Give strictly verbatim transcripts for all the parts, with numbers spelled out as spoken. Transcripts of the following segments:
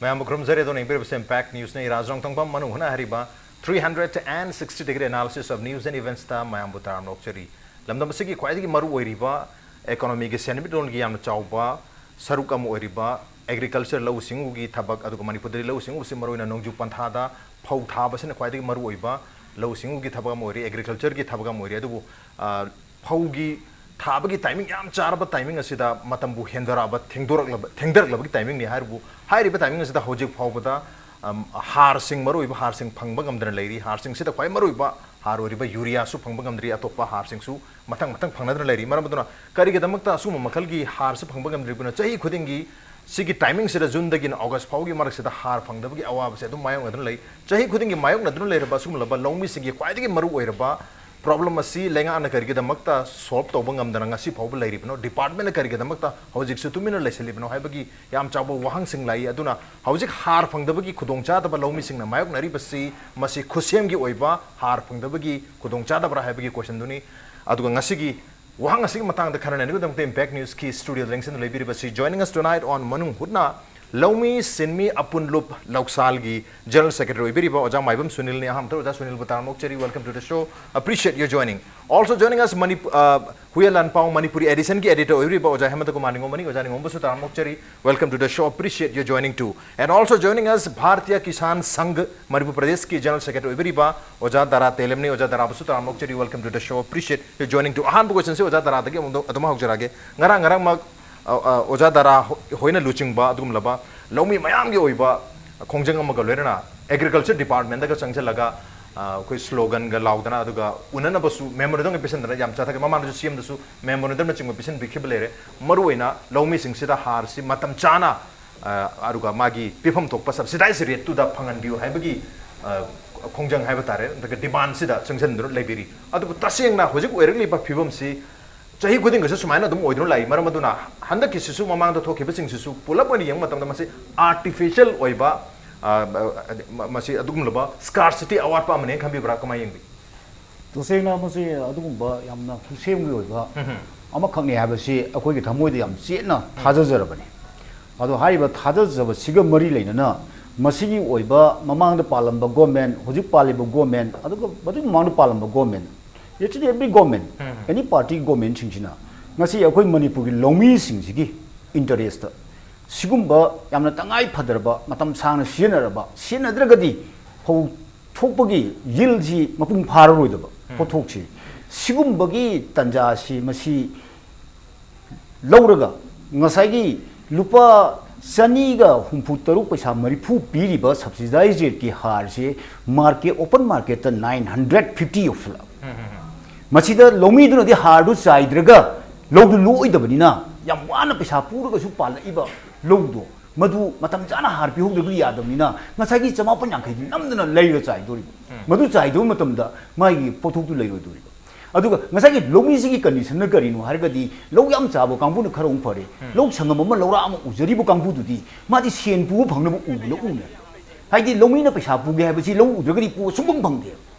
ꯃꯌꯥꯝꯕꯨ ꯈꯨꯔꯨꯝꯖꯔꯤ꯫ ꯑꯗꯣ ꯌꯦꯡꯕꯤꯔꯤꯕꯁꯤ Impact Newsꯅꯤ꯫ ꯏꯔꯥꯖ ꯔꯣꯡꯊꯣꯡꯕꯝ ꯃꯅꯨꯡ ꯍꯨꯠꯅ ꯍꯥꯏꯔꯤꯕ three hundred and sixty degree analysis of news and eventsꯇ ꯃꯌꯥꯝꯕꯨ ꯇꯔꯥꯝꯅ ꯑꯣꯛꯆꯔꯤ꯫ ꯂꯝꯗꯝ ꯑꯁꯤꯒꯤ ꯈ꯭ꯋꯥꯏꯗꯒꯤ ꯃꯔꯨ ꯑꯣꯏꯔꯤꯕ economyꯒꯤ, ꯁꯦꯟꯃꯤꯠꯂꯣꯟꯒꯤ ꯌꯥꯝꯅ ꯆꯥꯎꯕ ꯁꯔꯨꯛ ꯑꯃ ꯑꯣꯏꯔꯤꯕ agriculture, ꯂꯧꯎ ꯁꯤꯡꯎꯒꯤ ꯊꯕꯛ, ꯑꯗꯨꯒ ꯃꯅꯤꯄꯨꯔꯗꯗꯤ ꯂꯧꯎ ꯁꯤꯡꯎꯕꯁꯤ ꯃꯔꯨꯑꯣꯏꯅ ꯅꯣꯡꯖꯨ ꯄꯟꯊꯥꯗ ꯐꯧ ꯊꯥꯕꯁꯤꯅ ꯈ꯭ꯋꯥꯏꯗꯒꯤ ꯃꯔꯨ ꯑꯣꯏꯕ ꯂꯧꯎ ꯁꯤꯡꯎꯒꯤ ꯊꯕꯛ ꯑꯃ ꯑꯣꯏꯔꯤ, agricultureꯒꯤ ꯊꯕꯛ ꯑꯃ ꯑꯣꯏꯔꯤ꯫ ꯑꯗꯨꯕꯨ, ꯑ, ꯐꯧꯒꯤ ꯊꯥꯕꯒꯤ timing ꯌꯥꯝ ꯆꯥꯔꯕ timing ꯑꯁꯤꯗ ꯃꯇꯝꯕꯨ ꯍꯦꯟꯗꯔꯛꯑꯕ, ꯊꯦꯡꯗꯣꯔꯛꯂꯕ, ꯊꯦꯡꯗꯔꯛꯂꯕꯒꯤ timingꯅꯤ ꯍꯥꯏꯔꯤꯕꯨ, ꯍꯥꯏꯔꯤꯕ timing ꯑꯁꯤꯗ ꯍꯧꯖꯤꯛ ꯐꯥꯎꯕꯗ, ꯑꯝ, ꯍꯥꯔꯁꯤꯡ, ꯃꯔꯨꯑꯣꯏꯕ ꯍꯥꯔꯁꯤꯡ ꯐꯪꯕ ꯉꯝꯗꯅ ꯂꯩꯔꯤ꯫ ꯍꯥꯔꯁꯤꯡꯁꯤꯗ ꯈ꯭ꯋꯥꯏ ꯃꯔꯨꯑꯣꯏꯕ ꯍꯥꯔ ꯑꯣꯏꯔꯤꯕ ureaꯁꯨ ꯐꯪꯕ ꯉꯝꯗ꯭ꯔꯤ, ꯑꯇꯣꯞꯄ ꯍꯥꯔꯁꯤꯡꯁꯨ ꯃꯊꯪ ꯃꯊꯪ ꯐꯪꯅꯗꯅ ꯂꯩꯔꯤ꯫ ꯃꯔꯝ ꯑꯗꯨꯅ ꯀꯔꯤꯒꯤꯗꯃꯛꯇ ꯑꯁꯤꯒꯨꯝꯕ ꯃꯈꯜꯒꯤ ꯍꯥꯔꯁꯤ ꯐꯪꯕ ꯉꯝꯗ꯭ꯔꯤꯕꯅꯣ? ꯆꯍꯤ ꯈꯨꯗꯤꯡꯒꯤ ꯁꯤꯒꯤ timingꯁꯤꯗ, Juneꯗꯒꯤꯅ August ꯐꯥꯎꯒꯤ ꯃꯔꯛꯁꯤꯗ ꯍꯥꯔ ꯐꯪꯗꯕꯒꯤ ꯑꯋꯥꯕꯁꯦ ꯑꯗꯨꯝ ꯃꯥꯌꯣꯛꯅꯗꯨꯅ ꯂꯩ꯫ ꯆꯍꯤ ꯈꯨꯗꯤꯡꯒꯤ ꯃꯥꯌꯣꯛꯅꯗꯨꯅ ꯂꯩꯔꯕ ꯑꯁꯤꯒꯨꯝꯂꯕ ꯂꯧꯃꯤꯁꯤꯡꯒꯤ ꯈ꯭ꯋꯥꯏꯗꯒꯤ ꯃꯔꯨ ꯑꯣꯏꯔꯕ problem ꯑꯁꯤ ꯂꯩꯉꯥꯛꯅ ꯀꯔꯤꯒꯤꯗꯃꯛꯇ solve ꯇꯧꯕ ꯉꯝꯗꯅ ꯉꯁꯤ ꯐꯥꯎꯕ ꯂꯩꯔꯤꯕꯅꯣ? Departmentꯅ ꯀꯔꯤꯒꯤꯗꯃꯛꯇ ꯍꯧꯖꯤꯛꯁꯨ ꯇꯨꯃꯤꯟꯅ ꯂꯩꯁꯤꯜꯂꯤꯕꯅꯣ ꯍꯥꯏꯕꯒꯤ ꯌꯥꯝ ꯆꯥꯎꯕ ꯋꯥꯍꯪꯁꯤꯡ ꯂꯥꯛꯏ꯫ ꯑꯗꯨꯅ ꯍꯧꯖꯤꯛ ꯍꯥꯔ ꯐꯪꯗꯕꯒꯤ ꯈꯨꯗꯣꯡꯆꯥꯗꯕ ꯂꯧꯃꯤꯁꯤꯡꯅ ꯃꯥꯌꯣꯛꯅꯔꯤꯕꯁꯤ ꯃꯁꯤ ꯈꯨꯠꯁꯦꯝꯒꯤ ꯑꯣꯏꯕ ꯍꯥꯔ ꯐꯪꯗꯕꯒꯤ ꯈꯨꯗꯣꯡꯆꯥꯗꯕ꯭ꯔꯥ ꯍꯥꯏꯕꯒꯤ questionꯗꯨꯅꯤ꯫ ꯑꯗꯨꯒ ꯉꯁꯤꯒꯤ ꯋꯥꯍꯪ ꯑꯁꯤꯒꯤ ꯃꯇꯥꯡꯗ ꯈꯟꯅ ꯅꯩꯅꯕꯒꯤꯗꯃꯛꯇ Impact Newsꯀꯤ studioꯗ ꯂꯦꯡꯁꯤꯟꯗꯨꯅ ꯂꯩꯕꯤꯔꯤꯕꯁꯤ, joining us tonight on ꯃꯅꯨꯡ ꯍꯨꯠꯅ, ꯂꯧꯃꯤ ꯁꯤꯟꯃꯤ ꯑꯄꯨꯟꯂꯨꯞ ꯂꯧꯁꯥꯜꯒꯤ General Secretary ꯑꯣꯏꯕꯤꯔꯤꯕ ꯑꯣꯖꯥ ꯃꯥꯏꯕꯝ ꯁꯨꯅꯤꯜꯅꯤ꯫ ꯑꯍꯥꯟꯕꯗ ꯑꯣꯖꯥ ꯁꯨꯅꯤꯜꯕꯨ ꯇꯔꯥꯝꯅ ꯑꯣꯛꯆꯔꯤ꯫ Welcome to the show. Appreciate your joining. Also joining us, Manip-, uh, ꯍꯨꯏꯌꯦꯟ ꯂꯥꯟꯄꯥꯎ ꯃꯅꯤꯄꯨꯔꯤ editionꯒꯤ editor ꯑꯣꯏꯕꯤꯔꯤꯕ ꯑꯣꯖꯥ ꯍꯦꯃꯟꯇ ꯀꯨꯃꯥꯔ ꯅꯤꯉꯣꯝꯕꯅꯤ꯫ ꯑꯣꯖꯥ ꯅꯤꯉꯣꯝꯕꯁꯨ ꯇꯔꯥꯝꯅ ꯑꯣꯛꯆꯔꯤ꯫ Welcome to the show. Appreciate your joining too. And also joining us, Bharatiya Kisan Sangh Manipur ꯄ꯭ꯔꯗꯦꯁꯀꯤ General Secretary ꯑꯣꯏꯕꯤꯔꯤꯕ ꯑꯣꯖꯥ ꯗꯥꯔꯥ ꯇꯦꯂꯦꯝꯅꯤ꯫ ꯑꯣꯖꯥ ꯗꯥꯔꯥꯕꯨꯁꯨ ꯇꯔꯥꯝꯅ ꯑꯣꯛꯆꯔꯤ꯫ Welcome to the show. Appreciate your joining too. ꯑꯍꯥꯟꯕ questionꯁꯦ ꯑꯣꯖꯥ ꯗꯥꯔꯥꯗꯒꯤ ꯑꯃꯨꯛ ꯑꯗꯨꯝ ꯍꯧꯖꯔꯛꯑꯒꯦ꯫ ꯉꯔꯥꯡ ꯉꯔꯥꯡꯃꯛ, ꯑ, ꯑ, ꯑꯣꯖꯥ ꯗꯥꯔꯥ ꯍꯣ-, ꯍꯣꯏꯅ ꯂꯨꯆꯤꯡꯕ ꯑꯗꯨꯒꯨꯝꯂꯕ ꯂꯧꯃꯤ ꯃꯌꯥꯝꯒꯤ ꯑꯣꯏꯕ ꯈꯣꯡꯖꯪ ꯑꯃꯒ ꯂꯣꯏꯅꯅ Agriculture Departmentꯗꯒ ꯆꯪꯁꯤꯜꯂꯒ, ꯑ, ꯑꯩꯈꯣꯏ sloganꯒ ꯂꯥꯎꯗꯅ, ꯑꯗꯨꯒ ꯎꯅꯅꯕꯁꯨ memorandumꯒ ꯄꯤꯁꯤꯟꯗꯅ ꯌꯥꯝ ꯆꯠꯊꯈ꯭ꯔꯦ꯫ ꯃꯃꯥꯡꯗꯁꯨ CMꯗꯁꯨ memorandumꯅꯆꯤꯡꯕ ꯄꯤꯁꯤꯟꯕꯤꯈꯤꯕ ꯂꯩꯔꯦ꯫ ꯃꯔꯨꯑꯣꯏꯅ ꯂꯧꯃꯤꯁꯤꯡꯁꯤꯗ ꯍꯥꯔꯁꯤ ꯃꯇꯝ ꯆꯥꯅ, ꯑ, ꯑꯗꯨꯒ ꯃꯥꯒꯤ ꯄꯤꯐꯝ ꯊꯣꯛꯄ subsidized rateꯇꯨꯗ ꯐꯪꯍꯟꯕꯤꯌꯨ ꯍꯥꯏꯕꯒꯤ, ꯑ, ꯈꯣꯡꯖꯪ ꯍꯥꯏꯕ ꯇꯥꯔꯦ, ꯅꯠꯇ꯭ꯔꯒ demandꯁꯤꯗ ꯆꯪꯁꯤꯟꯗꯨꯅ ꯂꯩꯕꯤꯔꯤ꯫ ꯑꯗꯨꯕꯨ ꯇꯁꯦꯡꯅ ꯍꯧꯖꯤꯛ ꯑꯣꯏꯔꯛꯂꯤꯕ ꯐꯤꯕꯝꯁꯤ ꯆꯍꯤ ꯈꯨꯗꯤꯡꯒꯤꯁꯨ ꯁꯨꯃꯥꯏꯅ ꯑꯗꯨꯝ ꯑꯣꯏꯗꯨꯅ ꯂꯥꯛꯏ꯫ ꯃꯔꯝ ꯑꯗꯨꯅ ꯍꯟꯗꯛꯀꯤꯁꯤꯁꯨ, ꯃꯃꯥꯡꯗ ꯊꯣꯛꯈꯤꯕꯁꯤꯡꯁꯤꯁꯨ ꯄꯨꯂꯞ ꯑꯣꯏꯅ ꯌꯦꯡꯕ ꯃꯇꯝꯗ ꯃꯁꯤ artificial ꯑꯣꯏꯕ, ꯑ, ꯑ, ꯃ-, ꯃꯁꯤ ꯑꯗꯨꯒꯨꯝꯂꯕ scarcity ꯑꯋꯥꯠꯄ ꯑꯃꯅꯦꯅ ꯈꯟꯕꯤꯕ꯭ꯔꯥ? ꯀꯃꯥꯏꯅ ꯌꯦꯡꯕꯤ? ꯇꯁꯦꯡꯅ ꯃꯁꯤ ꯑꯗꯨꯒꯨꯝꯕ ꯌꯥꯝꯅ ꯈꯨꯠꯁꯦꯝꯒꯤ ꯑꯣꯏꯕ ꯎꯝ꯫ ꯑꯃꯈꯛꯅꯤ ꯍꯥꯏꯕꯁꯤ ꯑꯩꯈꯣꯏꯒꯤ ꯊꯃꯣꯏꯗ ꯌꯥꯝ ꯆꯦꯠꯅ ꯊꯥꯖꯖꯔꯕꯅꯤ꯫ ꯑꯗꯣ ꯍꯥꯏꯔꯤꯕ ꯊꯥꯖꯖꯕꯁꯤꯒ ꯃꯔꯤ ꯂꯩꯅꯅ ꯃꯁꯤꯒꯤ ꯑꯣꯏꯕ ꯃꯃꯥꯡꯗ ꯄꯥꯜꯂꯝꯕ ꯒꯣꯔꯃꯦꯟ, ꯍꯧꯖꯤꯛ ꯄꯥꯜꯂꯤꯕ ꯒꯣꯔꯃꯦꯟ, ꯑꯗꯨꯒ ꯃꯗꯨꯒꯤ ꯃꯃꯥꯡꯗ ꯄꯥꯜꯂꯝꯕ government, actually every government, any party ꯒꯣꯔꯃꯦꯟꯁꯤꯡꯁꯤꯅ ꯉꯁꯤ ꯑꯩꯈꯣꯏ ꯃꯅꯤꯄꯨꯔꯒꯤ ꯂꯧꯃꯤꯁꯤꯡꯁꯤꯒꯤ ꯏꯟꯇꯔꯦꯁꯇ ꯁꯤꯒꯨꯝꯕ ꯌꯥꯝꯅ ꯇꯉꯥꯏ ꯐꯗ꯭ꯔꯕ, ꯃꯇꯝ ꯁꯥꯡꯅ ꯁꯤꯖꯤꯟꯅꯔꯕ, ꯁꯤꯖꯤꯟꯅꯗ꯭ꯔꯒꯗꯤ ꯐꯧ ꯊꯣꯛꯄꯒꯤ ꯌꯤꯜꯁꯤ ꯃꯄꯨꯡ ꯐꯥꯔꯔꯣꯏꯗꯕ ꯄꯣꯠꯊꯣꯛꯁꯤ, ꯁꯤꯒꯨꯝꯕꯒꯤ ꯇꯥꯟꯖꯥꯁꯤ ꯃꯁꯤ ꯂꯧꯔꯒ ꯉꯁꯥꯏꯒꯤ ꯂꯨꯄꯥ ꯆꯅꯤꯒ ꯍꯨꯝꯐꯨ ꯇꯔꯨꯛ ꯄꯩꯁꯥ ꯃꯔꯤꯐꯨ ꯄꯤꯔꯤꯕ subsidized rateꯀꯤ ꯍꯥꯔꯁꯤ ꯃꯥꯔꯀꯦꯠ, ꯑꯣꯄꯟ ꯃꯥꯔꯀꯦꯠꯇ ꯅꯥꯏꯟ ꯍꯟꯗ꯭ꯔꯦꯠ ꯐꯤꯐꯇꯤ ꯌꯧꯁꯤꯜꯂꯛꯑꯕ꯫ ꯃꯁꯤꯗ ꯂꯧꯃꯤꯗꯨꯅꯗꯤ ꯍꯥꯔꯗꯨ ꯆꯥꯏꯗ꯭ꯔꯒ ꯂꯧꯗꯨ ꯂꯣꯛꯑꯣꯏꯗꯕꯅꯤꯅ ꯌꯥꯝ ꯋꯥꯅ ꯄꯩꯁꯥ ꯄꯨꯔꯒꯁꯨ ꯄꯥꯜꯂꯛꯏꯕ ꯂꯧꯗꯣ ꯃꯗꯨ ꯃꯇꯝ ꯆꯥꯅ ꯍꯥꯔ ꯄꯤꯍꯧꯗ꯭ꯔꯒꯗꯤ ꯌꯥꯗꯕꯅꯤꯅ ꯉꯁꯥꯏꯒꯤ ꯆꯃꯥꯄꯟ ꯌꯥꯡꯈꯩꯗꯤ ꯅꯝꯗꯅ ꯂꯩꯔꯒ ꯆꯥꯏꯗꯣꯔꯤꯕ꯫ ꯃꯗꯨ ꯆꯥꯏꯗꯕ ꯃꯇꯝꯗ ꯃꯥꯒꯤ ꯄꯣꯠꯊꯣꯛꯇꯨ ꯂꯩꯔꯣꯏꯗꯣꯔꯤꯕ꯫ ꯑꯗꯨꯒ ꯉꯁꯥꯏꯒꯤ ꯂꯧꯃꯤꯁꯤꯒꯤ ꯀꯟꯗꯤꯁꯟꯅ ꯀꯔꯤꯅꯣ ꯍꯥꯏꯔꯒꯗꯤ ꯂꯧ ꯌꯥꯝ ꯆꯥꯕ ꯀꯥꯡꯕꯨꯅ ꯈꯔ ꯑꯃꯨꯛ ꯐꯔꯦ꯫ ꯂꯧ ꯁꯪꯉꯝ ꯑꯃ ꯂꯧꯔꯥꯛ ꯑꯃ ꯎꯖꯔꯤꯕ ꯀꯥꯡꯕꯨꯗꯨꯗꯤ ꯃꯥꯗꯤ ꯁꯦꯟ ꯄꯨꯕ ꯐꯪꯅꯕ ꯎꯕ ꯂꯧꯎꯅꯦ꯫ ꯍꯥꯏꯗꯤ ꯂꯧꯃꯤꯅ ꯄꯩꯁꯥ ꯄꯨꯒꯦ ꯍꯥꯏꯕꯁꯤ ꯂꯧ ꯎꯗ꯭ꯔꯒꯗꯤ ꯄꯨꯕ ꯁꯨꯡꯐꯪ ꯐꯪꯗꯦ꯫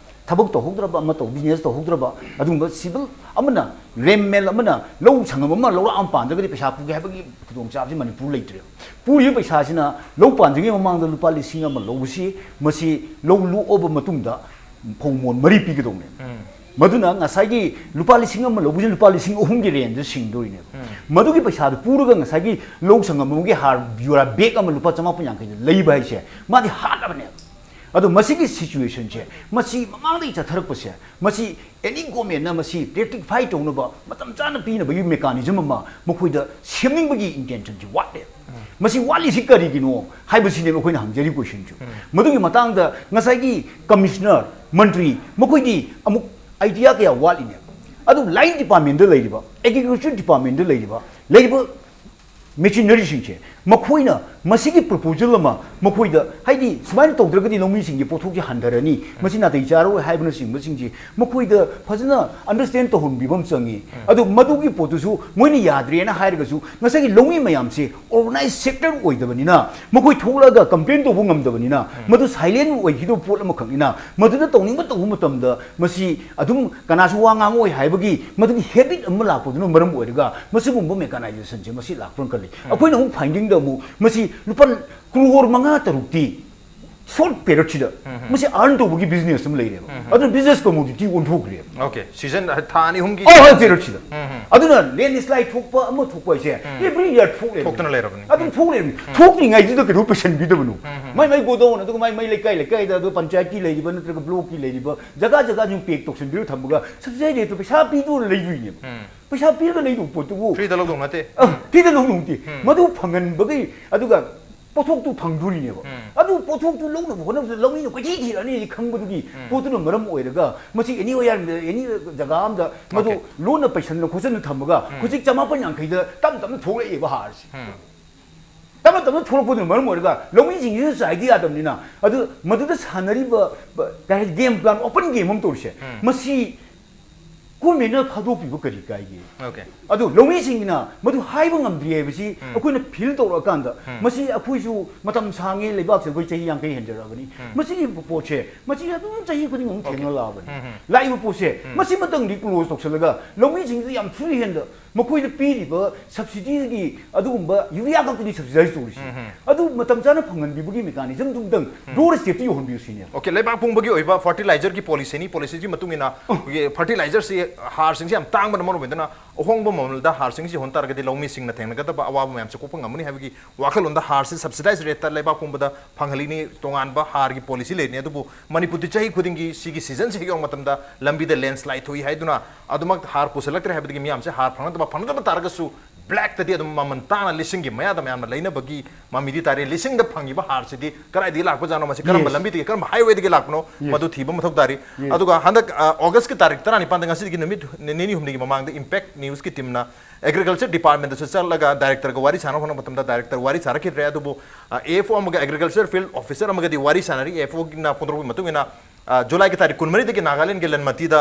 ꯊꯕꯛ ꯇꯧꯍꯧꯗ꯭ꯔꯕ, ꯑꯃ ꯇꯧ, ꯕꯤꯖꯤꯅꯦꯁ ꯇꯧꯍꯧꯗ꯭ꯔꯕ, ꯑꯗꯨꯒꯨꯝꯕ ꯁꯤꯚꯤꯜ ꯑꯃꯅ, ꯔꯦꯝꯃꯦꯜ ꯑꯃꯅ ꯂꯧ ꯁꯪꯉꯝ ꯑꯃ ꯂꯧꯔꯥꯛ ꯑꯃ ꯄꯥꯟꯗ꯭ꯔꯒꯗꯤ ꯄꯩꯁꯥ ꯄꯨꯒꯦ ꯍꯥꯏꯕꯒꯤ ꯈꯨꯗꯣꯡꯆꯥꯕꯁꯤ ꯃꯅꯤꯄꯨꯔ ꯂꯩꯇ꯭ꯔꯦꯕ꯫ ꯄꯨꯔꯤꯕ ꯄꯩꯁꯥꯁꯤꯅ ꯂꯧ ꯄꯥꯟꯗ꯭ꯔꯤꯉꯩ ꯃꯃꯥꯡꯗ ꯂꯨꯄꯥ ꯂꯤꯁꯤꯡ ꯑꯃ ꯂꯧꯕꯁꯤ, ꯃꯁꯤ ꯂꯧ ꯂꯣꯛꯑꯕ ꯃꯇꯨꯡꯗ ꯐꯧ ꯃꯣꯟ ꯃꯔꯤ ꯄꯤꯒꯗꯧꯅꯦ꯫ ꯃꯗꯨꯅ ꯉꯁꯥꯏꯒꯤ ꯂꯨꯄꯥ ꯂꯤꯁꯤꯡ ꯑꯃ ꯂꯧꯕꯁꯤꯅ ꯂꯨꯄꯥ ꯂꯤꯁꯤꯡ ꯑꯍꯨꯝꯒꯤ ꯔꯦꯟꯖꯇ ꯁꯤꯡꯗꯣꯔꯤꯅꯦꯕ꯫ ꯃꯗꯨꯒꯤ ꯄꯩꯁꯥꯗꯨ ꯄꯨꯔꯒ ꯉꯁꯥꯏꯒꯤ ꯂꯧ ꯁꯪꯉꯝ ꯑꯃꯒꯤ ꯍꯥꯔ ꯕꯤꯌꯣꯔꯥ ꯕꯦꯒ ꯑꯃ ꯂꯨꯄꯥ ꯆꯃꯥꯄꯟ ꯌꯥꯡꯈꯩꯗ ꯂꯩꯕ ꯍꯥꯏꯁꯦ ꯃꯥꯗꯤ ꯍꯥꯠꯂꯕꯅꯦꯕ꯫ ꯑꯗꯣ ꯃꯁꯤꯒꯤ ꯁꯤꯆꯨꯋꯦꯁꯟꯁꯦ, ꯃꯁꯤ ꯃꯃꯥꯡꯗꯒꯤ ꯆꯠꯊꯔꯛꯄꯁꯦ, ꯃꯁꯤ ꯑꯦꯅꯤ ꯒꯣꯔꯃꯦꯟꯅ ꯃꯁꯤ ꯔꯦꯛꯇꯤꯐꯥꯏ ꯇꯧꯅꯕ ꯃꯇꯝ ꯆꯥꯅ ꯄꯤꯅꯕꯒꯤ ꯃꯦꯀꯥꯅꯤꯖꯝ ꯑꯃ ꯃꯈꯣꯏꯗ ꯁꯦꯝꯅꯤꯡꯕꯒꯤ ꯏꯟꯇꯦꯟꯁꯟꯁꯤ ꯋꯥꯠꯂꯦ꯫ ꯃꯁꯤ ꯋꯥꯠꯂꯤꯁꯤ ꯀꯔꯤꯒꯤꯅꯣ ꯍꯥꯏꯕꯁꯤꯅꯦꯕ ꯑꯩꯈꯣꯏꯅ ꯍꯪꯖꯔꯤ ꯀꯣꯏꯁꯟꯁꯨ꯫ ꯃꯗꯨꯒꯤ ꯃꯇꯥꯡꯗ ꯉꯁꯥꯏꯒꯤ ꯀꯃꯤꯁꯅꯔ, ꯃꯟꯇ꯭ꯔꯤ ꯃꯈꯣꯏꯗꯤ ꯑꯃꯨꯛ ꯑꯥꯏꯗꯤꯌꯥ ꯀꯌꯥ ꯋꯥꯠꯂꯤꯅꯦꯕ꯫ ꯑꯗꯨ ꯂꯥꯏꯟ ꯗꯤꯄꯥꯔꯠꯃꯦꯟꯗ ꯂꯩꯔꯤꯕ, ꯑꯦꯒ꯭ꯔꯤꯀꯜꯆꯔ ꯗꯤꯄꯥꯔꯠꯃꯦꯟꯗ ꯂꯩꯔꯤꯕ, ꯂꯩꯔꯤꯕ ꯃꯦꯆꯤꯅꯔꯤꯁꯤꯡꯁꯦ ꯃꯈꯣꯏꯅ ꯃꯁꯤꯒꯤ ꯄ꯭ꯔꯣꯄꯣꯖꯦꯜ ꯑꯃ ꯃꯈꯣꯏꯗ, ꯍꯥꯏꯗꯤ ꯁꯨꯃꯥꯏꯅ ꯇꯧꯗ꯭ꯔꯒꯗꯤ ꯂꯧꯃꯤꯁꯤꯡꯒꯤ ꯄꯣꯠꯊꯣꯛꯁꯦ ꯍꯟꯊꯔꯅꯤ, ꯃꯁꯤ ꯅꯥꯇꯩ ꯆꯥꯔꯣꯏ ꯍꯥꯏꯕꯅꯆꯤꯡꯕꯁꯤꯡꯁꯦ ꯃꯈꯣꯏꯗ ꯐꯖꯅ ꯑꯟꯗꯔꯁꯇꯦꯟ ꯇꯧꯍꯟꯕꯤꯕ ꯑꯃ ꯆꯪꯉꯤ꯫ ꯑꯗꯨ ꯃꯗꯨꯒꯤ ꯄꯣꯠꯇꯨꯁꯨ ꯃꯣꯏꯅ ꯌꯥꯗ꯭ꯔꯦꯅ ꯍꯥꯏꯔꯒꯁꯨ ꯉꯁꯥꯏꯒꯤ ꯂꯧꯃꯤ ꯃꯌꯥꯝꯁꯦ ꯑꯣꯔꯒꯅꯥꯏꯖ ꯁꯦꯛꯇꯔ ꯑꯣꯏꯗꯕꯅꯤꯅ ꯃꯈꯣꯏ ꯊꯣꯛꯂꯛꯑꯒ ꯀꯝꯄ꯭ꯂꯦꯟ ꯇꯧꯕ ꯉꯝꯗꯕꯅꯤꯅ ꯃꯗꯨ ꯁꯥꯏꯂꯦꯟ ꯑꯣꯏꯈꯤꯗꯕ ꯄꯣꯠ ꯑꯃꯈꯛꯅꯤꯅ ꯃꯗꯨꯗ ꯇꯧꯅꯤꯡꯕ ꯇꯧꯕ ꯃꯇꯝꯗ ꯃꯁꯤ ꯑꯗꯨꯝ ꯀꯅꯥꯁꯨ ꯋꯥ ꯉꯥꯡꯉꯣꯏ ꯍꯥꯏꯕꯒꯤ ꯃꯗꯨꯒꯤ ꯍꯦꯕꯤꯠ ꯑꯃ ꯂꯥꯛꯄꯗꯨꯅ ꯃꯔꯝ ꯑꯣꯏꯔꯒ ꯃꯁꯤꯒꯨꯝꯕ ꯃꯦꯀꯥꯅꯥꯏꯖꯦꯁꯟꯁꯦ ꯃꯁꯤ ꯂꯥꯛꯄꯅ ꯈꯜꯂꯤ꯫ ꯑꯩꯈꯣꯏꯅ ꯑꯃꯨꯛ ꯐꯥꯏꯟꯗꯤꯡꯗ ꯑꯃꯨꯛ ꯃꯁꯤ ꯂꯨꯄꯥ ꯀ꯭ꯔꯣꯔ ꯃꯉꯥ ꯇꯔꯨꯛꯇꯤ ꯁꯣꯔꯠ ꯄꯦꯔꯤꯌꯗꯁꯤꯗ ꯃꯁꯤ ꯑꯥꯔꯟ ꯇꯧꯕꯒꯤ ꯕꯤꯖꯤꯅꯦꯁ ꯑꯃ ꯂꯩꯔꯦꯕ꯫ ꯑꯗꯨꯅ ꯕꯤꯖꯤꯅꯦꯁ ꯀꯃꯣꯗꯤꯇꯤ ꯑꯣꯟꯊꯣꯛꯈ꯭ꯔꯦꯕ꯫ ꯑꯣꯀꯦ, ꯁꯤꯖꯟ ꯊꯥ ꯑꯅꯤ ꯑꯍꯨꯝꯒꯤ ꯑꯣ ꯍꯣꯏ, ꯄꯦꯔꯤꯌꯗꯁꯤꯗ꯫ ꯑꯗꯨꯅ ꯂꯦꯟꯁ꯭ꯂꯥꯏꯗ ꯊꯣꯛꯄ ꯑꯃ ꯊꯣꯛꯄ ꯍꯥꯏꯁꯦ ꯑꯦꯕ꯭ꯔꯤ ꯏꯌꯥꯔ ꯊꯣꯛꯂꯦꯕ꯫ ꯊꯣꯛꯇꯅ ꯂꯩꯔꯕꯅꯤ꯫ ꯑꯗꯨꯝ ꯊꯣꯛꯂꯦꯕꯅꯤ꯫ ꯊꯣꯛꯇ꯭ꯔꯤꯉꯩꯁꯤꯗ ꯀꯩꯗꯧ ꯄꯩꯁꯟꯕꯤꯗꯕꯅꯣ? ꯃꯥꯏ ꯃꯥꯏ ꯒꯣꯗꯥꯎꯟ, ꯑꯗꯨꯒ ꯃꯥꯏ ꯃꯥꯏ ꯂꯩꯀꯥꯏ ꯂꯩꯀꯥꯏꯗ, ꯑꯗꯨ ꯄꯟꯆꯥꯌꯠꯀꯤ ꯂꯩꯔꯤꯕ ꯅꯠꯇ꯭ꯔꯒ ꯕ꯭ꯂꯣꯛꯀꯤ ꯂꯩꯔꯤꯕ ꯖꯒꯥ ꯖꯒꯥ ꯁꯨꯝ ꯄꯦꯛ ꯇꯧꯁꯟꯕꯤꯔ ꯊꯝꯃꯒ ꯁꯕꯁꯤꯗꯥꯏ ꯔꯦꯠꯇꯣ ꯄꯩꯁꯥ ꯄꯤꯗꯨꯅ ꯂꯩꯗꯣꯏꯅꯦꯕ꯫ ꯄꯩꯁꯥ ꯄꯤꯔꯒ ꯂꯩꯗꯧꯕ ꯄꯣꯠꯇꯨꯕꯨ ꯐ꯭ꯔꯤꯗ ꯂꯧꯗꯧ ꯅꯠꯇꯦ꯫ ꯑ, ꯐ꯭ꯔꯤꯗ ꯂꯧꯗꯧ ꯅꯠꯇꯦ꯫ ꯃꯗꯨ ꯐꯪꯍꯟꯕꯒꯤ, ꯑꯗꯨꯒ ꯄꯣꯠꯊꯣꯛꯇꯨ ꯐꯪꯗꯣꯔꯤꯅꯦꯕ꯫ ꯑꯗꯨ ꯄꯣꯠꯊꯣꯛꯇꯨ ꯂꯧꯅꯕ ꯍꯣꯠꯅꯕꯗ ꯂꯧꯃꯤꯅ ꯀꯣꯏꯊꯤ ꯊꯤꯔꯛꯑꯅꯤ ꯈꯪꯕꯗꯨꯒꯤ ꯄꯣꯠꯇꯨꯅ ꯃꯔꯝ ꯑꯣꯏꯔꯒ ꯃꯁꯤ ꯑꯦꯅꯤ ꯑꯣꯏ ꯑꯦꯅꯤ ꯖꯒꯥ ꯑꯝꯗ ꯃꯗꯨ Okay. ꯂꯣꯟꯅ ꯄꯩꯁꯟꯅ ꯈꯣꯠꯆꯟꯅ ꯊꯝꯃꯒ ꯍꯧꯖꯤꯛ ꯆꯃꯥꯄꯟ ꯌꯥꯡꯈꯩꯗ ꯇꯞ ꯇꯞꯅ ꯊꯣꯛꯂꯛꯑꯦꯕ ꯍꯥꯔꯁꯦ꯫ ꯇꯞꯅ ꯇꯞꯅ ꯊꯣꯛꯂꯛꯄꯗꯨꯅ ꯃꯔꯝ ꯑꯣꯏꯔꯒ ꯂꯧꯃꯤꯁꯤꯡꯁꯤꯁꯨ ꯆꯥꯏꯗꯤ ꯌꯥꯗꯕꯅꯤꯅ, ꯑꯗꯨ ꯃꯗꯨꯗ ꯁꯥꯟꯅꯔꯤꯕ ꯕ-, ꯀꯩ ꯍꯥꯏ, ꯒꯦꯝ ꯄ꯭ꯂꯥꯟ, ꯑꯣꯄꯟ ꯒꯦꯝ ꯑꯃ ꯇꯧꯔꯤꯁꯦ, ꯃꯁꯤ ꯒꯣꯔꯃꯦꯟꯅ ꯊꯥꯗꯣꯛꯄꯤꯕ ꯀꯔꯤ ꯀꯥꯏꯒꯦ? ꯑꯣꯀꯦ꯫ ꯑꯗꯨ ꯂꯧꯃꯤꯁꯤꯡꯒꯤꯅ ꯃꯗꯨ ꯍꯥꯏꯕ ꯉꯝꯗ꯭ꯔꯤ ꯍꯥꯏꯕꯁꯤ ꯑꯩꯈꯣꯏꯅ ꯐꯤꯜ ꯇꯧꯔꯛꯑꯀꯥꯟꯗ, ꯃꯁꯤ ꯑꯩꯈꯣꯏꯁꯨ ꯃꯇꯝ ꯁꯥꯡꯉꯦ, ꯂꯩꯕꯥꯛꯁꯦ ꯑꯩꯈꯣꯏ ꯆꯍꯤ ꯌꯥꯡꯈꯩ ꯍꯦꯟꯖꯔꯛꯑꯕꯅꯤ, ꯃꯁꯤꯒꯤ ꯄꯣꯠꯁꯦ, ꯃꯁꯤ ꯑꯗꯨꯝ ꯆꯍꯤ ꯈꯨꯗꯤꯡ ꯑꯗꯨꯝ ꯊꯦꯡꯅ ꯂꯥꯛꯑꯕꯅꯤ꯫ ꯂꯥꯛꯏꯕ ꯄꯣꯠꯁꯦ ꯃꯁꯤꯃꯇꯪꯗꯤ ꯀ꯭ꯂꯣꯖ ꯇꯧꯁꯜꯂꯒ ꯂꯧꯃꯤꯁꯤꯡꯁꯤꯗ ꯌꯥꯝ ꯐ꯭ꯔꯤ ꯍꯦꯟꯗ ꯃꯈꯣꯏꯗ ꯄꯤꯔꯤꯕ ꯁꯕꯁꯤꯗꯤꯒꯤ ꯑꯗꯨꯒꯨꯝꯕ ꯌꯨꯔꯤꯌꯥ ꯈꯛꯇꯅꯤ ꯁꯕꯁꯤꯗꯥꯏꯁ ꯇꯧꯔꯤꯁꯤ꯫ ꯑꯗꯨ ꯃꯇꯝ ꯆꯥꯅ ꯐꯪꯍꯟꯕꯤꯕꯒꯤ ꯃꯦꯀꯥꯅꯤꯖꯝꯗꯨꯝꯇꯪ ꯗꯣꯔ ꯁ꯭ꯇꯦꯞꯇ ꯌꯧꯍꯟꯕꯤꯌꯨ ꯁꯤꯅꯦꯕ꯫ ꯑꯣꯀꯦ, ꯂꯩꯕꯥꯛ ꯄꯨꯝꯕꯒꯤ ꯑꯣꯏꯕ ꯐꯔꯇꯤꯂꯥꯏꯖꯔꯒꯤ ꯄꯣꯂꯤꯁꯤꯅꯤ꯫ ꯄꯣꯂꯤꯁꯤꯒꯤ ꯃꯇꯨꯡ ꯏꯟꯅ ꯑꯩꯈꯣꯏꯒꯤ ꯐꯔꯇꯤꯂꯥꯏꯖꯔꯁꯤ, ꯍꯥꯔꯁꯤꯡꯁꯤ ꯌꯥꯝ ꯇꯥꯡꯕꯅ ꯃꯔꯝ ꯑꯣꯏꯗꯨꯅ ꯑꯍꯣꯡꯕ ꯃꯃꯜꯗ ꯍꯥꯔꯁꯤꯡꯁꯤ ꯌꯣꯟ ꯇꯥꯔꯒꯗꯤ ꯂꯧꯃꯤꯁꯤꯡꯅ ꯊꯦꯡꯅꯒꯗꯕ ꯑꯋꯥꯕ ꯃꯌꯥꯝꯁꯦ ꯀꯣꯛꯄ ꯉꯝꯃꯅꯤ ꯍꯥꯏꯕꯒꯤ ꯋꯥꯈꯜꯂꯣꯟꯗ ꯍꯥꯔꯁꯤ ꯁꯕꯁꯤꯗꯥꯏꯖ ꯔꯦꯠꯇ ꯂꯩꯕꯥꯛ ꯄꯨꯝꯕꯗ ꯐꯪꯍꯜꯂꯤꯅꯤ꯫ ꯇꯣꯉꯥꯟꯕ ꯍꯥꯔꯒꯤ ꯄꯣꯂꯤꯁꯤ ꯂꯩꯔꯤꯅꯤ꯫ ꯑꯗꯨꯕꯨ ꯃꯅꯤꯄꯨꯔꯗꯤ ꯆꯍꯤ ꯈꯨꯗꯤꯡꯒꯤ ꯁꯤꯒꯤ ꯁꯤꯖꯟꯁꯤ ꯍꯦꯛ ꯌꯧꯕ ꯃꯇꯝꯗ ꯂꯝꯕꯤꯗ ꯂꯦꯟꯁ꯭ꯂꯥꯏꯗ ꯊꯣꯛꯏ ꯍꯥꯏꯗꯨꯅ ꯑꯗꯨꯃꯛ ꯍꯥꯔ ꯄꯨꯁꯤꯜꯂꯛꯇ꯭ꯔꯦ ꯍꯥꯏꯕꯗꯒꯤ ꯃꯤꯌꯥꯝꯁꯦ ꯍꯥꯔ ꯐꯪꯅꯗꯕ, ꯐꯪꯅꯗꯕ ꯇꯥꯔꯒꯁꯨ ꯕ꯭ꯂꯦꯛꯇꯗꯤ ꯑꯗꯨꯝ ꯃꯃꯜ ꯇꯥꯡꯅ ꯂꯤꯁꯤꯡꯒꯤ ꯃꯌꯥꯗ ꯃꯌꯥꯝꯅ ꯂꯩꯅꯕꯒꯤ ꯃꯃꯤꯗꯤ ꯇꯥꯔꯦ꯫ ꯂꯤꯁꯤꯡꯗ ꯐꯪꯉꯤꯕ ꯍꯥꯔꯁꯤꯗꯤ ꯀꯗꯥꯏꯗꯒꯤ ꯂꯥꯛꯄꯖꯥꯠꯅꯣ? ꯃꯁꯤ ꯀꯔꯝꯕ Yes. ꯂꯝꯕꯤꯗꯒꯤ, ꯀꯔꯝꯕ ꯍꯥꯏꯋꯦꯗꯒꯤ ꯂꯥꯛꯄꯅꯣ? Yes. ꯃꯗꯨ ꯊꯤꯕ ꯃꯊꯧ ꯇꯥꯔꯤ꯫ Yes. ꯑꯗꯨꯒ ꯍꯟꯗꯛ, ꯑ, ꯑꯣꯒꯁꯀꯤ ꯇꯥꯔꯤꯛ ꯇꯔꯥꯅꯤꯄꯥꯟꯗ, ꯉꯁꯤꯗꯒꯤ ꯅꯨꯃꯤꯠ ꯅꯤꯅꯤ ꯍꯨꯝꯅꯤꯒꯤ ꯃꯃꯥꯡꯗ ꯏꯝꯄꯦꯛ ꯅ꯭ꯌꯨꯁꯀꯤ ꯇꯤꯝꯅ ꯑꯦꯒ꯭ꯔꯤꯀꯜꯆꯔ ꯗꯤꯄꯥꯔꯠꯃꯦꯟꯗꯁꯨ ꯆꯠꯂꯒ ꯗꯥꯏꯔꯦꯛꯇꯔꯒ ꯋꯥꯔꯤ ꯁꯥꯟꯅꯕ ꯍꯣꯠꯅꯕ ꯃꯇꯝꯗ ꯗꯥꯏꯔꯦꯛꯇꯔ ꯋꯥꯔꯤ ꯁꯥꯟꯅꯈꯤꯗ꯭ꯔꯦ꯫ ꯑꯗꯨꯕꯨ, ꯑ, ꯑꯦ ꯑꯦꯐ ꯑꯣ ꯑꯃꯒ ꯑꯦꯒ꯭ꯔꯤꯀꯜꯆꯔ ꯐꯤꯜꯗ ꯑꯣꯐꯤꯁꯔ ꯑꯃꯒꯗꯤ ꯋꯥꯔꯤ ꯁꯥꯟꯅꯔꯤ꯫ ꯑꯦ ꯑꯦꯐ ꯑꯣꯒꯤꯅ ꯐꯣꯡꯗꯣꯔꯛꯄꯒꯤ ꯃꯇꯨꯡ ꯏꯟꯅ, ꯑ, ꯖꯨꯂꯥꯏꯒꯤ ꯇꯥꯔꯤꯛ ꯀꯨꯟꯃꯔꯤꯗꯒꯤ ꯅꯥꯒꯥꯂꯦꯟꯒꯤ ꯂꯟꯃꯇꯤꯗ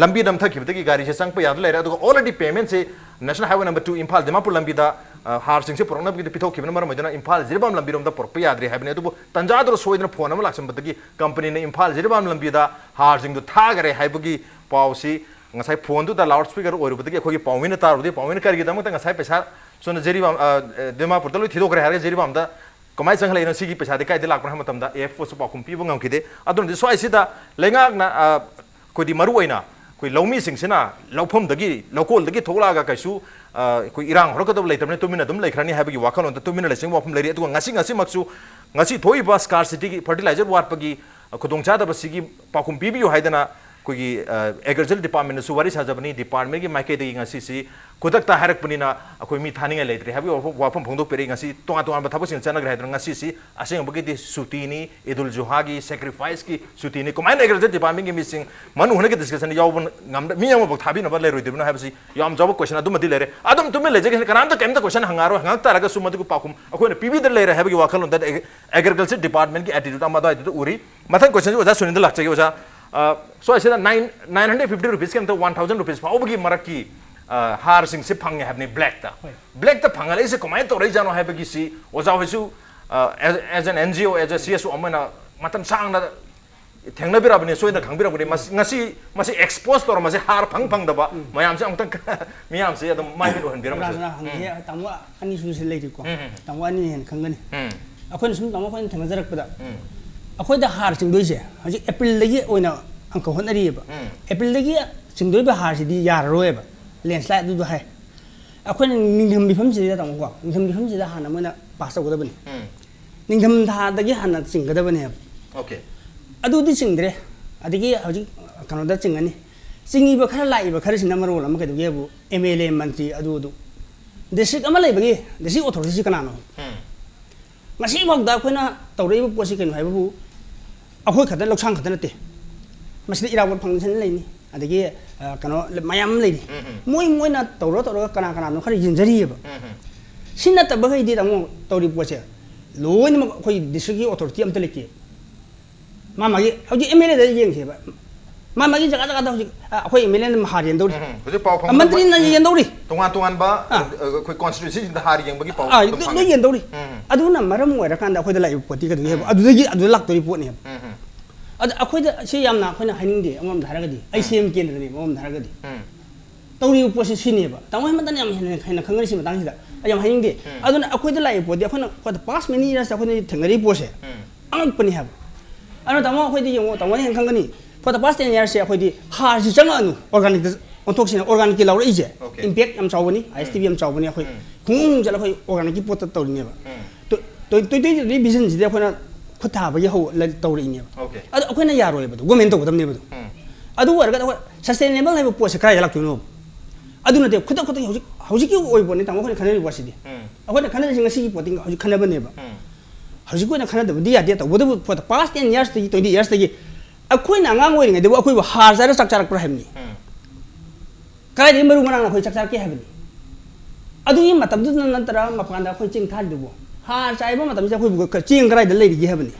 ꯂꯝꯕꯤ ꯅꯝꯊꯈꯤꯕꯗꯒꯤ ꯒꯥꯔꯤꯁꯦ ꯆꯪꯕ ꯌꯥꯗ ꯂꯩꯔꯦ꯫ ꯑꯗꯨꯒ already payment ꯁꯦ National Highway number two Imphal Dimapur ꯂꯝꯕꯤꯗ, ꯑ, ꯍꯥꯔꯁꯤꯡꯁꯦ ꯄꯨꯔꯛꯅꯕꯒꯤꯗ ꯄꯤꯊꯣꯛꯈꯤꯕꯅ ꯃꯔꯝ ꯑꯣꯏꯗꯨꯅ ꯏꯝꯐꯥꯜ ꯖꯤꯔꯤꯕꯥꯝ ꯂꯝꯕꯤꯔꯣꯝꯗ ꯄꯨꯔꯛꯄ ꯌꯥꯗ꯭ꯔꯦ ꯍꯥꯏꯕꯅꯤ꯫ ꯑꯗꯨꯕꯨ ꯇꯟꯖꯥꯗꯨꯗ ꯁꯣꯏꯗꯅ ꯐꯣꯟ ꯑꯃ ꯂꯥꯛꯁꯟꯕꯗꯒꯤ ꯀꯝꯄꯅꯤꯅ ꯏꯝꯐꯥꯜ ꯖꯤꯔꯤꯕꯥꯝ ꯂꯝꯕꯤꯗ ꯍꯥꯔꯁꯤꯡꯗꯨ ꯊꯥꯈꯔꯦ ꯍꯥꯏꯕꯒꯤ ꯄꯥꯎꯁꯤ ꯉꯁꯥꯏ ꯐꯣꯟꯗꯨꯗ ꯂꯥꯎꯗ ꯁ꯭ꯄꯤꯀꯔ ꯑꯣꯏꯔꯨꯕꯗꯒꯤ ꯑꯩꯈꯣꯏꯒꯤ ꯄꯥꯎꯃꯤꯅ ꯇꯥꯔꯨꯕꯗꯤ, ꯄꯥꯎꯃꯤꯅ ꯀꯔꯤꯒꯤꯗꯃꯛꯇ ꯉꯁꯥꯏ ꯄꯩꯁꯥ ꯁꯣꯝꯗ ꯖꯤꯔꯤꯕꯥꯝ, ꯑ, ꯑ, ꯗꯤꯃꯥꯄꯨꯔꯗ ꯂꯣꯏ ꯊꯤꯗꯣꯛꯈ꯭ꯔꯦ ꯍꯥꯏꯔꯒ ꯖꯤꯔꯤꯕꯥꯝꯗ ꯀꯃꯥꯏꯅ ꯆꯪꯍꯜꯂꯛꯏꯅꯣ, ꯁꯤꯒꯤ ꯄꯩꯁꯥꯗꯤ ꯀꯥꯏꯗ ꯂꯥꯛꯄꯅꯣ ꯍꯥꯏꯕ ꯃꯇꯝꯗ, ꯑꯦ ꯑꯦꯐ ꯑꯣꯁꯨ ꯄꯥꯎꯈꯨꯝ ꯄꯤꯕ ꯉꯝꯈꯤꯗꯦ꯫ ꯑꯗꯨꯅꯗꯤ ꯁ꯭ꯋꯥꯏꯁꯤꯗ ꯂꯩꯉꯥꯛꯅ, ꯑ, ꯑꯩꯈꯣꯏꯗꯤ ꯃꯔꯨ ꯑꯣꯏꯅ ꯑꯩꯈꯣꯏ ꯂꯧꯃꯤꯁꯤꯡꯁꯤꯅ ꯂꯧꯐꯝꯗꯒꯤ, ꯂꯧꯀꯣꯜꯗꯒꯤ ꯊꯣꯛꯂꯛꯑꯒ ꯀꯩꯁꯨ, ꯑ, ꯑꯩꯈꯣꯏ ꯏꯔꯥꯡ ꯍꯧꯔꯛꯀꯗꯕ ꯂꯩꯇꯕꯅꯤꯅ ꯇꯨꯃꯤꯟꯅ ꯑꯗꯨꯝ ꯂꯩꯈ꯭ꯔꯅꯤ ꯍꯥꯏꯕꯒꯤ ꯋꯥꯈꯜꯂꯣꯟꯗ ꯇꯨꯃꯤꯟꯅ ꯂꯩꯁꯤꯡꯕ ꯋꯥꯐꯝ ꯂꯩꯔꯤ꯫ ꯑꯗꯨꯒ ꯉꯁꯤ, ꯉꯁꯤꯃꯛꯁꯨ, ꯉꯁꯤ ꯊꯣꯛꯏꯕ ꯁ꯭ꯀꯥꯔꯁꯤꯇꯤꯒꯤ, ꯐꯔꯇꯤꯂꯥꯏꯖꯔ ꯋꯥꯠꯄꯒꯤ, ꯑ, ꯈꯨꯗꯣꯡꯆꯥꯗꯕꯁꯤꯒꯤ ꯄꯥꯎꯈꯨꯝ ꯄꯤꯕꯤꯌꯨ ꯍꯥꯏꯗꯅ ꯑꯩꯈꯣꯏꯒꯤ, ꯑ, ꯑꯦꯒ꯭ꯔꯤꯀꯜꯆꯔ ꯗꯤꯄꯥꯔꯠꯃꯦꯟꯗꯁꯨ ꯋꯥꯔꯤ ꯁꯥꯖꯕꯅꯤ꯫ ꯗꯤꯄꯥꯔꯠꯃꯦꯟꯒꯤ ꯃꯥꯏꯀꯩꯗꯒꯤ ꯉꯁꯤꯁꯤ ꯈꯨꯗꯛꯇ ꯍꯥꯏꯔꯛꯄꯅꯤꯅ ꯑꯩꯈꯣꯏ ꯃꯤ ꯊꯥꯅꯤꯡꯉꯥꯏ ꯂꯩꯇ꯭ꯔꯦ ꯍꯥꯏꯕꯒꯤ ꯋꯥꯐꯝ, ꯋꯥꯐꯝ ꯐꯣꯡꯗꯣꯛꯄꯤꯔꯛꯏ꯫ ꯉꯁꯤ ꯇꯣꯉꯥꯟ ꯇꯣꯉꯥꯟꯕ ꯊꯕꯛꯁꯤꯡ ꯆꯠꯅꯈ꯭ꯔꯦ ꯍꯥꯏꯗꯅ ꯉꯁꯤꯁꯤ ꯑꯁꯦꯡꯕꯒꯤꯗꯤ ꯁꯨꯇꯤꯅꯤ, ꯏꯗꯨꯜ ꯖꯨꯍꯥꯒꯤ ꯁꯦꯀ꯭ꯔꯤꯐꯥꯏꯁꯀꯤ ꯁꯨꯇꯤꯅꯤ꯫ ꯀꯃꯥꯏꯅ ꯑꯦꯒ꯭ꯔꯤꯀꯜꯆꯔ ꯗꯤꯄꯥꯔꯠꯃꯦꯟꯒꯤ ꯃꯤꯁꯤꯡ ꯃꯅꯨ ꯍꯨꯅꯒꯤ ꯗꯤꯁꯀꯁꯟ ꯌꯥꯎꯕ ꯉꯝꯗ, ꯃꯤ ꯑꯃꯐꯥꯎ ꯊꯥꯕꯤꯅꯕ ꯂꯩꯔꯣꯏꯗꯣꯏꯕꯅꯣ ꯍꯥꯏꯕꯁꯤ ꯌꯥꯝ ꯆꯥꯎꯕ ꯀꯣꯏꯁꯟ ꯑꯗꯨꯃꯗꯤ ꯂꯩꯔꯦ꯫ ꯑꯗꯨꯝ ꯇꯨꯃꯤꯟ ꯂꯩꯖꯒꯦ, ꯀꯅꯥꯝꯇ ꯀꯩꯝꯇ ꯀꯣꯏꯁꯟ ꯍꯪꯉꯛꯑꯔꯣꯏ꯫ ꯍꯪꯉꯛ ꯇꯥꯔꯒꯁꯨ ꯃꯗꯨꯒꯤ ꯄꯥꯎꯈꯨꯝ ꯑꯩꯈꯣꯏꯅ ꯄꯤꯕꯤꯗ ꯂꯩꯔꯦ ꯍꯥꯏꯕꯒꯤ ꯋꯥꯈꯜꯂꯣꯟꯗ ꯑꯦꯒ꯭ꯔꯤꯀꯜꯆꯔ ꯗꯤꯄꯥꯔꯠꯃꯦꯟꯒꯤ ꯑꯦꯇꯤꯇ꯭ꯌꯨꯠ ꯑꯃ ꯑꯗꯨꯋꯥꯏꯗꯨꯗ ꯎꯔꯤ꯫ ꯃꯊꯪ ꯀꯣꯏꯁꯟꯁꯤ ꯑꯣꯖꯥ ꯁꯨꯅꯤꯜꯗ ꯂꯥꯛꯆꯒꯦ꯫ ꯑꯣꯖꯥ, ꯑ, ꯁ꯭ꯋꯥꯏꯁꯤꯗ ꯅꯥꯏꯟ, ꯅꯥꯏꯟ ꯍꯟꯗ꯭ꯔꯦꯠ ꯐꯤꯐꯇꯤ ꯔꯨꯄꯤꯁꯀꯤ ꯑꯃꯇ ꯋꯥꯟ ꯊꯥꯎꯖꯟ ꯔꯨꯄꯤꯁ ꯐꯥꯎꯕꯒꯤ ꯃꯔꯛꯀꯤ, ꯑ, ꯍꯥꯔꯁꯤꯡꯁꯦ ꯐꯪꯉꯦ ꯍꯥꯏꯕꯅꯤ ꯕ꯭ꯂꯦꯛꯇ꯫ ꯍꯣꯏ꯫ ꯕ꯭ꯂꯦꯛꯇ ꯐꯪꯍꯜꯂꯛꯏꯁꯦ ꯀꯃꯥꯏꯅ ꯇꯧꯔꯛꯏꯖꯥꯠꯅꯣ ꯍꯥꯏꯕꯒꯤꯁꯤ ꯑꯣꯖꯥ ꯍꯣꯏꯁꯨ, ꯑ, as, as an N G O, as a C S O ꯑꯃ ꯑꯣꯏꯅ ꯃꯇꯝ ꯁꯥꯡꯅ ꯊꯦꯡꯅꯕꯤꯔꯕꯅꯤ, ꯁꯣꯏꯗꯅ ꯈꯪꯕꯤꯔꯝꯒꯅꯤ꯫ ꯃꯁꯤ, ꯉꯁꯤ ꯃꯁꯤ ꯑꯦꯛꯁꯄꯣꯖ ꯇꯧꯔ ꯃꯁꯤ ꯍꯥꯔ ꯐꯪ ꯐꯪꯗꯕ ꯃꯌꯥꯝꯁꯦ ꯑꯃꯨꯛꯇꯪ ꯃꯤꯌꯥꯝꯁꯦ ꯑꯗꯨꯝ ꯃꯥꯏ ꯃꯤꯠ ꯑꯣꯏꯍꯟꯕꯤꯔꯝꯃꯁꯦ꯫ ꯑꯣꯖꯥꯅ ꯍꯪꯉꯤꯁꯦ ꯇꯥꯃꯣ ꯑꯅꯤ ꯁꯨꯕꯁꯤ ꯂꯩꯔꯤꯀꯣ꯫ ꯎꯝ, ꯎꯝ, ꯎꯝ꯫ ꯇꯥꯃꯣ ꯑꯅꯤ ꯍꯦꯟꯅ ꯈꯪꯒꯅꯤ꯫ ꯎꯝ꯫ ꯑꯩꯈꯣꯏꯅ ꯁꯨꯝ ꯇꯥꯃꯣ ꯑꯩꯈꯣꯏꯅ ꯊꯦꯡꯅꯖꯔꯛꯄꯗ ꯎꯝ꯫ ꯑꯩꯈꯣꯏꯗ ꯍꯥꯔ ꯆꯤꯡꯗꯣꯏꯁꯦ ꯍꯧꯖꯤꯛ ꯑꯦꯄ꯭ꯔꯤꯜꯗꯒꯤ ꯑꯣꯏꯅ ꯑꯪꯀ ꯍꯣꯠꯅꯔꯤꯑꯕ꯫ ꯎꯝ꯫ ꯑꯦꯄ꯭ꯔꯤꯜꯗꯒꯤ ꯆꯤꯡꯗꯣꯏꯕ ꯍꯥꯔꯁꯤꯗꯤ ꯌꯥꯔꯔꯣꯏꯕ, ꯂꯦꯟꯁ꯭ꯂꯥꯏꯠ ꯑꯗꯨꯗꯣ ꯍꯥꯏ꯫ ꯑꯩꯈꯣꯏꯅ ꯅꯤꯡꯊꯝ ꯃꯤꯐꯝꯁꯤꯗ ꯇꯥꯃꯣꯀꯣ, ꯅꯤꯡꯊꯝ ꯃꯤꯐꯝꯁꯤꯗ ꯍꯥꯟꯅ ꯃꯣꯏꯅ ꯄꯥꯁ ꯇꯧꯒꯗꯕꯅꯤ꯫ ꯎꯝ꯫ ꯅꯤꯡꯊꯝ ꯊꯥꯗꯒꯤ ꯍꯥꯟꯅ ꯆꯤꯡꯒꯗꯕꯅꯦꯕ꯫ ꯑꯣꯀꯦ꯫ ꯑꯗꯨꯗꯤ ꯆꯤꯡꯗ꯭ꯔꯦ꯫ ꯑꯗꯒꯤ ꯍꯧꯖꯤꯛ ꯀꯩꯅꯣꯗ ꯆꯤꯡꯉꯅꯤ꯫ ꯆꯤꯡꯉꯤꯕ ꯈꯔ ꯂꯥꯛꯏꯕ ꯈꯔꯁꯤꯅ ꯃꯔꯣꯜ ꯑꯃ ꯀꯩꯗꯧꯒꯦꯕꯨ ꯑꯦꯝ ꯑꯦꯜ ꯑꯦ, ꯃꯟꯇ꯭ꯔꯤ ꯑꯗꯨ ꯑꯗꯨ ꯗꯤꯁꯇ꯭ꯔꯤꯛ ꯑꯃ ꯂꯩꯕꯒꯤ ꯗꯤꯁꯇ꯭ꯔꯤꯛ ꯑꯣꯊꯣꯔꯤꯇꯤꯁꯤ ꯀꯅꯥꯅꯣ? ꯎꯝ꯫ ꯉꯁꯤꯐꯥꯎꯗ ꯑꯩꯈꯣꯏꯅ ꯇꯧꯔꯛꯏꯕ ꯄꯣꯠꯁꯤ ꯀꯩꯅꯣ ꯍꯥꯏꯕꯕꯨ ꯑꯩꯈꯣꯏ ꯈꯛꯇ ꯂꯧꯁꯥꯡ ꯈꯛꯇ ꯅꯠꯇꯦ꯫ ꯃꯁꯤꯗ ꯏꯔꯥꯕꯣꯠ ꯐꯥꯎꯟꯗꯦꯁꯟ ꯂꯩꯅꯤ, ꯑꯗꯒꯤ, ꯑ, ꯀꯩꯅꯣ ꯃꯌꯥꯝ ꯑꯃ ꯂꯩꯔꯤ꯫ ꯎꯝ, ꯎꯝ꯫ ꯃꯣꯏ, ꯃꯣꯏꯅ ꯇꯧꯔ ꯇꯧꯔꯒ ꯀꯅꯥ ꯀꯅꯥꯅꯣ ꯈꯔ ꯌꯦꯟꯖꯔꯤꯑꯕ꯫ ꯎꯝ, ꯎꯝ꯫ ꯁꯤ ꯅꯠꯇꯕꯈꯩꯗꯤ ꯇꯥꯃꯣ ꯇꯧꯔꯤꯕ ꯄꯣꯠꯁꯦ ꯂꯣꯏꯅꯃꯛ ꯑꯩꯈꯣꯏ ꯗꯤꯁꯇ꯭ꯔꯤꯛꯀꯤ ꯑꯣꯊꯣꯔꯤꯇꯤ ꯑꯝꯇ ꯂꯩꯇꯦ꯫ ꯃꯥ ꯃꯥꯒꯤ ꯍꯧꯖꯤꯛ ꯑꯦꯝ ꯑꯦꯜ ꯑꯦꯗ ꯌꯦꯡꯁꯦꯕ꯫ ꯃꯥ ꯃꯥꯒꯤ ꯖꯒꯥ ꯖꯒꯥꯗ ꯍꯧꯖꯤꯛ, ꯑ, ꯑꯩꯈꯣꯏ ꯑꯦꯝ ꯑꯦꯜ ꯑꯦꯅ ꯍꯥꯔ ꯌꯦꯟꯗꯧꯔꯤ꯫ ꯎꯝ, ꯎꯝ꯫ ꯍꯧꯖꯤꯛ ꯄꯥꯎ ꯐꯪꯕꯗ ꯃꯟꯇ꯭ꯔꯤꯅ ꯃꯣꯏ ꯌꯦꯟꯗꯧꯔꯤ꯫ ꯇꯣꯉꯥꯟ ꯇꯣꯉꯥꯟꯕ, ꯑꯥ꯫ ꯑ, ꯑꯩꯈꯣꯏ ꯀꯣꯟꯁꯇꯤꯇ꯭ꯋꯦꯟꯁꯤꯁꯤꯡꯗ ꯍꯥꯔ ꯌꯦꯡꯕꯒꯤ ꯄꯥꯎ ꯑꯥ, ꯑꯗꯨꯝ ꯂꯣꯏ ꯐꯪꯉꯦ꯫ ꯌꯦꯟꯗꯧꯔꯤ꯫ ꯎꯝ꯫ ꯑꯗꯨꯅ ꯃꯔꯝ ꯑꯣꯏꯔꯀꯥꯟꯗ ꯑꯩꯈꯣꯏꯗ ꯂꯥꯛꯏꯕ ꯄꯣꯠꯇꯤ ꯀꯩꯗꯧꯒꯦ ꯍꯥꯏꯕ? ꯎꯝ꯫ ꯑꯗꯨꯗꯒꯤ, ꯑꯗꯨꯗ ꯂꯥꯛꯇꯧꯔꯤ ꯄꯣꯠꯅꯦꯕ꯫ ꯎꯝ, ꯎꯝ꯫ ꯑꯗ ꯑꯩꯈꯣꯏꯗ ꯁꯤ ꯌꯥꯝꯅ ꯑꯩꯈꯣꯏꯅ ꯍꯥꯏꯅꯤꯡꯗꯦ, ꯑꯃꯔꯣꯝꯗ ꯍꯥꯏꯔꯒꯗꯤ ꯑꯩ ꯁꯤ ꯑꯦꯝ ꯀꯦꯟꯗ꯭ꯔꯅꯦꯕ, ꯑꯃꯔꯣꯝꯗ ꯍꯥꯏꯔꯒꯗꯤ꯫ ꯎꯝ꯫ ꯇꯧꯔꯤꯕ ꯄꯣꯠꯁꯤ ꯁꯤꯅꯦꯕ꯫ ꯇꯥꯃꯣ ꯍꯦꯃꯟꯇꯅ ꯌꯥꯝ ꯍꯦꯟꯅ, ꯍꯦꯟꯅ ꯈꯪꯒꯅꯤ ꯁꯤ ꯃꯇꯥꯡꯁꯤꯗ꯫ ꯑꯩ ꯌꯥꯝ ꯍꯥꯏꯅꯤꯡꯗꯦ꯫ ꯎꯝ꯫ ꯑꯗꯨꯅ ꯑꯩꯈꯣꯏꯗ ꯂꯥꯛꯏꯕ ꯄꯣꯠꯇꯤ ꯑꯩꯈꯣꯏꯅ for the past many years ꯑꯩꯈꯣꯏꯅ ꯊꯦꯡꯅꯔꯤꯕ ꯄꯣꯠꯁꯦ ꯎꯝ꯫ ꯑꯉꯛꯄꯅꯤ ꯍꯥꯏꯕ꯫ ꯑꯗꯨꯅ ꯇꯥꯃꯣ ꯑꯩꯈꯣꯏꯗꯤ ꯌꯦꯡꯉꯣ, ꯇꯥꯃꯣꯅ ꯍꯦꯟꯅ ꯈꯪꯒꯅꯤ꯫ For the past ten years ꯑꯩꯈꯣꯏꯗꯤ ꯍꯥꯔꯁꯤ ꯆꯪꯉꯛꯑꯅꯨ, organicꯇ ꯑꯣꯟꯊꯣꯛꯁꯤꯅ, organicꯀꯤ ꯂꯧꯔꯛꯏꯁꯦ okay꯫ Impact ꯌꯥꯝ ꯆꯥꯎꯕꯅꯤ, ꯎꯝ꯫ I S T B ꯌꯥꯝ ꯆꯥꯎꯕꯅꯤ꯫ ꯑꯩꯈꯣꯏ ꯎꯝ꯫ ꯈꯣꯡꯎꯞ ꯆꯠꯂ ꯑꯩꯈꯣꯏ organicꯀꯤ ꯄꯣꯠꯇ ꯇꯧꯔꯤꯅꯦꯕ꯫ ꯎꯝ꯫ Twenty twenty visionꯁꯤꯗꯤ ꯑꯩꯈꯣꯏꯅ ꯈꯨꯠ ꯊꯥꯕꯒꯤ ꯍꯧ-, ꯂ-, ꯇꯧꯔꯛꯏꯅꯦꯕ꯫ Okay꯫ ꯑꯗꯣ ꯑꯩꯈꯣꯏꯅ ꯌꯥꯔꯣꯏꯕ ꯑꯗꯣ, government ꯇꯧꯒꯗꯕꯅꯦꯕ ꯑꯗꯣ꯫ ꯎꯝ꯫ ꯑꯗꯨ ꯑꯣꯏꯔꯒꯗꯤ ꯑꯩꯈꯣꯏ sustainable ꯍꯥꯏꯕ ꯄꯣꯠꯁꯦ ꯀꯗꯥꯏꯗ ꯂꯥꯛꯇꯣꯏꯅꯣ? ꯑꯗꯨ ꯅꯠꯇꯦ, ꯈꯨꯗꯛ ꯈꯨꯗꯛꯀꯤ ꯍꯧꯖꯤꯛ, ꯍꯧꯖꯤꯛꯀꯤ ꯑꯣꯏꯕ ꯄꯣꯠꯅꯤ ꯇꯥꯃꯣ ꯑꯩꯈꯣꯏꯅ ꯈꯟꯅꯔꯤꯕ ꯄꯣꯠꯁꯤꯗꯤ꯫ ꯎꯝ꯫ ꯑꯩꯈꯣꯏꯅ ꯈꯟꯅꯔꯤꯁꯤ ꯉꯁꯤꯒꯤ ꯄꯣꯠꯇꯤ ꯍꯧꯖꯤꯛ ꯈꯟꯅꯕꯅꯦꯕ꯫ ꯎꯝ꯫ ꯍꯧꯖꯤꯛꯀꯤ ꯑꯣꯏꯅ ꯈꯟꯅꯗꯕꯗꯤ ꯌꯥꯗꯦ꯫ ꯇꯧꯕꯇꯕꯨ for the past ten yearsꯇꯒꯤ, twenty yearsꯇꯒꯤ ꯑꯩꯈꯣꯏꯅ ꯑꯉꯥꯡ ꯑꯣꯏꯔꯤꯉꯩꯗꯕꯨ ꯑꯩꯈꯣꯏꯕꯨ ꯍꯥꯔ ꯆꯥꯏꯔ ꯆꯥꯛ ꯆꯥꯔꯛꯄ꯭ꯔꯥ ꯍꯥꯏꯕꯅꯤ꯫ ꯎꯝ꯫ ꯀꯗꯥꯏꯗꯒꯤ ꯃꯔꯨ ꯃꯔꯥꯡ ꯑꯩꯈꯣꯏ ꯆꯥꯛ ꯆꯥꯔꯛꯀꯦ ꯍꯥꯏꯕꯅꯤ? ꯑꯗꯨꯒꯤ ꯃꯇꯝꯗꯨꯗ ꯅꯠꯇ꯭ꯔ ꯃꯄꯥꯟꯗ ꯑꯩꯈꯣꯏ ꯆꯦꯡ ꯊꯥꯔꯤꯗꯨꯕꯨ? ꯍꯥꯔ ꯆꯥꯏꯕ ꯃꯇꯝꯁꯤꯗ ꯑꯩꯈꯣꯏꯕꯨ ꯀ-, ꯆꯦꯡ ꯀꯗꯥꯏꯗ ꯂꯩꯔꯤꯒꯦ ꯍꯥꯏꯕꯅꯤ?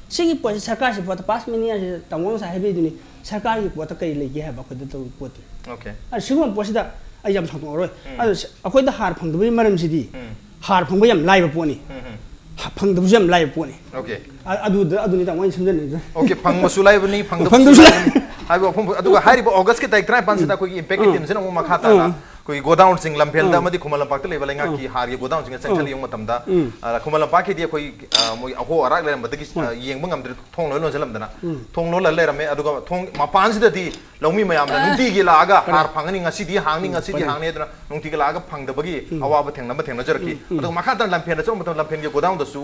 ꯁꯤꯒꯤ ꯄꯣꯠꯁꯤ ꯁꯔꯀꯥꯔꯁꯤ for the past many yearsꯁꯤꯗ ꯇꯥꯃꯣ ꯉꯁꯥꯏ ꯍꯥꯏꯕꯤꯗꯨꯅꯤ, ꯁꯔꯀꯥꯔꯒꯤ ꯄꯣꯠꯇ ꯀꯔꯤ ꯂꯩꯒꯦ ꯍꯥꯏꯕ ꯑꯩꯈꯣꯏꯗ ꯇꯧꯔꯤꯕ ꯄꯣꯠꯇꯤ꯫ Okay꯫ ꯑꯗꯨ ꯁꯤꯒꯨꯝꯕ ꯄꯣꯠꯁꯤꯗ ꯑꯩ ꯌꯥꯝ ꯁꯥꯡꯗꯣꯛꯑꯔꯣꯏ꯫ ꯎꯝ꯫ ꯑꯗꯨ ꯁ-, ꯑꯩꯈꯣꯏꯗ ꯍꯥꯔ ꯐꯪꯗꯕꯒꯤ ꯃꯔꯝꯁꯤꯗꯤ ꯎꯝ꯫ ꯍꯥꯔ ꯐꯪꯕ ꯌꯥꯝ ꯂꯥꯏꯕ ꯄꯣꯠꯅꯤ꯫ ꯎꯝ, ꯎꯝ꯫ ꯍꯥ-, ꯐꯪꯗꯕꯁꯨ ꯌꯥꯝ ꯂꯥꯏꯕ ꯄꯣꯠꯅꯤ꯫ Okay꯫ ꯑ-, ꯑꯗꯨꯗ, ꯑꯗꯨꯅꯤ ꯇꯥꯃꯣ ꯑꯩꯅ ꯁꯝꯖꯅꯤꯡꯉꯤꯁꯦ꯫ Okay, ꯐꯪꯕꯁꯨ ꯂꯥꯏꯕꯅꯤ, ꯐꯪꯗꯕꯁꯨ ꯐꯪꯗꯕꯁꯨ ꯂꯥꯏꯕꯅꯤ ꯍꯥꯏꯕ ꯋꯥꯐꯝ꯫ ꯑꯗꯨꯒ ꯍꯥꯏꯔꯤꯕ Augustꯀꯤ ꯇꯥꯔꯤꯛ ꯇꯔꯥꯅꯤꯄꯥꯟꯁꯤꯗ ꯎꯝ꯫ ꯑꯩꯈꯣꯏꯒꯤ Impactꯀꯤ ꯎꯝ꯫ Teamꯁꯤꯅ ꯑꯃꯨꯛ ꯃꯈꯥ ꯇꯥꯅ ꯎꯝ꯫ ꯑꯩꯈꯣꯏꯒꯤ godownꯁꯤꯡ ꯂꯝꯐꯦꯜꯗ ꯎꯝ꯫ ꯑꯃꯗꯤ ꯈꯨꯃꯟ ꯂꯝꯄꯥꯛꯇ ꯂꯩꯕ ꯂꯩꯉꯥꯛꯀꯤ ꯎꯝ꯫ ꯍꯥꯔꯒꯤ godownꯁꯤꯡꯗ ꯆꯪꯁꯤꯜꯂ ꯎꯝ꯫ ꯌꯦꯡꯕ ꯃꯇꯝꯗ, ꯎꯝ꯫ ꯑ, ꯈꯨꯃꯟ ꯂꯝꯄꯥꯛꯀꯤꯗꯤ ꯑꯩꯈꯣꯏ, ꯑ, ꯃꯣꯏ ꯑꯍꯣ ꯑꯔꯥꯛ ꯂꯩꯔꯝꯕꯗꯒꯤ, ꯍꯣꯏ꯫ ꯑ, ꯌꯦꯡꯕ ꯉꯝꯗ꯭ꯔꯦ, ꯊꯣꯡ ꯂꯣꯏ ꯂꯣꯟꯁꯤꯜꯂꯝꯗꯅ꯫ ꯎꯝ꯫ ꯊꯣꯡ ꯂꯣꯜꯂ ꯂꯩꯔꯝꯃꯦ꯫ ꯑꯗꯨꯒ ꯊꯣꯡ ꯃꯄꯥꯟꯁꯤꯗꯗꯤ ꯂꯧꯃꯤ ꯃꯌꯥꯝꯅ ꯑ꯫ ꯅꯨꯡꯇꯤꯒꯤ ꯂꯥꯛꯑꯒ ꯐꯔꯦ꯫ ꯍꯥꯔ ꯐꯪꯒꯅꯤ, ꯉꯁꯤꯗꯤ ꯍꯥꯡꯅꯤ, ꯎꯝ, ꯉꯁꯤꯗꯤ ꯐꯔꯦ꯫ ꯍꯥꯡꯅꯤ ꯍꯥꯏꯗꯅ ꯅꯨꯡꯇꯤꯒꯤ ꯂꯥꯛꯑꯒ ꯐꯪꯗꯕꯒꯤ ꯎꯝ꯫ ꯑꯋꯥꯕ ꯊꯦꯡꯅꯕ ꯊꯦꯡꯅꯖꯔꯛꯈꯤ꯫ ꯎꯝ, ꯎꯝ꯫ ꯑꯗꯨꯒ ꯃꯈꯥ ꯇꯥꯅ ꯂꯝꯐꯦꯜꯗ ꯆꯠꯂꯨꯕ ꯃꯇꯝꯗ ꯂꯝꯐꯦꯜꯒꯤ godownꯗꯁꯨ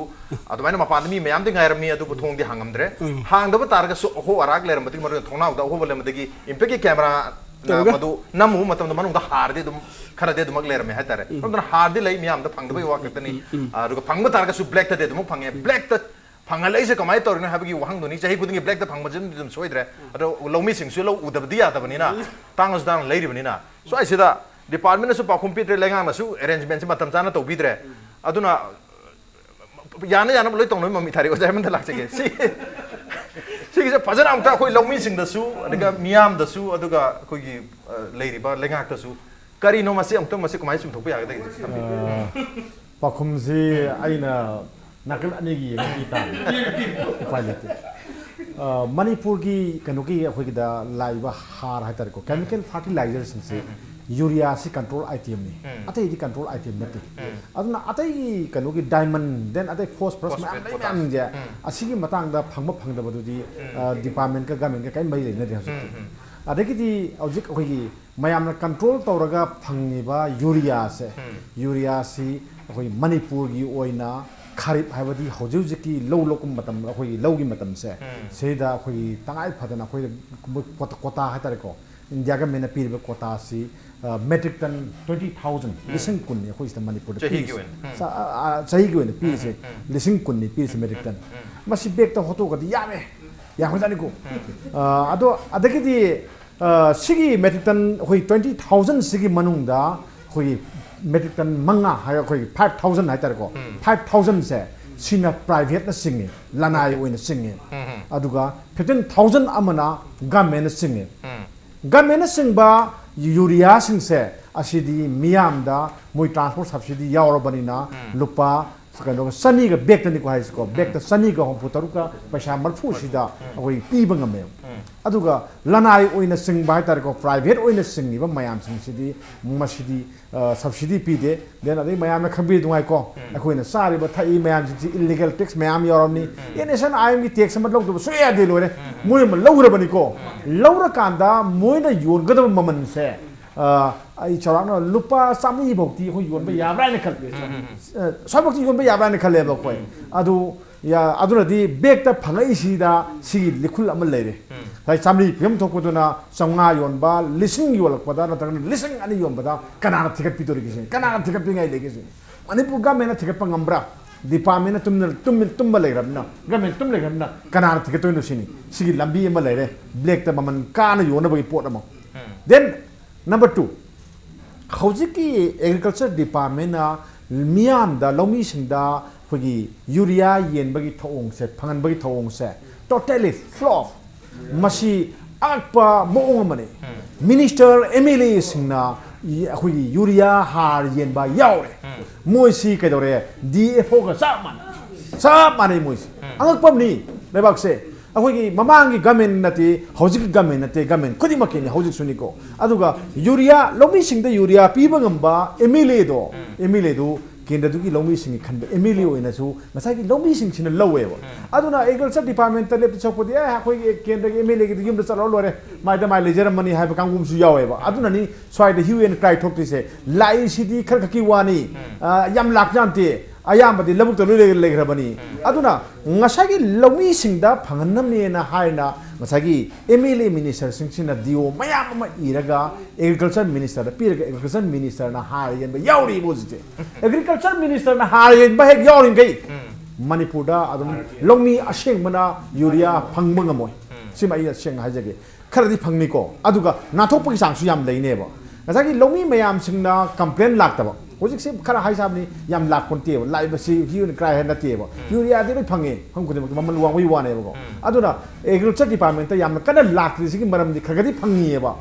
ꯑꯗꯨꯃꯥꯏꯅ ꯃꯄꯥꯟꯗ ꯃꯤ ꯃꯌꯥꯝꯗꯤ ꯉꯥꯏꯔꯝꯃꯤ, ꯑꯗꯨꯕꯨ ꯊꯣꯡꯗꯤ ꯍꯥꯡꯉꯝꯗ꯭ꯔꯦ꯫ ꯎꯝ꯫ ꯍꯥꯡꯗꯕ ꯇꯥꯔꯒꯁꯨ ꯑꯍꯣ ꯑꯔꯥꯛ ꯂꯩꯔꯝꯕꯗꯒꯤ, ꯃꯔꯨ ꯑꯣꯏꯅ ꯊꯣꯡꯅꯥꯎꯗ ꯑꯍꯣꯕ ꯂꯩꯔꯝꯕꯗꯒꯤ Impactꯀꯤ cameraꯅ ꯇꯧꯔꯒ? ꯃꯗꯨ ꯅꯝꯃꯨꯕ ꯃꯇꯝꯗ ꯃꯅꯨꯡꯗ ꯍꯥꯔꯗꯤ ꯑꯗꯨꯝ ꯈꯔꯗꯤ ꯑꯗꯨꯃꯛ ꯂꯩꯔꯝꯃꯦ ꯍꯥꯏꯇꯥꯔꯦ꯫ ꯎꯝ꯫ ꯑꯗꯨꯅ ꯍꯥꯔꯗꯤ ꯂꯩ, ꯃꯤꯌꯥꯝꯗ ꯐꯪꯗꯕꯒꯤ ꯋꯥ ꯈꯛꯇꯅꯤ꯫ ꯎꯝ, ꯎꯝ꯫ ꯑ, ꯑꯗꯨꯒ ꯐꯪꯕ ꯇꯥꯔꯒꯁꯨ blackꯇꯗꯤ ꯑꯗꯨꯃꯛ ꯐꯪꯉꯦ꯫ Blackꯇ ꯐꯪꯍꯜꯂꯛꯏꯁꯦ ꯀꯃꯥꯏꯅ ꯇꯧꯔꯤꯅꯣ ꯍꯥꯏꯕꯒꯤ ꯋꯥꯍꯪꯗꯨꯅꯤ꯫ ꯆꯍꯤ ꯈꯨꯗꯤꯡꯒꯤ blackꯇ ꯐꯪꯕꯁꯤꯃꯗꯤ ꯑꯗꯨꯝ ꯁꯣꯏꯗ꯭ꯔꯦ꯫ ꯑꯗꯣ ꯂꯧꯃꯤꯁꯤꯡꯁꯨ ꯂꯧ ꯎꯗꯕꯗꯤ ꯌꯥꯗꯕꯅꯤꯅ, ꯇꯥꯡꯉꯁꯨ ꯇꯥꯡꯅ ꯂꯩꯔꯤꯕꯅꯤꯅ, ꯁ꯭ꯋꯥꯏꯁꯤꯗ departmentꯅꯁꯨ ꯄꯥꯎꯈꯨꯝ ꯄꯤꯗ꯭ꯔꯦ, ꯂꯩꯉꯥꯛꯅꯁꯨ arrangementꯁꯦ ꯃꯇꯝ ꯆꯥꯅ ꯇꯧꯕꯤꯗ꯭ꯔꯦ꯫ ꯑꯗꯨꯅ ꯌꯥꯅ ꯌꯥꯅꯕ ꯂꯣꯏ ꯇꯧꯅꯕ ꯃꯃꯤ ꯊꯥꯔꯤ꯫ ꯑꯣꯖꯥ ꯍꯦꯃꯟꯇ ꯂꯥꯛꯆꯒꯦ꯫ ꯁꯤ, ꯁꯤꯒꯤꯁꯦ ꯐꯖꯅ ꯑꯃꯨꯛꯇ ꯑꯩꯈꯣꯏ ꯂꯧꯃꯤꯁꯤꯡꯗꯁꯨ, ꯑꯗꯨꯒ ꯃꯤꯌꯥꯝꯗꯁꯨ, ꯑꯗꯨꯒ ꯑꯩꯈꯣꯏꯒꯤ, ꯑ, ꯂꯩꯔꯤꯕ ꯂꯩꯉꯥꯛꯇꯁꯨ ꯀꯔꯤꯅꯣ ꯃꯁꯤ, ꯑꯃꯨꯛꯇꯪ ꯃꯁꯤ ꯀꯃꯥꯏꯅ ꯆꯨꯝꯊꯣꯛꯄ ꯌꯥꯒꯗꯒꯦ? ꯑ, ꯄꯥꯎꯈꯨꯝꯁꯤ ꯑꯩꯅ ꯅꯥꯀꯜ ꯑꯅꯤꯒꯤ ꯌꯦꯡꯕ ꯄꯤ ꯇꯥꯕꯅꯤ꯫ ꯎꯄꯥꯏ ꯂꯩꯇꯦ꯫ ꯑ, ꯃꯅꯤꯄꯨꯔꯒꯤ ꯀꯩꯅꯣꯒꯤ ꯑꯩꯈꯣꯏꯒꯤꯗ ꯂꯥꯛꯏꯕ ꯍꯥꯔ ꯍꯥꯏꯇꯥꯔꯦꯀꯣ, ꯀꯦꯃꯤꯀꯦꯜ ꯐꯔꯇꯤꯂꯥꯏꯖꯔꯁꯤꯡꯁꯦ ꯎꯝ, ꯎꯝ꯫ ꯌꯨꯔꯤꯌꯥꯁꯤ ꯀꯟꯇ꯭ꯔꯣꯜ ꯑꯥꯏꯇꯦꯝꯅꯤ꯫ ꯎꯝ꯫ ꯑꯇꯩꯗꯤ ꯀꯟꯇ꯭ꯔꯣꯜ ꯑꯥꯏꯇꯦꯝ ꯅꯠꯇꯦ꯫ ꯎꯝ꯫ ꯑꯗꯨꯅ ꯑꯇꯩ ꯀꯩꯅꯣꯒꯤ ꯗꯥꯏꯃꯟ, ꯗꯦꯟ ꯑꯇꯩ ꯐꯣꯁꯐꯔꯁ ꯃꯌꯥꯝ ꯐꯣꯁꯐꯦꯠ ꯂꯩ ꯄꯣꯇꯥꯁ꯫ ꯃꯌꯥꯝꯁꯦ ꯎꯝ꯫ ꯑꯁꯤꯒꯤ ꯃꯇꯥꯡꯗ ꯐꯪꯕ ꯐꯪꯗꯕꯗꯨꯗꯤ, ꯎꯝ꯫ ꯑ, ꯗꯤꯄꯥꯔꯠꯃꯦꯟꯠꯀ ꯒꯃꯦꯟꯠꯀ ꯀꯔꯤꯝ ꯃꯔꯤ ꯂꯩꯅꯗꯦ ꯍꯧꯖꯤꯛꯇꯤ꯫ ꯎꯝ, ꯎꯝ꯫ ꯑꯗꯒꯤꯗꯤ ꯍꯧꯖꯤꯛ ꯑꯩꯈꯣꯏꯒꯤ ꯃꯌꯥꯝꯅ ꯀꯟꯇ꯭ꯔꯣꯜ ꯇꯧꯔꯒ ꯐꯪꯉꯤꯕ ꯌꯨꯔꯤꯌꯥꯁꯦ, ꯎꯝ꯫ ꯌꯨꯔꯤꯌꯥꯁꯤ ꯑꯩꯈꯣꯏ ꯃꯅꯤꯄꯨꯔꯒꯤ ꯑꯣꯏꯅ ꯈꯥꯔꯤꯞ ꯍꯥꯏꯕꯗꯤ ꯍꯧꯖꯤꯛ ꯍꯧꯖꯤꯛꯀꯤ ꯂꯧ ꯂꯣꯛꯄ ꯃꯇꯝ, ꯑꯩꯈꯣꯏꯒꯤ ꯂꯧꯒꯤ ꯃꯇꯝꯁꯦ, ꯎꯝ꯫ ꯁꯤꯗ ꯑꯩꯈꯣꯏꯒꯤ ꯇꯉꯥꯏ ꯐꯗꯅ ꯑꯩꯈꯣꯏꯗ ꯀꯣꯇꯥ, ꯀꯣꯇꯥ ꯍꯥꯏꯇꯥꯔꯦꯀꯣ, ꯏꯟꯗꯤꯌꯥ ꯒꯃꯦꯟꯅ ꯄꯤꯔꯤꯕ ꯀꯣꯇꯥꯁꯤ, ꯑ, ꯃꯦꯇ꯭ꯔꯤꯛ ꯇꯟ ꯇ꯭ꯋꯦꯟꯇꯤ ꯊꯥꯎꯖꯟ, ꯎꯝ꯫ ꯂꯤꯁꯤꯡ ꯀꯨꯟꯅꯤ ꯑꯩꯈꯣꯏ ꯁꯤꯗ ꯃꯅꯤꯄꯨꯔꯗ ꯆꯍꯤꯒꯤ ꯄꯤꯔꯤꯁꯦ꯫ ꯑꯣꯏꯅ꯫ ꯎꯝ꯫ ꯆ-, ꯑ, ꯑ, ꯆꯍꯤꯒꯤ ꯑꯣꯏꯅ ꯄꯤꯔꯤꯁꯦ, ꯎꯝ, ꯎꯝ, ꯎꯝ꯫ ꯂꯤꯁꯤꯡ ꯀꯨꯟꯅꯤ ꯄꯤꯔꯤꯁꯦ, ꯎꯝ, ꯃꯦꯇ꯭ꯔꯤꯛ ꯇꯟ꯫ ꯎꯝ, ꯎꯝ꯫ ꯃꯁꯤ ꯕꯦꯛꯇ ꯍꯣꯠꯇꯣꯛꯑꯒꯗꯤ ꯌꯥꯝꯃꯦ, ꯌꯥꯝꯈ꯭ꯔꯖꯥꯠꯅꯤꯀꯣ꯫ ꯎꯝ꯫ ꯑ, ꯑꯗꯣ ꯑꯗꯒꯤꯗꯤ, ꯑ, ꯁꯤꯒꯤ ꯃꯦꯇ꯭ꯔꯤꯛ ꯇꯟ ꯑꯩꯈꯣꯏ ꯇ꯭ꯋꯦꯟꯇꯤ ꯊꯥꯎꯖꯟ ꯁꯤꯒꯤ ꯃꯅꯨꯡꯗ ꯑꯩꯈꯣꯏꯒꯤ ꯃꯦꯇ꯭ꯔꯤꯛ ꯇꯟ ꯃꯉꯥ ꯍꯥꯏ, ꯑꯩꯈꯣꯏꯒꯤ ꯐꯥꯏꯚ ꯊꯥꯎꯖꯟ ꯍꯥꯏꯇꯥꯔꯦꯀꯣ, ꯎꯝ꯫ ꯐꯥꯏꯚ ꯊꯥꯎꯖꯟꯁꯦ ꯁꯤꯅ ꯄ꯭ꯔꯥꯏꯚꯦꯠꯅ ꯆꯤꯡꯉꯦ, ꯂꯅꯥꯏ ꯑꯣꯏꯅ ꯆꯤꯡꯉꯦ꯫ ꯎꯝ, ꯎꯝ꯫ ꯑꯗꯨꯒ ꯐꯤꯐꯇꯤꯟ ꯊꯥꯎꯖꯟ ꯑꯃꯅ ꯒꯃꯦꯟꯅ ꯆꯤꯡꯉꯦ꯫ ꯎꯝ꯫ ꯒꯃꯦꯟꯅ ꯆꯤꯡꯕ ꯌꯨꯔꯤꯌꯥꯁꯤꯡꯁꯦ ꯑꯁꯤꯗꯤ ꯃꯤꯌꯥꯝꯗ ꯃꯣꯏ ꯇ꯭ꯔꯥꯟꯁꯄꯣꯔꯠ ꯁꯕꯁꯤꯗꯤ ꯌꯥꯎꯔꯕꯅꯤꯅ ꯎꯝ꯫ ꯂꯨꯄꯥ ꯀꯩꯅꯣꯒ ꯆꯅꯤꯒ ꯕꯦꯛꯇꯅꯤꯀꯣ ꯍꯥꯏꯁꯤꯀꯣ, ꯎꯝ꯫ ꯕꯦꯛꯇ ꯆꯅꯤꯒ ꯍꯨꯝꯐꯨ ꯇꯔꯨꯛꯀ ꯄꯩꯁꯥ ꯃꯔꯤꯐꯨꯁꯤꯗ ꯎꯝ꯫ ꯑꯩꯈꯣꯏ ꯄꯤꯕ ꯉꯝꯃꯦꯕ꯫ ꯎꯝ꯫ ꯑꯗꯨꯒ ꯂꯅꯥꯏ ꯑꯣꯏꯅ ꯆꯤꯡꯕ ꯍꯥꯏꯇꯥꯔꯦꯀꯣ, ꯄ꯭ꯔꯥꯏꯚꯦꯠ ꯑꯣꯏꯅ ꯆꯤꯡꯉꯤꯕ ꯃꯌꯥꯝꯁꯤꯡꯁꯤꯗꯤ ꯃꯁꯤꯗꯤ, ꯑ, ꯁꯕꯁꯤꯗꯤ ꯄꯤꯗꯦ꯫ ꯗꯦꯟ ꯑꯗꯩ ꯃꯌꯥꯝꯅ ꯈꯪꯕꯤꯗꯨꯉꯥꯏꯀꯣ, ꯎꯝ꯫ ꯑꯩꯈꯣꯏꯅ ꯆꯥꯔꯤꯕ ꯊꯛꯏ ꯃꯌꯥꯝꯁꯤꯡꯁꯤ ꯏꯜꯂꯤꯒꯦꯜ ꯇꯦꯛꯁ ꯃꯌꯥꯝ ꯌꯥꯎꯔꯝꯅꯤ꯫ ꯎꯝ꯫ ꯑꯦꯟ ꯑꯦꯁ ꯑꯦꯟ ꯑꯥꯏ ꯑꯦꯝꯒꯤ ꯇꯦꯛꯁ ꯑꯃ ꯂꯧꯗꯕ ꯁꯨꯡꯌꯥ ꯌꯥꯗꯦ, ꯂꯣꯏꯔꯦ꯫ ꯎꯝ꯫ ꯃꯣꯏ ꯑꯃ ꯂꯧꯈ꯭ꯔꯕꯅꯤꯀꯣ꯫ ꯎꯝ꯫ ꯂꯧꯔꯀꯥꯟꯗ ꯃꯣꯏꯅ ꯌꯣꯟꯒꯗꯕ ꯃꯃꯜꯁꯦ, ꯑ, ꯑꯩ ꯆꯥꯎꯔꯥꯛꯅ ꯂꯨꯄꯥ ꯆꯥꯃꯔꯤ ꯐꯥꯎꯗꯤ ꯑꯩꯈꯣꯏ ꯌꯣꯟꯕ ꯌꯥꯕ꯭ꯔꯥ ꯍꯥꯏꯅ ꯈꯜꯂꯦ꯫ ꯎꯝ, ꯎꯝ, ꯎꯝ꯫ ꯑ, ꯁ꯭ꯋꯥꯏꯐꯥꯎꯗꯤ ꯌꯣꯟꯕ ꯌꯥꯕ꯭ꯔꯥ ꯍꯥꯏꯅ ꯈꯜꯂꯦꯕ ꯑꯩꯈꯣꯏ꯫ ꯎꯝ꯫ ꯑꯗꯨ ꯌꯥ-, ꯑꯗꯨꯅꯗꯤ ꯕꯦꯛꯇ ꯐꯪꯉꯛꯏꯁꯤꯗ ꯁꯤꯒꯤ ꯂꯤꯈꯨꯜ ꯑꯃ ꯂꯩꯔꯦ꯫ ꯎꯝ꯫ ꯉꯁꯥꯏ ꯆꯥꯃꯔꯤ ꯄꯤꯐꯝ ꯊꯣꯛꯄꯗꯨꯅ ꯆꯥꯝꯃꯉꯥ ꯌꯣꯟꯕ, ꯂꯤꯁꯤꯡ ꯌꯣꯜꯂꯛꯄꯗ ꯅꯠꯇ꯭ꯔꯒꯅ ꯂꯤꯁꯤꯡ ꯑꯅꯤ ꯌꯣꯟꯕꯗ ꯀꯅꯥꯅ ꯊꯤꯒꯠꯄꯤꯗꯧꯔꯤꯒꯦ ꯁꯤꯅꯤ? ꯀꯅꯥꯅ ꯊꯤꯒꯠꯄꯤꯉꯥꯏ ꯂꯩꯒꯦ ꯁꯤꯅꯤ? ꯃꯅꯤꯄꯨꯔ ꯒꯃꯦꯟꯅ ꯊꯤꯒꯠꯄ ꯉꯝꯕ꯭ꯔꯥ? ꯗꯤꯄꯥꯔꯠꯃꯦꯟꯅ ꯇꯨꯝꯅ, ꯇꯨꯝꯃꯤ-, ꯇꯨꯝꯕ ꯂꯩꯈ꯭ꯔꯕꯅꯤꯅ, ꯒꯃꯦꯟ ꯇꯨꯝ ꯂꯩꯈ꯭ꯔꯕꯅꯤꯅ ꯀꯅꯥꯅ ꯊꯤꯒꯠꯇꯣꯏꯅꯣ ꯁꯤꯅꯤ? ꯁꯤꯒꯤ ꯂꯝꯕꯤ ꯑꯃ ꯂꯩꯔꯦ, ꯕ꯭ꯂꯦꯛꯇ ꯃꯃꯜ ꯀꯥꯅ ꯌꯣꯟꯅꯕꯒꯤ ꯄꯣꯠ ꯑꯃ꯫ ꯎꯝ꯫ ꯗꯦꯟ ꯅꯝꯕꯔ ꯇꯨ, ꯍꯧꯖꯤꯛꯀꯤ ꯑꯦꯒ꯭ꯔꯤꯀꯜꯆꯔ ꯗꯤꯄꯥꯔꯠꯃꯦꯟꯅ ꯃꯤꯌꯥꯝꯗ, ꯂꯧꯃꯤꯁꯤꯡꯗ ꯑꯩꯈꯣꯏꯒꯤ ꯌꯨꯔꯤꯌꯥ ꯌꯦꯟꯕꯒꯤ ꯊꯧꯑꯣꯡꯁꯦ, ꯐꯪꯍꯟꯕꯒꯤ ꯊꯧꯑꯣꯡꯁꯦ totally flop꯫ ꯃꯁꯤ ꯑꯉꯛꯄ ꯃꯑꯣꯡ ꯑꯃꯅꯤ꯫ ꯎꯝ꯫ ꯃꯤꯅꯤꯁꯇꯔ, ꯑꯦꯝ ꯑꯦꯜ ꯑꯦꯁꯤꯡꯅ ꯌ-, ꯑꯩꯈꯣꯏꯒꯤ ꯌꯨꯔꯤꯌꯥ ꯍꯥꯔ ꯌꯦꯟꯕ ꯌꯥꯎꯔꯦ꯫ ꯎꯝ꯫ ꯃꯣꯏꯁꯤ ꯀꯩꯗꯧꯔꯦ? ꯗꯤ ꯑꯦꯐ ꯑꯣꯒ ꯆꯞ ꯃꯥꯟꯅꯩ꯫ ꯆꯞ ꯃꯥꯟꯅꯩ ꯃꯣꯏꯁꯤ꯫ ꯎꯝ꯫ ꯑꯉꯛꯄ ꯑꯃꯅꯤ ꯂꯩꯕꯥꯛꯁꯦ꯫ ꯑꯩꯈꯣꯏꯒꯤ ꯃꯃꯥꯡꯒꯤ ꯒꯃꯦꯟ ꯅꯠꯇꯦ, ꯍꯧꯖꯤꯛꯀꯤ ꯒꯃꯦꯟ ꯅꯠꯇꯦ, ꯒꯃꯦꯟ ꯈꯨꯗꯤꯡꯃꯛꯀꯤꯅꯤ ꯍꯧꯖꯤꯛꯁꯨꯅꯤꯀꯣ꯫ ꯑꯗꯨꯒ ꯌꯨꯔꯤꯌꯥ, ꯂꯧꯃꯤꯁꯤꯡꯗ ꯌꯨꯔꯤꯌꯥ ꯄꯤꯕ ꯉꯝꯕ ꯑꯦꯝ ꯑꯦꯜ ꯑꯦꯗꯣ, ꯑꯦꯝ ꯑꯦꯜ ꯑꯦꯗꯨ ꯀꯦꯟꯗ꯭ꯔꯗꯨꯒꯤ ꯂꯧꯃꯤꯁꯤꯡꯒꯤ ꯈꯟꯕ ꯑꯦꯝ ꯑꯦꯜ ꯑꯦ ꯑꯣꯏꯅꯁꯨ ꯉꯁꯥꯏꯒꯤ ꯂꯧꯃꯤꯁꯤꯡꯁꯤꯅ ꯂꯧꯋꯦꯕ꯫ ꯑꯗꯨꯅ ꯑꯦꯒ꯭ꯔꯤꯀꯜꯆꯔ ꯗꯤꯄꯥꯔꯠꯃꯦꯟꯇ ꯂꯦꯞꯇ ꯁꯣꯛꯄꯗꯤ, "ꯑꯦ, ꯑꯩꯈꯣꯏꯒꯤ ꯀꯦꯟꯗ꯭ꯔꯒꯤ ꯑꯦꯝ ꯑꯦꯜ ꯑꯦꯒꯤꯗꯤ ꯌꯨꯝꯗ ꯆꯠꯂ ꯂꯣꯏꯔꯦ, ꯃꯥꯏꯗ ꯃꯥꯏ ꯂꯩꯖꯔꯝꯃꯅꯤ" ꯍꯥꯏꯕ ꯀꯥꯡꯕꯨ ꯑꯃꯁꯨ ꯌꯥꯎꯋꯦꯕ꯫ ꯑꯗꯨꯅꯅꯤ ꯁ꯭ꯋꯥꯏꯗ ꯍ꯭ꯌꯨ ꯑꯦꯟ ꯀ꯭ꯔꯥꯏ ꯊꯣꯛꯇ꯭ꯔꯤꯁꯦ꯫ ꯂꯥꯛꯏꯁꯤꯗꯤ ꯈꯔ ꯈꯛꯀꯤ ꯋꯥꯅꯤ, ꯑ, ꯌꯥꯝ ꯂꯥꯛꯄ ꯌꯥꯝꯇꯦ, ꯑꯌꯥꯝꯕꯗꯤ ꯂꯧꯕꯨꯛꯇ ꯂꯣꯏ ꯂꯩ-, ꯂꯩꯈ꯭ꯔꯕꯅꯤ꯫ ꯑꯗꯨꯅ ꯉꯁꯥꯏꯒꯤ ꯂꯧꯃꯤꯁꯤꯡꯗ ꯐꯪꯍꯟꯅꯕꯅꯦꯅ ꯍꯥꯏꯅ ꯉꯁꯥꯏꯒꯤ ꯑꯦꯝ ꯑꯦꯜ ꯑꯦ ꯃꯤꯅꯤꯁꯇꯔꯁꯤꯡꯁꯤꯅ ꯗꯤ ꯑꯣ ꯃꯌꯥꯝ ꯑꯃ ꯏꯔꯒ ꯑꯦꯒ꯭ꯔꯤꯀꯜꯆꯔ ꯃꯤꯅꯤꯁꯇꯔꯗ ꯄꯤꯔꯒ ꯑꯦꯒ꯭ꯔꯤꯀꯜꯆꯔ ꯃꯤꯅꯤꯁꯇꯔꯅ ꯍꯥꯔ ꯌꯦꯟꯕ ꯌꯥꯎꯔꯤꯕ ꯍꯧꯖꯤꯛꯁꯦ꯫ ꯑꯦꯒ꯭ꯔꯤꯀꯜꯆꯔ ꯃꯤꯅꯤꯁꯇꯔꯅ ꯍꯥꯔ ꯌꯦꯟꯕ ꯍꯦꯛ ꯌꯥꯎꯔꯤꯈꯩ ꯃꯅꯤꯄꯨꯔꯗ ꯑꯗꯨꯝ ꯂꯧꯃꯤ ꯑꯁꯦꯡꯕꯅ ꯌꯨꯔꯤꯌꯥ ꯐꯪꯕ ꯉꯝꯃꯣꯏ꯫ ꯁꯤꯃ ꯑꯩ ꯁꯦꯡꯅ ꯍꯥꯏꯖꯒꯦ꯫ ꯈꯔꯗꯤ ꯐꯪꯅꯤꯀꯣ, ꯑꯗꯨꯒ ꯅꯥꯟꯊꯣꯛꯄꯒꯤ ꯆꯥꯡꯁꯨ ꯌꯥꯝ ꯂꯩꯅꯦꯕ꯫ ꯉꯁꯥꯏꯒꯤ ꯂꯧꯃꯤ ꯃꯌꯥꯝꯁꯤꯡꯅ ꯀꯝꯄ꯭ꯂꯦꯟ ꯂꯥꯛꯇꯕ, ꯍꯧꯖꯤꯛꯁꯤ ꯈꯔ ꯍꯥꯏ ꯁꯥꯕꯅꯤ, ꯌꯥꯝ ꯂꯥꯛꯄ ꯅꯠꯇꯦꯕ, ꯂꯥꯛꯏꯕꯁꯤ ꯍ꯭ꯌꯨ ꯑꯦꯟ ꯀ꯭ꯔꯥꯏ ꯍꯥꯏ ꯅꯠꯇꯦꯕ꯫ ꯌꯨꯔꯤꯌꯥꯗꯤ ꯂꯣꯏ ꯐꯪꯉꯦ, ꯃꯐꯝ ꯈꯨꯗꯤꯡꯃꯛꯇ ꯃꯃꯜ ꯋꯥꯡꯕꯒꯤ ꯋꯥꯅꯦꯕꯀꯣ꯫ ꯑꯗꯨꯅ ꯑꯦꯒ꯭ꯔꯤꯀꯜꯆꯔ ꯗꯤꯄꯥꯔꯠꯃꯦꯟꯇ ꯌꯥꯝꯅ ꯀꯟꯅ ꯂꯥꯛꯇ꯭ꯔꯤꯁꯤꯒꯤ ꯃꯔꯝꯗꯤ ꯈꯔꯒꯗꯤ ꯐꯪꯉꯤꯑꯕ,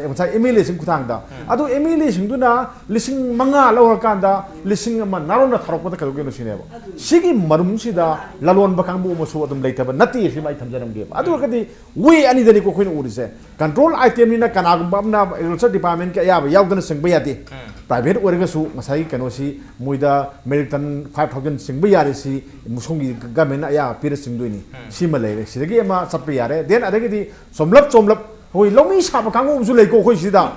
ꯉꯁꯥꯏ ꯑꯦꯝ ꯑꯦꯜ ꯑꯦꯁꯤꯡ ꯈꯨꯊꯥꯡꯗ꯫ ꯑꯗꯨ ꯑꯦꯝ ꯑꯦꯜ ꯑꯦꯁꯤꯡꯗꯨꯅ ꯂꯤꯁꯤꯡ ꯃꯉꯥ ꯂꯧꯔꯀꯥꯟꯗ ꯂꯤꯁꯤꯡ ꯑꯃ ꯅꯥꯔꯣꯟꯅ ꯊꯥꯔꯛꯄꯗ ꯀꯩꯗꯧꯒꯦꯅꯣ ꯁꯤꯅꯦꯕ꯫ ꯁꯤꯒꯤ ꯃꯔꯨꯝꯁꯤꯗ ꯂꯂꯣꯟꯕ ꯀꯥꯡꯕꯨ ꯑꯃꯁꯨ ꯑꯗꯨꯝ ꯂꯩꯇꯕ ꯅꯠꯇꯦ, ꯁꯤꯃ ꯑꯩ ꯊꯝꯖꯔꯝꯒꯦꯕ꯫ ꯑꯗꯨ ꯑꯣꯏꯔꯒꯗꯤ ꯋꯦ ꯑꯅꯤꯗꯅꯤꯀꯣ ꯑꯩꯈꯣꯏꯅ ꯎꯔꯤꯁꯦ꯫ ꯀꯟꯇ꯭ꯔꯣꯜ ꯑꯥꯏꯇꯦꯝꯅꯤꯅ ꯀꯅꯥꯒꯨꯝꯕ ꯑꯃꯅ ꯑꯦꯒ꯭ꯔꯤꯀꯜꯆꯔ ꯗꯤꯄꯥꯔꯠꯃꯦꯟꯀꯤ ꯑꯌꯥꯕ ꯌꯥꯎꯗꯅ ꯆꯤꯡꯕ ꯌꯥꯗꯦ꯫ ꯄ꯭ꯔꯥꯏꯚꯦꯠ ꯑꯣꯏꯔꯒꯁꯨ ꯉꯁꯥꯏꯒꯤ ꯀꯩꯅꯣꯁꯤ ꯃꯣꯏꯗ ꯃꯦꯇ꯭ꯔꯤꯛ ꯇꯟ ꯐꯥꯏꯚ ꯊꯥꯎꯖꯟ ꯆꯤꯡꯕ ꯌꯥꯔꯦ, ꯁꯤ ꯃꯁꯣꯝꯒꯤ ꯒꯃꯦꯟꯅ ꯑꯌꯥꯕ ꯄꯤꯔ ꯆꯤꯡꯗꯣꯏꯅꯤ꯫ ꯁꯤꯃ ꯂꯩꯔꯦ, ꯁꯤꯗꯒꯤ ꯑꯃ ꯆꯠꯄ ꯌꯥꯔꯦ꯫ ꯗꯦꯟ ꯑꯗꯒꯤꯗꯤ ꯆꯣꯝꯂꯞ ꯆꯣꯝꯂꯞ ꯑꯩꯈꯣꯏ ꯂꯧꯃꯤ ꯁꯥꯕ ꯀꯥꯡꯕꯨ ꯑꯃꯁꯨ ꯂꯩꯀꯣ ꯑꯩꯈꯣꯏ ꯁꯤꯗ꯫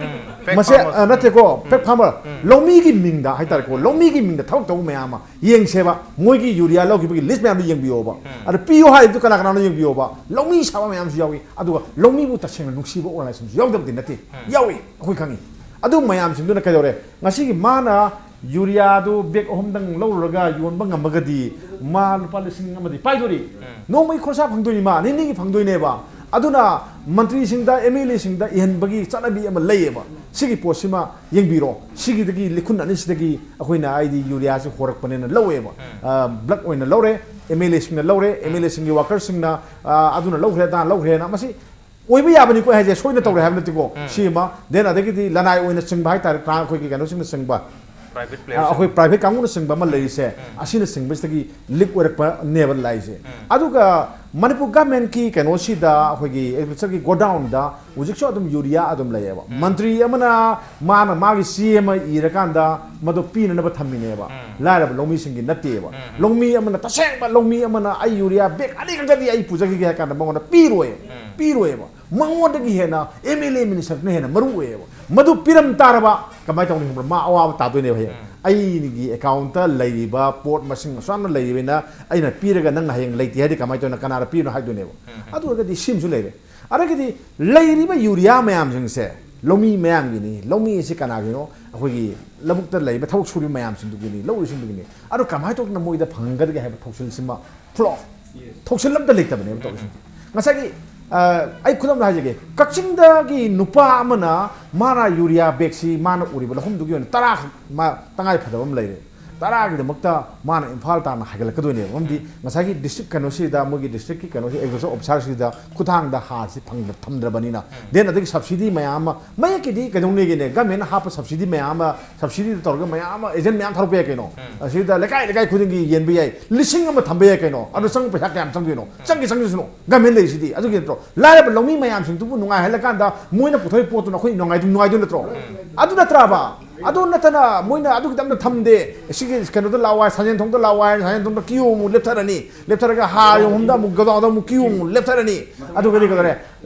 ꯐꯦꯛ ꯃꯁꯦ, ꯐꯥꯔꯃꯔ꯫ ꯑ, ꯅꯠꯇꯦꯀꯣ, ꯐꯦꯛ ꯐꯥꯔꯃꯔ꯫ ꯂꯧꯃꯤꯒꯤ ꯃꯤꯡꯗ ꯍꯥꯏꯇꯥꯔꯦꯀꯣ, ꯂꯧꯃꯤꯒꯤ ꯃꯤꯡꯗ ꯊꯕꯛ ꯇꯧꯕ ꯃꯌꯥꯝ ꯑꯃ ꯌꯦꯡꯁꯦꯕ, ꯃꯣꯏꯒꯤ ꯌꯨꯔꯤꯌꯥ ꯂꯧꯈꯤꯕꯒꯤ ꯂꯤꯁ ꯃꯌꯥꯝꯗꯣ ꯌꯦꯡꯕꯤꯌꯣꯕ꯫ ꯑꯗ ꯄꯤꯌꯣ ꯍꯥꯏꯗꯨ ꯀꯅꯥ ꯀꯅꯥꯅꯣ ꯌꯦꯡꯕꯤꯌꯣꯕ꯫ ꯂꯧꯃꯤ ꯁꯥꯕ ꯃꯌꯥꯝꯁꯨ ꯌꯥꯎꯏ, ꯑꯗꯨꯒ ꯂꯧꯃꯤꯕꯨ ꯇꯁꯦꯡꯅ ꯅꯨꯡꯁꯤꯕ ꯑꯣꯔꯒꯅꯥꯏꯖꯦꯁꯟꯁꯨ ꯌꯥꯎꯗꯕꯗꯤ ꯅꯠꯇꯦ, ꯌꯥꯎꯏ, ꯑꯩꯈꯣꯏ ꯈꯪꯉꯤ꯫ ꯑꯗꯨ ꯃꯌꯥꯝꯁꯤꯡꯗꯨꯅ ꯀꯩꯗꯧꯔꯦ? ꯉꯁꯤꯒꯤ ꯃꯥꯅ ꯌꯨꯔꯤꯌꯥꯗꯨ ꯕꯦꯒ ꯑꯍꯨꯝꯗꯪ ꯂꯧꯔꯨꯔꯒ ꯌꯣꯟꯕ ꯉꯝꯃꯒꯗꯤ ꯃꯥ ꯂꯨꯄꯥ ꯂꯤꯁꯤꯡ ꯑꯃꯗꯤ ꯄꯥꯏꯗꯣꯔꯤ꯫ ꯅꯣꯡꯃꯒꯤ ꯈꯣꯔꯁꯥ ꯐꯪꯗꯣꯏꯅꯤ, ꯃꯥ ꯅꯤꯅꯤꯒꯤ ꯐꯪꯗꯣꯏꯅꯦꯕ꯫ ꯑꯗꯨꯅ ꯃꯟꯇ꯭ꯔꯤꯁꯤꯡꯗ, ꯑꯦꯝ ꯑꯦꯜ ꯑꯦꯁꯤꯡꯗ ꯏꯍꯟꯕꯒꯤ ꯆꯠꯅꯕꯤ ꯑꯃ ꯂꯩꯌꯦꯕ꯫ ꯁꯤꯒꯤ ꯄꯣꯠꯁꯤꯃ ꯌꯦꯡꯕꯤꯔꯣ꯫ ꯁꯤꯒꯤꯗꯒꯤ ꯂꯤꯈꯨꯟ ꯑꯅꯤꯁꯤꯗꯒꯤ ꯑꯩꯈꯣꯏꯅ, ꯍꯥꯏꯗꯤ, ꯌꯨꯔꯤꯌꯥꯁꯤ ꯍꯣꯔꯛꯄꯅꯦꯅ ꯂꯧꯋꯦꯕ꯫ ꯕ꯭ꯂꯛ ꯑꯣꯏꯅ ꯂꯧꯔꯦ, ꯑꯦꯝ ꯑꯦꯜ ꯑꯦꯁꯤꯡꯅ ꯂꯧꯔꯦ, ꯑꯦꯝ ꯑꯦꯜ ꯑꯦꯁꯤꯡꯒꯤ ꯋꯥꯀꯔꯁꯤꯡꯅ, ꯑ, ꯑꯗꯨꯅ ꯂꯧꯈ꯭ꯔꯦ, ꯑꯗꯥ ꯂꯧꯈ꯭ꯔꯦꯅ꯫ ꯃꯁꯤ ꯑꯣꯏꯕ ꯌꯥꯕꯅꯤꯀꯣ, ꯑꯩ ꯍꯥꯏꯁꯦ, ꯁꯣꯏꯅ ꯇꯧꯔꯦ ꯍꯥꯏꯕ ꯅꯠꯇꯦꯀꯣ꯫ ꯁꯤꯃ, ꯗꯦꯟ ꯑꯗꯒꯤꯗꯤ ꯂꯅꯥꯏ ꯑꯣꯏꯅ ꯆꯤꯡꯕ ꯍꯥꯏꯇꯥꯔꯦ, ꯇ꯭ꯔꯥ-, ꯑꯩꯈꯣꯏꯒꯤ ꯀꯩꯅꯣꯁꯤꯡꯅ ꯆꯤꯡꯕ, ꯑꯩꯈꯣꯏ ꯄ꯭ꯔꯥꯏꯚꯦꯠ ꯀꯥꯡꯕꯨꯅꯆꯤꯡꯕ ꯑꯃ ꯂꯩꯔꯤꯁꯦ, ꯑꯁꯤꯅꯆꯤꯡꯕꯁꯤꯗꯒꯤ ꯂꯤꯛ ꯑꯣꯏꯔꯛꯄꯅꯦꯕ ꯂꯥꯛꯏꯁꯦ꯫ ꯑꯗꯨꯒ ꯃꯅꯤꯄꯨꯔ ꯒꯚꯔꯟꯃꯦꯟꯠꯀꯤ ꯀꯩꯅꯣꯁꯤꯗ, ꯑꯩꯈꯣꯏꯒꯤ ꯑꯦꯒ꯭ꯔꯤꯀꯜꯆꯔꯒꯤ ꯒꯣꯗꯥꯎꯟꯗ ꯍꯧꯖꯤꯛꯁꯨ ꯑꯗꯨꯝ ꯌꯨꯔꯤꯌꯥ ꯑꯗꯨꯝ ꯂꯩꯌꯦꯕ꯫ ꯃꯟꯇ꯭ꯔꯤ ꯑꯃꯅ ꯃꯥꯅ ꯃꯥꯒꯤ ꯆꯦ ꯑꯃ ꯏꯔꯀꯥꯟꯗ ꯃꯗꯨ ꯄꯤꯅꯅꯕ ꯊꯝꯃꯤꯅꯦꯕ꯫ ꯂꯥꯏꯔꯕ ꯂꯧꯃꯤꯁꯤꯡꯒꯤ ꯅꯠꯇꯦꯕ꯫ ꯂꯧꯃꯤ ꯑꯃꯅ, ꯇꯁꯦꯡꯕ ꯂꯧꯃꯤ ꯑꯃꯅ "ꯑꯩ ꯌꯨꯔꯤꯌꯥ ꯕꯦꯒ ꯑꯅꯤ ꯈꯛꯇꯗꯤ ꯑꯩ ꯄꯨꯖꯈꯤꯒꯦ" ꯍꯥꯏ ꯀꯥꯟꯗ ꯃꯉꯣꯟꯗ ꯄꯤꯔꯣꯏ꯫ ꯄꯤꯔꯣꯏꯕ꯫ ꯃꯉꯣꯟꯗꯒꯤ ꯍꯦꯟꯅ ꯑꯦꯝ ꯑꯦꯜ ꯑꯦ ꯃꯤꯅꯤꯁꯇꯔꯅ ꯍꯦꯟꯅ ꯃꯔꯨ ꯑꯣꯏꯌꯦꯕ꯫ ꯃꯗꯨ ꯄꯤꯔꯝ ꯇꯥꯔꯕ ꯀꯃꯥꯏꯅ ꯇꯧꯅꯤ ꯈꯪꯕ꯭ꯔꯥ? ꯃꯥ ꯑꯋꯥꯕ ꯇꯥꯗꯣꯏꯅꯦꯕ ꯍꯌꯦꯡ꯫ "ꯑꯩꯒꯤ ꯑꯦꯀꯥꯎꯟꯇ ꯂꯩꯔꯤꯕ ꯄꯣꯠ ꯃꯁꯤꯡ ꯑꯁꯨꯛ ꯌꯥꯝꯅ ꯂꯩꯔꯤꯕꯅ ꯑꯩꯅ ꯄꯤꯔꯒ ꯅꯪ ꯍꯌꯦꯡ ꯂꯩꯇꯦ ꯍꯥꯏꯗꯤ ꯀꯃꯥꯏꯅ ꯇꯧꯅ, ꯀꯅꯥꯗ ꯄꯤꯔꯤꯅꯣ?" ꯍꯥꯏꯗꯣꯏꯅꯦꯕ꯫ ꯑꯗꯨ ꯑꯣꯏꯔꯒꯗꯤ ꯁꯤꯝꯁꯨ ꯂꯩꯔꯦ꯫ ꯑꯗꯒꯤꯗꯤ ꯂꯩꯔꯤꯕ ꯌꯨꯔꯤꯌꯥ ꯃꯌꯥꯝꯁꯤꯡꯁꯦ ꯂꯧꯃꯤ ꯃꯌꯥꯝꯒꯤꯅꯤ꯫ ꯂꯧꯃꯤ ꯑꯁꯤ ꯀꯅꯥꯒꯤꯅꯣ? ꯑꯩꯈꯣꯏꯒꯤ ꯂꯧꯕꯨꯛꯇ ꯂꯩꯔꯤꯕ ꯊꯕꯛ ꯁꯨꯔꯤꯕ ꯃꯌꯥꯝꯁꯤꯡꯗꯨꯒꯤꯅꯤ, ꯂꯧꯔꯤꯁꯤꯡꯗꯨꯒꯤꯅꯤ꯫ ꯑꯗꯣ ꯀꯃꯥꯏꯅ ꯇꯧꯗꯅ ꯃꯣꯏꯗ ꯐꯪꯍꯟꯒꯗꯒꯦ ꯍꯥꯏꯕ ꯊꯧꯁꯤꯜꯁꯤꯃ ꯐ꯭ꯂꯣꯞ꯫ ꯊꯧꯁꯤꯜ ꯑꯝꯇ ꯂꯩꯇꯕꯅꯦꯕ ꯇꯧꯔꯤꯁꯦ꯫ ꯉꯁꯥꯏꯒꯤ, ꯑ, ꯑꯩ ꯈꯨꯗꯝ ꯑꯃ ꯍꯥꯏꯖꯒꯦ꯫ ꯀꯛꯆꯤꯡꯗꯒꯤ ꯅꯨꯄꯥ ꯑꯃꯅ ꯃꯥꯅ ꯌꯨꯔꯤꯌꯥ ꯕꯦꯒꯁꯤ ꯃꯥꯅ ꯎꯔꯤꯕ ꯂꯧꯐꯝꯗꯨꯒꯤ ꯑꯣꯏꯅ ꯇꯔꯥ ꯈꯛ ꯃꯥ ꯇꯉꯥꯏ ꯐꯗꯕ ꯑꯃ ꯂꯩꯔꯦ꯫ ꯇꯔꯥꯒꯤꯗꯃꯛꯇ ꯃꯥꯅ ꯏꯝꯐꯥꯜ ꯇꯥꯟꯅ ꯍꯥꯏꯒꯠꯂꯛꯀꯗꯣꯏꯅꯦꯕ꯫ ꯃꯔꯝꯗꯤ ꯉꯁꯥꯏꯒꯤ ꯗꯤꯁꯇ꯭ꯔꯤꯛ ꯀꯩꯅꯣꯁꯤꯗ, ꯃꯣꯏꯒꯤ ꯗꯤꯁꯇ꯭ꯔꯤꯛꯀꯤ ꯀꯩꯅꯣꯁꯤ, ꯑꯦꯒ꯭ꯔꯤꯀꯜꯆꯔ ꯑꯣꯐꯤꯁꯥꯔꯁꯤꯗ ꯈꯨꯠꯊꯥꯡꯗ ꯍꯥꯔꯁꯤ ꯐꯪꯗ-, ꯊꯝꯗ꯭ꯔꯕꯅꯤꯅ꯫ ꯗꯦꯟ ꯑꯗꯒꯤ ꯁꯕꯁꯤꯗꯤ ꯃꯌꯥꯝ ꯑꯃ, ꯃꯌꯦꯛꯀꯤꯗꯤ ꯀꯩꯗꯧꯅꯦꯒꯦꯅꯦ? ꯒꯃꯦꯟꯅ ꯍꯥꯞꯄ ꯁꯕꯁꯤꯗꯤ ꯃꯌꯥꯝ ꯑꯃ, ꯁꯕꯁꯤꯗꯤꯗ ꯇꯧꯔꯒ ꯃꯌꯥꯝ ꯑꯃ ꯑꯦꯖꯦꯟ ꯃꯌꯥꯝ ꯊꯥꯔꯛꯄ ꯌꯥꯏ ꯀꯩꯅꯣ꯫ ꯑꯁꯤꯗ ꯂꯩꯀꯥꯏ ꯂꯩꯀꯥꯏ ꯈꯨꯗꯤꯡꯒꯤ ꯌꯦꯟꯕ ꯌꯥꯏ, ꯂꯤꯁꯤꯡ ꯑꯃ ꯊꯝꯕ ꯌꯥꯏ ꯀꯩꯅꯣ꯫ ꯑꯗꯣ ꯆꯪꯕ ꯄꯩꯁꯥ ꯀꯌꯥꯝ ꯆꯪꯗꯣꯏꯅꯣ? ꯆꯪꯒꯦ ꯆꯪꯖꯁꯅꯨ, ꯒꯃꯦꯟ ꯂꯩꯔꯤꯁꯤꯗꯤ꯫ ꯑꯗꯨꯒꯤ ꯅꯠꯇ꯭ꯔꯣ? ꯂꯥꯏꯔꯕ ꯂꯧꯃꯤ ꯃꯌꯥꯝꯁꯤꯡꯗꯨꯕꯨ ꯅꯨꯡꯉꯥꯏꯍꯜꯂꯀꯥꯟꯗ ꯃꯣꯏꯅ ꯄꯨꯊꯣꯛꯏ ꯄꯣꯠꯇꯨꯅ ꯑꯩꯈꯣꯏ ꯅꯨꯡꯉꯥꯏꯗꯣꯏ, ꯅꯨꯡꯉꯥꯏꯗꯣꯏ ꯅꯠꯇ꯭ꯔꯣ? ꯑꯗꯨ ꯅꯠꯇ꯭ꯔꯕ? ꯑꯗꯨ ꯅꯠꯇꯅ ꯃꯣꯏꯅ ꯑꯗꯨꯒꯤꯗꯃꯛꯇ ꯊꯝꯗꯦ꯫ ꯁꯤꯒꯤ ꯀꯩꯅꯣꯗ ꯂꯥꯛꯑꯣ ꯍꯥꯏ, ꯁꯟꯖꯦꯟ ꯊꯣꯡꯗ ꯂꯥꯛꯑꯣ ꯍꯥꯏ, ꯁꯟꯖꯦꯟ ꯊꯣꯡꯗ ꯀ꯭ꯌꯨ ꯑꯃꯨꯛ ꯂꯦꯞꯊꯔꯅꯤ, ꯂꯦꯞꯊꯔꯒ ꯍꯥꯔ ꯌꯣꯟꯐꯝꯗ ꯑꯃꯨꯛ, ꯒꯣꯗꯥꯎꯟꯗ ꯑꯃꯨꯛ ꯀ꯭ꯌꯨ ꯑꯃꯨꯛ ꯂꯦꯞꯊꯔꯅꯤ꯫ ꯑꯗꯨꯒꯗꯤ ꯀꯩꯗꯧꯔꯦ?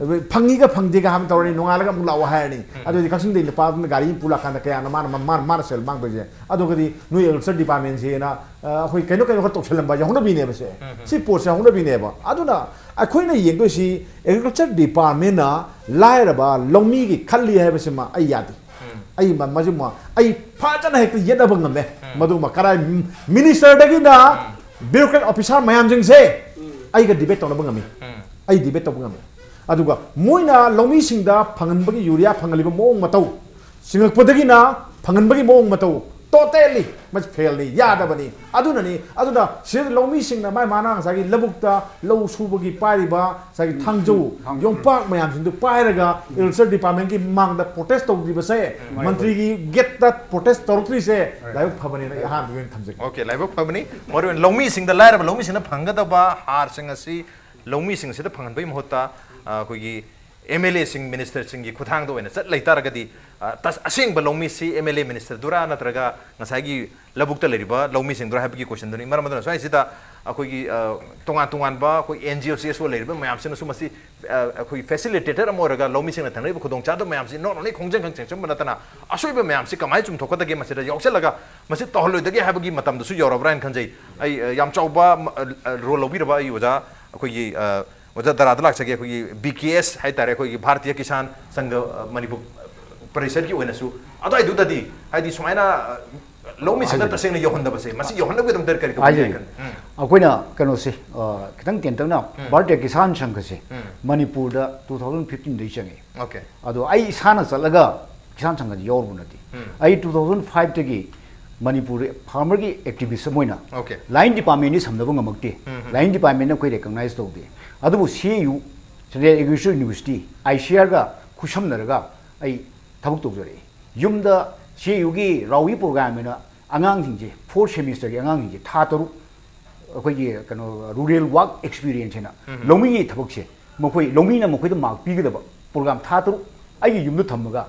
ꯐꯪꯉꯤꯒ ꯐꯪꯗꯦꯒ ꯍꯥꯏꯕ ꯇꯧꯔꯅꯤ, ꯅꯣꯡꯉꯥꯜꯂꯒ ꯑꯃꯨꯛ ꯂꯥꯛꯑꯣ ꯍꯥꯏꯔꯅꯤ꯫ ꯑꯗꯨꯗꯤ ꯀꯛꯆꯤꯡꯗꯒꯤ ꯅꯨꯄꯥ ꯑꯗꯨꯅ ꯒꯥꯔꯤ ꯑꯃ ꯄꯨ ꯂꯥꯛꯀꯥꯟꯗ ꯀꯌꯥꯅꯣ ꯃꯥꯅ, ꯃꯥꯅ, ꯃꯥꯅ ꯁꯦꯜ ꯃꯥꯡꯗꯣꯏꯁꯦ? ꯑꯗꯨꯒꯗꯤ ꯅꯣꯏ ꯑꯦꯒ꯭ꯔꯤꯀꯜꯆꯔ ꯗꯤꯄꯥꯔꯠꯃꯦꯟꯁꯤꯅ, ꯑ, ꯑꯩꯈꯣꯏ ꯀꯩꯅꯣ ꯀꯩꯅꯣ ꯈꯔ ꯇꯧꯁꯜꯂꯝꯕ ꯍꯥꯏꯁꯦ ꯍꯧꯅꯕꯤꯅꯦꯕ ꯁꯦ꯫ ꯁꯤ ꯄꯣꯠꯁꯦ ꯍꯧꯅꯕꯤꯅꯦꯕ꯫ ꯑꯗꯨꯅ ꯑꯩꯈꯣꯏꯅ ꯌꯦꯡꯗꯣꯏꯁꯤ ꯑꯦꯒ꯭ꯔꯤꯀꯜꯆꯔ ꯗꯤꯄꯥꯔꯠꯃꯦꯟꯅ ꯂꯥꯏꯔꯕ ꯂꯧꯃꯤꯒꯤ ꯈꯜꯂꯤ ꯍꯥꯏꯕꯁꯤꯃ ꯑꯩ ꯌꯥꯗꯦ꯫ ꯑꯩ ꯃ-, ꯃꯁꯤꯃ ꯑꯩ ꯐꯖꯅ ꯍꯦꯛꯇ ꯌꯦꯠꯅꯕ ꯉꯝꯃꯦ꯫ ꯃꯗꯨꯃ ꯀꯔꯥꯏ ꯃꯤ-, ꯃꯤꯅꯤꯁꯇꯔꯗꯒꯤꯅ ꯕ꯭ꯌꯨꯔꯣꯀ꯭ꯔꯦꯠ ꯑꯣꯐꯤꯁꯥꯔ ꯃꯌꯥꯝꯁꯤꯡꯁꯦ ꯑꯩꯒ ꯗꯤꯕꯦꯠ ꯇꯧꯅꯕ ꯉꯝꯃꯤ꯫ ꯑꯩ ꯗꯤꯕꯦꯠ ꯇꯧꯕ ꯉꯝꯃꯤ꯫ ꯑꯗꯨꯒ ꯃꯣꯏꯅ ꯂꯧꯃꯤꯁꯤꯡꯗ ꯐꯪꯍꯟꯕꯒꯤ ꯌꯨꯔꯤꯌꯥ ꯐꯪꯍꯜꯂꯤꯕ ꯃꯑꯣꯡ ꯃꯇꯧ, ꯆꯤꯡꯉꯛꯄꯗꯒꯤꯅ ꯐꯪꯍꯟꯕꯒꯤ ꯃꯑꯣꯡ ꯃꯇꯧ, Totally ꯃꯁꯤ ꯐꯦꯜꯅꯤ, ꯌꯥꯗꯕꯅꯤ꯫ ꯑꯗꯨꯅꯅꯤ, ꯑꯗꯨꯅ ꯁꯤꯗ ꯂꯧꯃꯤꯁꯤꯡꯅ ꯃꯥꯏ ꯃꯥꯅ ꯉꯁꯥꯏꯒꯤ ꯂꯧꯕꯨꯛꯇ ꯂꯧ ꯁꯨꯕꯒꯤ ꯄꯥꯏꯔꯤꯕ ꯉꯁꯥꯏꯒꯤ ꯊꯥꯡꯖꯧ, ꯊꯥꯡ- ꯌꯣꯝꯄꯥꯛ ꯃꯌꯥꯝꯁꯤꯡꯗꯨ ꯄꯥꯏꯔꯒ ꯎꯝ꯫ ꯑꯦꯒ꯭ꯔꯤꯀꯜꯆꯔ ꯗꯤꯄꯥꯔꯠꯃꯦꯟꯒꯤ ꯃꯥꯡꯗ ꯄ꯭ꯔꯣꯇꯦꯁ ꯇꯧꯗ꯭ꯔꯤꯕꯁꯦ, ꯎꯝ꯫ ꯃꯟꯇ꯭ꯔꯤꯒꯤ ꯒꯦꯠꯇ ꯄ꯭ꯔꯣꯇꯦꯁ ꯇꯧꯔꯛꯇ꯭ꯔꯤꯁꯦ ꯂꯥꯏꯕꯛ ꯐꯕꯅꯦꯅ ꯑꯩ ꯑꯍꯥꯟꯕꯒꯤ ꯑꯣꯏꯅ ꯊꯝꯖꯒꯦ꯫ ꯑꯣꯀꯦ, ꯂꯥꯏꯕꯛ ꯐꯕꯅꯤ꯫ ꯃꯔꯨ ꯑꯣꯏꯅ ꯂꯧꯃꯤꯁꯤꯡꯗ, ꯂꯥꯏꯔꯕ ꯂꯧꯃꯤꯁꯤꯡꯅ ꯐꯪꯒꯗꯕ ꯍꯥꯔꯁꯤꯡ ꯑꯁꯤ ꯂꯧꯃꯤꯁꯤꯡ ꯑꯁꯤꯗ ꯐꯪꯍꯟꯕꯒꯤ ꯃꯍꯨꯠꯇ, ꯑ, ꯑꯩꯈꯣꯏꯒꯤ ꯑꯦꯝ ꯑꯦꯜ ꯑꯦꯁꯤꯡ, ꯃꯤꯅꯤꯁꯇꯔꯁꯤꯡꯒꯤ ꯈꯨꯠꯊꯥꯡꯗ ꯑꯣꯏꯅ ꯆꯠ ꯂꯩꯇꯥꯔꯒꯗꯤ, ꯑ, ꯇꯁ-, ꯑꯁꯦꯡꯕ ꯂꯧꯃꯤꯁꯤ ꯑꯦꯝ ꯑꯦꯜ ꯑꯦ, ꯃꯤꯅꯤꯁꯇꯔꯗꯨꯔꯥ ꯅꯠꯇ꯭ꯔꯒ ꯉꯁꯥꯏꯒꯤ ꯂꯧꯕꯨꯛꯇ ꯂꯩꯔꯤꯕ ꯂꯧꯃꯤꯁꯤꯡꯗꯨꯔꯥ ꯍꯥꯏꯕꯒꯤ ꯀꯣꯏꯁꯟꯗꯨꯅꯤ꯫ ꯃꯔꯝ ꯑꯗꯨꯅ ꯁ꯭ꯋꯥꯏꯁꯤꯗ ꯑꯩꯈꯣꯏꯒꯤ, ꯑ, ꯇꯣꯉꯥꯟ ꯇꯣꯉꯥꯟꯕ ꯑꯩꯈꯣꯏ and G O, C S ꯑꯣ ꯂꯩꯔꯤꯕ ꯃꯌꯥꯝꯁꯤꯅꯁꯨ ꯃꯁꯤ, ꯑ, ꯑꯩꯈꯣꯏ ꯐꯦꯁꯤꯂꯤꯇꯦꯇꯔ ꯑꯃ ꯑꯣꯏꯔꯒ ꯂꯧꯃꯤꯁꯤꯡꯅ ꯊꯦꯡꯅꯔꯤꯕ ꯈꯨꯗꯣꯡꯆꯥꯗꯕ ꯃꯌꯥꯝꯁꯤ not only ꯈꯣꯡꯖꯪ ꯈꯛ ꯆꯦꯟꯁꯤꯟꯕ ꯅꯠꯇꯅ ꯑꯁꯣꯏꯕ ꯃꯌꯥꯝꯁꯤ ꯀꯃꯥꯏꯅ ꯆꯨꯝꯊꯣꯛꯀꯗꯒꯦ, ꯃꯁꯤꯗ ꯌꯥꯎꯁꯜꯂꯒ ꯃꯁꯤ ꯇꯧꯍꯜꯂꯣꯏꯗꯒꯦ ꯍꯥꯏꯕꯒꯤ ꯃꯇꯝꯗꯁꯨ ꯌꯧꯔꯕ꯭ꯔꯥ ꯍꯥꯏꯅ ꯈꯟꯖꯩ꯫ ꯑꯩ, ꯑ, ꯌꯥꯝ ꯆꯥꯎꯕ, ꯑ, ꯑ, ꯔꯣꯜ ꯂꯧꯕꯤꯔꯕ ꯑꯩ ꯑꯣꯖꯥ, ꯑꯩꯈꯣꯏꯒꯤ, ꯑ, ꯑꯣꯖꯥ ꯗꯔꯥꯗ ꯂꯥꯛꯆꯒꯦ꯫ ꯑꯩꯈꯣꯏꯒꯤ ꯕꯤ ꯀꯦ ꯑꯦꯁ ꯍꯥꯏꯇꯥꯔꯦ, ꯑꯩꯈꯣꯏꯒꯤ ꯚꯥꯔꯇꯤꯌ ꯀꯤꯁꯥꯟ ꯁꯪꯘ, ꯑ, ꯃꯅꯤꯄꯨꯔ ꯄꯔꯤꯁꯠꯀꯤ ꯑꯣꯏꯅꯁꯨ ꯑꯗꯨꯋꯥꯏꯗꯨꯗꯗꯤ, ꯍꯥꯏꯗꯤ ꯁꯨꯃꯥꯏꯅ, ꯑ, ꯂꯧꯃꯤꯁꯤꯡꯗ ꯍꯥꯏꯖꯒꯦ꯫ ꯇꯁꯦꯡꯅ ꯌꯧꯍꯟꯗꯕꯁꯦ, ꯃꯁꯤ ꯌꯧꯍꯟꯅꯕꯒꯤꯗꯃꯛꯇ ꯀꯔꯤ ꯇꯧꯕ ꯌꯥꯏ ꯍꯥꯏꯖꯒꯦ꯫ ꯈꯟ-, ꯎꯝ꯫ ꯑꯩꯈꯣꯏꯅ ꯀꯩꯅꯣꯁꯦ, ꯑ, ꯈꯤꯇꯪ ꯇꯦꯟꯇꯛꯅ ꯎꯝ꯫ ꯚꯥꯔꯇꯤꯌ ꯀꯤꯁꯥꯟ ꯁꯪꯘꯁꯦ ꯎꯝ꯫ ꯃꯅꯤꯄꯨꯔꯗ two thousand fifteen ꯗꯒꯤ ꯆꯪꯉꯛꯑꯦ꯫ ꯑꯣꯀꯦ꯫ ꯑꯗꯣ ꯑꯩ ꯏꯁꯥꯅ ꯆꯠꯂꯒ ꯀꯤꯁꯥꯟ ꯁꯪꯘꯗꯤ ꯌꯥꯎꯔꯨꯕ ꯅꯠꯇꯦ꯫ ꯎꯝ꯫ ꯑꯩ two thousand five ꯇꯒꯤ ꯃꯅꯤꯄꯨꯔ ꯐꯥꯔꯃꯔꯒꯤ ꯑꯦꯛꯇꯤꯚꯤꯁ ꯑꯃ ꯑꯣꯏꯅ ꯑꯣꯀꯦ꯫ ꯂꯥꯏꯟ ꯗꯤꯄꯥꯔꯠꯃꯦꯟꯗꯤ ꯁꯝꯅꯕ ꯉꯝꯃꯛꯇꯦ꯫ ꯎꯝ, ꯎꯝ꯫ ꯂꯥꯏꯟ ꯗꯤꯄꯥꯔꯠꯃꯦꯟꯅ ꯑꯩꯈꯣꯏ ꯔꯦꯀꯒꯅꯥꯏꯖ ꯇꯧꯗꯦ꯫ ꯑꯗꯨꯕꯨ C A U, central agriculture university, I C ꯑꯥꯔꯒ ꯈꯨꯠꯁꯝꯅꯔꯒ ꯑꯩ ꯊꯕꯛ ꯇꯧꯖꯔꯛꯏ꯫ ꯌꯨꯝꯗ ꯁꯤ ꯑꯦ ꯌꯨꯒꯤ ꯔꯥꯎꯏ ꯄ꯭ꯔꯣꯒ꯭ꯔꯥꯝ ꯍꯥꯏꯅ ꯑꯉꯥꯡꯁꯤꯡꯁꯦ, ꯐꯣꯔꯠ ꯁꯦꯃꯤꯁꯇꯔꯒꯤ ꯑꯉꯥꯡꯁꯤꯡꯁꯦ ꯊꯥ ꯇꯔꯨꯛ ꯑꯩꯈꯣꯏꯒꯤ ꯀꯩꯅꯣ, ꯔꯨꯔꯦꯜ ꯋꯥꯔꯛ ꯑꯦꯛꯁꯄꯤꯔꯤꯌꯦꯟꯁ ꯍꯥꯏꯅ ꯎꯝ꯫ ꯂꯧꯃꯤꯒꯤ ꯊꯕꯛꯁꯦ ꯃꯈꯣꯏ, ꯂꯧꯃꯤꯅ ꯃꯈꯣꯏꯗ ꯃꯥꯔꯛ ꯄꯤꯒꯗꯕ ꯄ꯭ꯔꯣꯒ꯭ꯔꯥꯝ ꯊꯥ ꯇꯔꯨꯛ ꯑꯩꯒꯤ ꯌꯨꯝꯗ ꯊꯝꯃꯒ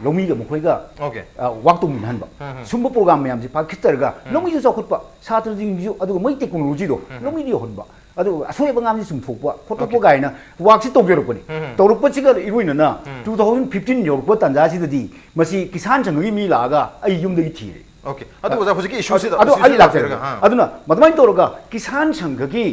ꯂꯧꯃꯤꯒ ꯃꯈꯣꯏꯒ, ꯑꯣꯀꯦ꯫ ꯑ, ꯋꯥꯔꯛ ꯇꯧꯃꯤꯟꯅꯍꯟꯕ꯫ ꯎꯝ, ꯎꯝ꯫ ꯁꯨꯝꯕ ꯄ꯭ꯔꯣꯒ꯭ꯔꯥꯝ ꯃꯌꯥꯝꯁꯦ ꯄꯥꯏꯈꯠꯆꯔꯒ ꯎꯝ꯫ ꯂꯧꯃꯤꯁꯨ ꯆꯥꯎꯈꯠꯄ, ꯁꯥꯇ꯭ꯔꯁꯤꯡꯁꯨ, ꯑꯗꯨꯒ ꯃꯣꯏ ꯇꯦꯛꯅꯣꯂꯣꯖꯤꯗꯣ ꯎꯝ, ꯎꯝ꯫ ꯂꯧꯃꯤꯗ ꯌꯧꯍꯟꯕ, ꯑꯗꯨꯒ ꯑꯁꯣꯏꯕ ꯉꯥꯝꯁꯤ ꯆꯨꯝꯊꯣꯛꯄ ꯈꯣꯠꯇꯣꯛꯄ ꯑꯣꯀꯦ꯫ ꯀꯥꯏꯅ ꯋꯥꯔꯛꯁꯤ ꯇꯧꯖꯔꯛꯄꯅꯤ꯫ ꯎꯝ, ꯎꯝ꯫ ꯇꯧꯔꯛꯄꯁꯤꯒ ꯏꯔꯣꯏꯅꯅ ꯎꯝ꯫ two thousand fifteen ꯌꯧꯔꯛꯄ ꯇꯥꯟꯖꯥꯁꯤꯗꯗꯤ ꯃꯁꯤ ꯀꯤꯁꯥꯟ ꯁꯪꯘꯒꯤ ꯃꯤ ꯂꯥꯛꯑꯒ ꯑꯩ ꯌꯨꯝꯗꯒꯤ ꯊꯤꯔꯦ꯫ ꯑꯣꯀꯦ꯫ ꯑꯗꯨ ꯑꯣꯖꯥ, ꯍꯧꯖꯤꯛꯀꯤ ꯏꯁꯨꯁꯤꯗ, ꯑꯗꯨ ꯏꯁꯨꯁꯤꯗ ꯑꯩ ꯂꯥꯛꯆꯔꯒꯦ꯫ ꯂꯥꯛꯆꯔꯒ, ꯑꯥ꯫ ꯑꯗꯨꯅ ꯑꯗꯨꯃꯥꯏꯅ ꯇꯧꯔꯒ ꯀꯤꯁꯥꯟ ꯁꯪꯘꯒꯤ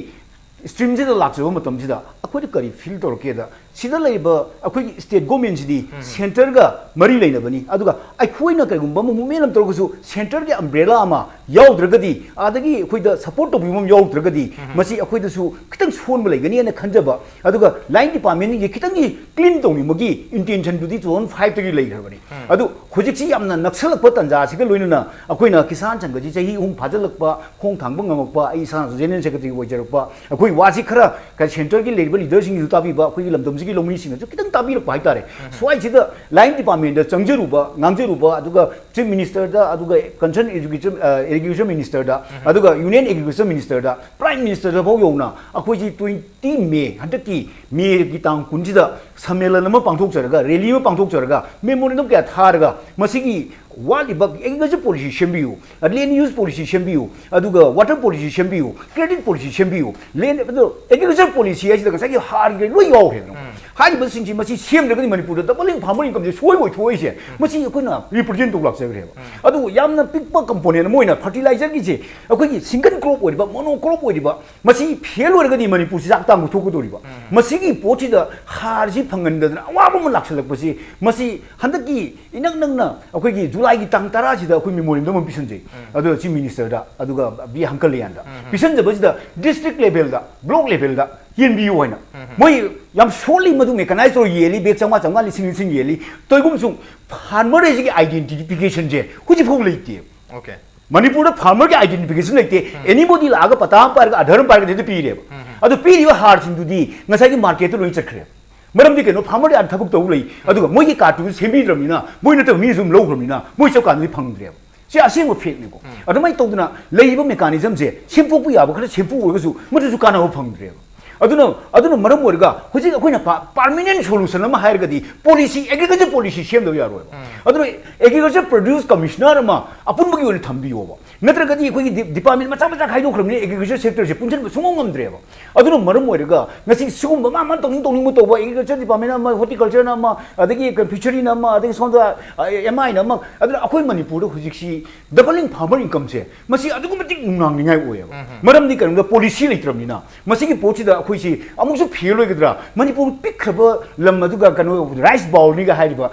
ꯁ꯭ꯇ꯭ꯔꯤꯝꯁꯤꯗ ꯂꯥꯛꯆꯕ ꯃꯇꯝꯁꯤꯗ ꯑꯩꯈꯣꯏꯗ ꯀꯔꯤ ꯐꯤꯜ ꯇꯧꯔꯛꯀꯦꯗ, ꯁꯤꯗ ꯂꯩꯔꯤꯕ ꯑꯩꯈꯣꯏꯒꯤ ꯁ꯭ꯇꯦꯠ ꯒꯣꯔꯃꯦꯟꯁꯤꯗꯤ ꯎꯝ꯫ ꯁꯦꯟꯇꯔꯒ ꯃꯔꯤ ꯂꯩꯅꯕꯅꯤ, ꯑꯗꯨꯒ ꯑꯩꯈꯣꯏꯅ ꯀꯔꯤꯒꯨꯝꯕ ꯑꯃ ꯃꯨꯞꯃꯦꯟ ꯑꯃ ꯇꯧꯔꯒꯁꯨ ꯁꯦꯟꯇꯔꯒꯤ ꯑꯝꯕ꯭ꯔꯦꯂꯥ ꯑꯃ ꯌꯥꯎꯗ꯭ꯔꯒꯗꯤ, ꯑꯗꯒꯤ ꯑꯩꯈꯣꯏꯗ ꯁꯄꯣꯔꯠ ꯇꯧꯕꯤꯕ ꯑꯃ ꯌꯥꯎꯗ꯭ꯔꯒꯗꯤ, ꯃꯁꯤ ꯑꯩꯈꯣꯏꯗꯁꯨ ꯈꯤꯇꯪ ꯁꯣꯟꯕ ꯂꯩꯒꯅꯤꯅ ꯈꯟꯖꯕ꯫ ꯑꯗꯨꯒ ꯂꯥꯏꯟ ꯗꯤꯄꯥꯔꯠꯃꯦꯟꯁꯤꯡꯁꯦ ꯈꯤꯇꯪꯗꯤ ꯀ꯭ꯂꯤꯟ ꯇꯧꯅꯤꯡꯕꯒꯤ ꯏꯟꯇꯦꯟꯁꯟꯗꯨꯗꯤ ꯇꯨ ꯊꯥꯎꯖꯟ ꯐꯥꯏꯚꯇꯒꯤ ꯂꯩꯈ꯭ꯔꯕꯅꯤ꯫ ꯑꯗꯨ ꯍꯧꯖꯤꯛꯁꯤ ꯌꯥꯝꯅ ꯅꯛꯁꯜꯂꯛꯄ ꯇꯥꯟꯖꯥꯁꯤꯒ ꯂꯣꯏꯅꯅ ꯑꯩꯈꯣꯏꯅ ꯀꯤꯁꯥꯟ ꯁꯪꯘꯁꯤ ꯆꯍꯤ ꯑꯍꯨꯝ ꯐꯥꯖꯤꯜꯂꯛꯄ, ꯈꯣꯡ ꯊꯥꯡꯕ ꯉꯝꯃꯛꯄ, ꯑꯩ ꯏꯁꯥꯅꯁꯨ ꯖꯦꯅꯔꯦꯜ ꯁꯦꯀ꯭ꯔꯦꯇꯔꯤ ꯑꯣꯏꯖꯔꯛꯄ, ꯑꯩꯈꯣꯏ ꯋꯥꯁꯤ ꯈꯔ ꯁꯦꯟꯇꯔꯒꯤ ꯂꯩꯔꯤꯕ ꯂꯤꯗꯔꯁꯤꯡꯁꯨ ꯇꯥꯕꯤꯕ, ꯑꯩꯈꯣꯏꯒꯤ ꯂꯝꯗꯝꯁꯤꯒꯤ ꯂꯧꯃꯤꯁꯤꯡꯅꯁꯨ ꯈꯤꯇꯪ ꯇꯥꯕꯤꯔꯛꯄ ꯍꯥꯏꯇꯥꯔꯦ꯫ ꯁ꯭ꯋꯥꯏꯁꯤꯗ ꯂꯥꯏꯟ ꯗꯤꯄꯥꯔꯠꯃꯦꯟꯗ ꯆꯪꯖꯔꯨꯕ, ꯉꯥꯡꯖꯔꯨꯕ, ꯑꯗꯨꯒ ꯆꯤꯐ ꯃꯤꯅꯤꯁꯇꯔꯗ, ꯑꯗꯨꯒ ꯀꯟꯁꯔꯟ ꯑꯦꯖꯨꯀꯦꯁꯟ, ꯏꯔꯤꯒꯦꯁꯟ ꯃꯤꯅꯤꯁꯇꯔꯗ, ꯑꯗꯨꯒ ꯌꯨꯅꯤꯌꯟ ꯑꯦꯒ꯭ꯔꯤꯀꯜꯆꯔ ꯃꯤꯅꯤꯁꯇꯔꯗ, ꯄ꯭ꯔꯥꯏꯝ ꯃꯤꯅꯤꯁꯇꯔꯗ ꯐꯥꯎ ꯌꯧꯅ ꯑꯩꯈꯣꯏꯁꯤ ꯇ꯭ꯋꯦꯟꯇꯤ ꯃꯦ, ꯍꯟꯗꯛꯀꯤ ꯃꯦꯒꯤ ꯇꯥꯡ ꯀꯨꯟꯁꯤꯗ ꯁꯝꯃꯦꯂꯟ ꯑꯃ ꯄꯥꯡꯊꯣꯛꯆꯔꯒ, ꯔꯦꯂꯤ ꯑꯃ ꯄꯥꯡꯊꯣꯛꯆꯔꯒ, ꯃꯦꯃꯣꯔꯦꯟꯗꯝ ꯀꯌꯥ ꯊꯥꯔꯒ, ꯃꯁꯤꯒꯤ ꯋꯥꯠꯂꯤꯕ ꯑꯦꯒ꯭ꯔꯤꯀꯜꯆꯔ ꯄꯣꯂꯤꯁꯤ ꯁꯦꯝꯕꯤꯌꯨ, ꯂꯦꯟ ꯌꯨꯁ ꯄꯣꯂꯤꯁꯤ ꯁꯦꯝꯕꯤꯌꯨ, ꯑꯗꯨꯒ ꯋꯥꯇꯔ ꯄꯣꯂꯤꯁꯤ ꯁꯦꯝꯕꯤꯌꯨ, ꯀ꯭ꯔꯦꯗꯤꯠ ꯄꯣꯂꯤꯁꯤ ꯁꯦꯝꯕꯤꯌꯨ, ꯂꯦꯟ, ꯑꯗꯣ ꯑꯦꯒ꯭ꯔꯤꯀꯜꯆꯔ ꯄꯣꯂꯤꯁꯤ ꯍꯥꯏꯁꯤꯗ ꯉꯁꯥꯏꯒꯤ ꯍꯥꯔꯒꯤ ꯂꯣꯏ ꯌꯥꯎꯈ꯭ꯔꯦꯗꯅ꯫ ꯍꯥꯏꯔꯤꯕꯁꯤꯡꯁꯤ ꯃꯁꯤ ꯁꯦꯝꯗ꯭ꯔꯒꯗꯤ ꯃꯅꯤꯄꯨꯔꯗ ꯗꯕꯜ ꯏꯟ ꯐꯥꯔꯃꯔ ꯏꯟꯀꯝꯁꯦ ꯁꯣꯏꯕꯣꯏ ꯊꯣꯛꯏꯁꯦ, ꯃꯁꯤ ꯑꯩꯈꯣꯏꯅ ꯔꯤꯄ꯭ꯔꯖꯦꯟ ꯇꯧ ꯂꯥꯛꯆꯈ꯭ꯔꯦꯕ꯫ ꯑꯗꯨ ꯌꯥꯝꯅ ꯄꯤꯛꯄ ꯀꯝꯄꯣꯅꯦꯟ ꯑꯃ ꯑꯣꯏꯅ ꯐꯔꯇꯤꯂꯥꯏꯖꯔꯒꯤꯁꯦ, ꯑꯩꯈꯣꯏꯒꯤ ꯁꯤꯡꯒꯜ ꯀ꯭ꯔꯣꯞ ꯑꯣꯏꯔꯤꯕ, ꯃꯣꯅꯣ ꯀ꯭ꯔꯣꯞ ꯑꯣꯏꯔꯤꯕ, ꯃꯁꯤ ꯐꯦꯜ ꯑꯣꯏꯔꯒꯗꯤ ꯃꯅꯤꯄꯨꯔꯁꯤ ꯆꯥꯛ ꯇꯥꯡꯕ ꯊꯣꯛꯀꯗꯧꯔꯤꯕ꯫ ꯃꯁꯤꯒꯤ ꯄꯣꯠꯁꯤꯗ ꯍꯥꯔꯁꯤ ꯐꯪꯍꯟꯗꯗꯅ ꯑꯋꯥꯕ ꯑꯃ ꯂꯥꯛꯁꯜꯂꯛꯄꯁꯤ, ꯃꯁꯤ ꯍꯟꯗꯛꯀꯤ ꯏꯅꯛ ꯅꯛꯅ ꯑꯩꯈꯣꯏꯒꯤ ꯖꯨꯂꯥꯏꯒꯤ ꯇꯥꯡ ꯇꯔꯥꯁꯤꯗ ꯑꯩꯈꯣꯏ ꯃꯦꯃꯣꯔꯦꯟꯗꯝ ꯑꯃ ꯄꯤꯁꯟꯖꯩ꯫ ꯑꯗꯨꯒ ꯆꯤꯐ ꯃꯤꯅꯤꯁꯇꯔꯗ, ꯑꯗꯨꯒ ꯕꯤ ꯍꯪꯀꯂꯌꯥꯟꯗ ꯄꯤꯁꯟꯖꯕꯁꯤꯗ ꯗꯤꯁꯇ꯭ꯔꯤꯛ ꯂꯦꯚꯦꯜꯗ, ꯕ꯭ꯂꯣꯛ ꯂꯦꯚꯦꯜꯗ ꯌꯦꯟꯕꯤꯌꯨ ꯍꯥꯏꯅ꯫ ꯃꯣꯏ ꯌꯥꯝ ꯁꯣꯜꯂꯤ, ꯃꯗꯨ ꯃꯦꯀꯅꯥꯏꯖ ꯇꯧꯔ ꯌꯦꯜꯂꯤ, ꯕꯦꯒ ꯆꯥꯝꯃꯉꯥ, ꯆꯥꯝꯃꯉꯥ, ꯂꯤꯁꯤꯡ, ꯂꯤꯁꯤꯡ ꯌꯦꯜꯂꯤ꯫ ꯇꯧꯏꯒꯨꯝꯁꯨꯡ ꯐꯥꯔꯃꯔ ꯍꯥꯏꯁꯤꯒꯤ ꯑꯥꯏꯗꯦꯟꯇꯤꯐꯤꯀꯦꯁꯟꯁꯦ ꯍꯧꯖꯤꯛꯐꯥꯎ ꯂꯩꯇꯦ꯫ Okay. ꯃꯅꯤꯄꯨꯔꯗ ꯐꯥꯔꯃꯔꯒꯤ ꯑꯥꯏꯗꯦꯟꯇꯤꯐꯤꯀꯦꯁꯟ ꯂꯩꯇꯦ꯫ ꯑꯦꯅꯤꯕꯣꯗꯤ ꯂꯥꯛꯑꯒ ꯄꯇꯥ ꯑꯃ ꯄꯥꯏꯔꯒ, ꯑꯙꯥꯔ ꯑꯃ ꯄꯥꯏꯔꯒ ꯍꯦꯛꯇ ꯄꯤꯔꯦꯕ꯫ ꯑꯗꯣ ꯄꯤꯔꯤꯕ ꯍꯥꯔꯁꯤꯡꯗꯨꯗꯤ ꯉꯁꯥꯏꯒꯤ ꯃꯥꯔꯀꯦꯠꯇ ꯂꯣꯏ ꯆꯠꯈ꯭ꯔꯦꯕ꯫ ꯃꯔꯝꯗꯤ ꯀꯩꯅꯣ? ꯐꯥꯔꯃꯔꯗꯤ ꯑꯥꯗ ꯊꯕꯛ ꯇꯧ ꯂꯩ, ꯑꯗꯨꯒ ꯃꯣꯏꯒꯤ ꯀꯥꯔꯠꯇꯨꯁꯨ ꯁꯦꯝꯕꯤꯗ꯭ꯔꯕꯅꯤꯅ, ꯃꯣꯏ ꯅꯠꯇꯕ ꯃꯤꯅꯁꯨ ꯑꯗꯨꯝ ꯂꯧꯈ꯭ꯔꯕꯅꯤꯅ, ꯃꯣꯏ ꯆꯞ ꯀꯥꯟꯗꯗꯤ ꯐꯪꯗ꯭ꯔꯦꯕ꯫ ꯁꯤ ꯑꯁꯦꯡꯕ ꯐꯦꯛꯅꯤꯀꯣ꯫ ꯑꯗꯨꯃꯥꯏꯅ ꯇꯧꯗꯅ ꯂꯩꯔꯤꯕ ꯃꯦꯀꯥꯅꯤꯖꯝꯁꯦ ꯁꯦꯝꯗꯣꯛꯄ ꯌꯥꯕ ꯈꯔ ꯁꯦꯝꯗꯣꯛꯎꯔꯒꯁꯨ ꯃꯗꯨꯁꯨ ꯀꯥꯟꯅꯕ ꯐꯪꯗ꯭ꯔꯦꯕ꯫ ꯑꯗꯨꯅ, ꯑꯗꯨꯅ ꯃꯔꯝ ꯑꯣꯏꯔꯒ ꯍꯧꯖꯤꯛ ꯑꯩꯈꯣꯏꯅ ꯄꯥꯔꯃꯤꯅꯦꯟ ꯁꯣꯂꯨꯁꯟ ꯑꯃ ꯍꯥꯏꯔꯒꯗꯤ ꯄꯣꯂꯤꯁꯤ, ꯑꯦꯒ꯭ꯔꯤꯀꯜꯆꯔ ꯄꯣꯂꯤꯁꯤ ꯁꯦꯝꯗꯕ ꯌꯥꯔꯣꯏꯕ꯫ ꯑꯗꯨꯅ ꯑꯦꯒ꯭ꯔꯤꯀꯜꯆꯔ ꯄ꯭ꯔꯣꯗ꯭ꯌꯨꯁ ꯀꯃꯤꯁꯅꯔ ꯑꯃ ꯑꯄꯨꯟꯕꯒꯤ ꯑꯣꯏꯅ ꯊꯝꯕꯤꯌꯣꯕ꯫ ꯅꯠꯇ꯭ꯔꯒꯗꯤ ꯑꯩꯈꯣꯏꯒꯤ ꯗꯤ-, ꯗꯤꯄꯥꯔꯠꯃꯦꯟ ꯃꯆꯥ ꯃꯆꯥ ꯈꯥꯏꯗꯣꯛꯈ꯭ꯔꯕꯅꯤꯅ ꯑꯦꯒ꯭ꯔꯤꯀꯜꯆꯔ ꯁꯦꯛꯇꯔꯁꯦ ꯄꯨꯟꯁꯤꯟꯕ ꯁꯨꯡꯉꯝ ꯉꯝꯗ꯭ꯔꯦꯕ꯫ ꯑꯗꯨꯅ ꯃꯔꯝ ꯑꯣꯏꯔꯒ ꯉꯁꯤ ꯁꯤꯒꯨꯝꯕ ꯃꯥ ꯃꯥ ꯇꯧꯅꯤꯡ ꯇꯧꯅꯤꯡꯕ ꯇꯧꯕ, ꯑꯦꯒ꯭ꯔꯤꯀꯜꯆꯔ ꯗꯤꯄꯥꯔꯠꯃꯦꯟ ꯑꯃ, ꯍꯣꯔꯇꯤꯀꯜꯆꯔꯅ ꯑꯃ, ꯑꯗꯒꯤ ꯐꯤꯁꯔꯤꯅ ꯑꯃ, ꯑꯗꯒꯤ ꯁꯣꯝꯗ ꯑꯦꯝ ꯑꯥꯏꯅ ꯑꯃ, ꯑꯗꯨꯅ ꯑꯩꯈꯣꯏ ꯃꯅꯤꯄꯨꯔꯗ ꯍꯧꯖꯤꯛꯁꯤ ꯗꯕꯜ ꯏꯟ ꯐꯥꯔꯃꯔ ꯏꯟꯀꯝꯁꯦ ꯃꯁꯤ ꯑꯗꯨꯛꯀꯤ ꯃꯇꯤꯛ ꯅꯨꯡꯅꯥꯡꯅꯤꯡꯉꯥꯏ ꯑꯣꯏꯌꯦꯕ꯫ ꯃꯔꯝꯗꯤ ꯀꯩꯅꯣꯗ ꯄꯣꯂꯤꯁꯤ ꯂꯩꯇ꯭ꯔꯕꯅꯤꯅ ꯃꯁꯤꯒꯤ ꯄꯣꯠꯁꯤꯗ ꯑꯩꯈꯣꯏꯁꯤ ꯑꯃꯨꯛꯁꯨ ꯐꯦꯜ ꯑꯣꯏꯒꯗ꯭ꯔꯥ? ꯃꯅꯤꯄꯨꯔ ꯄꯤꯛꯈ꯭ꯔꯕ ꯂꯝ ꯑꯗꯨꯒ ꯀꯩꯅꯣ ꯔꯥꯏꯁ ꯕꯥꯎꯜꯅꯤꯒ ꯍꯥꯏꯔꯤꯕ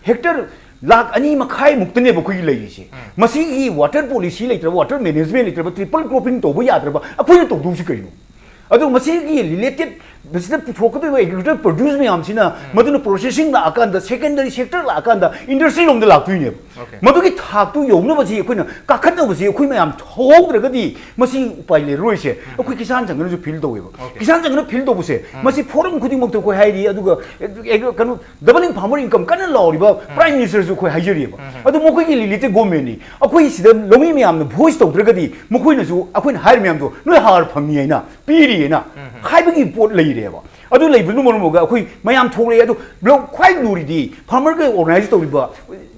ꯍꯦꯛꯇꯔ ꯂꯥꯛ ꯑꯅꯤ ꯃꯈꯥꯏꯃꯨꯛꯇꯅꯦꯕ ꯑꯩꯈꯣꯏꯒꯤ ꯂꯩꯔꯤꯁꯦ꯫ ꯃꯁꯤꯒꯤ water policy ꯂꯩꯇ꯭ꯔꯕ, water management ꯂꯩꯇ꯭ꯔꯕ, triple cropping ꯇꯧꯕ ꯌꯥꯗ꯭ꯔꯕ ꯑꯩꯈꯣꯏꯅ ꯇꯧꯗꯧꯁꯤ ꯀꯩꯅꯣ? ꯑꯗꯣ ꯃꯁꯤꯒꯤ related ꯃꯁꯤꯗ ꯄꯨꯊꯣꯛꯀꯗꯧꯔꯤꯕ agriculture produce ꯃꯌꯥꯝꯁꯤꯅ ꯃꯗꯨꯅ processing ꯂꯥꯛꯑꯀꯥꯟꯗ, secondary sector ꯂꯥꯛꯑꯀꯥꯟꯗ, industry ꯂꯣꯝꯗ ꯂꯥꯛꯇꯣꯏꯅꯦꯕ꯫ Okay. ꯃꯗꯨꯒꯤ ꯊꯥꯛꯇꯨ ꯌꯧꯅꯕꯁꯤ ꯑꯩꯈꯣꯏꯅ ꯀꯥꯈꯠꯅꯕꯁꯤ ꯑꯩꯈꯣꯏ ꯃꯌꯥꯝ ꯊꯧꯍꯧꯗ꯭ꯔꯒꯗꯤ ꯃꯁꯤ ꯎꯄꯥꯏ ꯂꯩꯔꯔꯣꯏꯁꯦ ꯑꯩꯈꯣꯏ ꯀꯤꯁꯥꯟ ꯁꯪꯒꯅꯁꯨ feel ꯇꯧꯋꯦꯕ꯫ Okay. ꯀꯤꯁꯥꯟ ꯁꯪꯒꯅ feel ꯇꯧꯕꯁꯦ ꯃꯁꯤ forum ꯈꯨꯗꯤꯡꯃꯛꯇ ꯑꯩꯈꯣꯏ ꯍꯥꯏꯔꯤ, ꯑꯗꯨꯒ ꯑꯦ-, ꯀꯩꯅꯣ doubling farmer income ꯀꯟꯅ ꯂꯥꯎꯔꯤꯕ prime ministerꯁꯨ ꯑꯩꯈꯣꯏ ꯍꯥꯏꯖꯔꯤꯑꯕ꯫ ꯑꯗꯨ ꯃꯈꯣꯏꯒꯤ related governmentꯅꯤ꯫ ꯑꯩꯈꯣꯏ ꯁꯤꯗ ꯂꯧꯃꯤ ꯃꯌꯥꯝꯅ voice ꯇꯧꯗ꯭ꯔꯒꯗꯤ ꯃꯈꯣꯏꯅꯁꯨ ꯑꯩꯈꯣꯏꯅ ꯍꯥꯏꯔꯤ ꯃꯌꯥꯝꯗꯣ ꯅꯣꯏ ꯍꯥꯔ ꯐꯪꯉꯤ ꯍꯥꯏꯅ ꯄꯤꯔꯤ ꯍꯥꯏꯅ ꯍꯥꯏꯕꯒꯤ ꯄꯣꯠ ꯂꯩꯔꯦꯕ꯫ ꯑꯗꯨ ꯂꯩꯕꯗꯨꯅ ꯃꯔꯝ ꯑꯣꯏꯔꯒ ꯑꯩꯈꯣꯏ ꯃꯌꯥꯝ ꯊꯣꯛꯂꯛꯑꯦ꯫ ꯑꯗꯨ ꯕ꯭ꯂꯣꯛ ꯈ꯭ꯋꯥꯏ ꯂꯨꯔꯤꯗꯤ farmerꯒ organize ꯇꯧꯔꯤꯕ,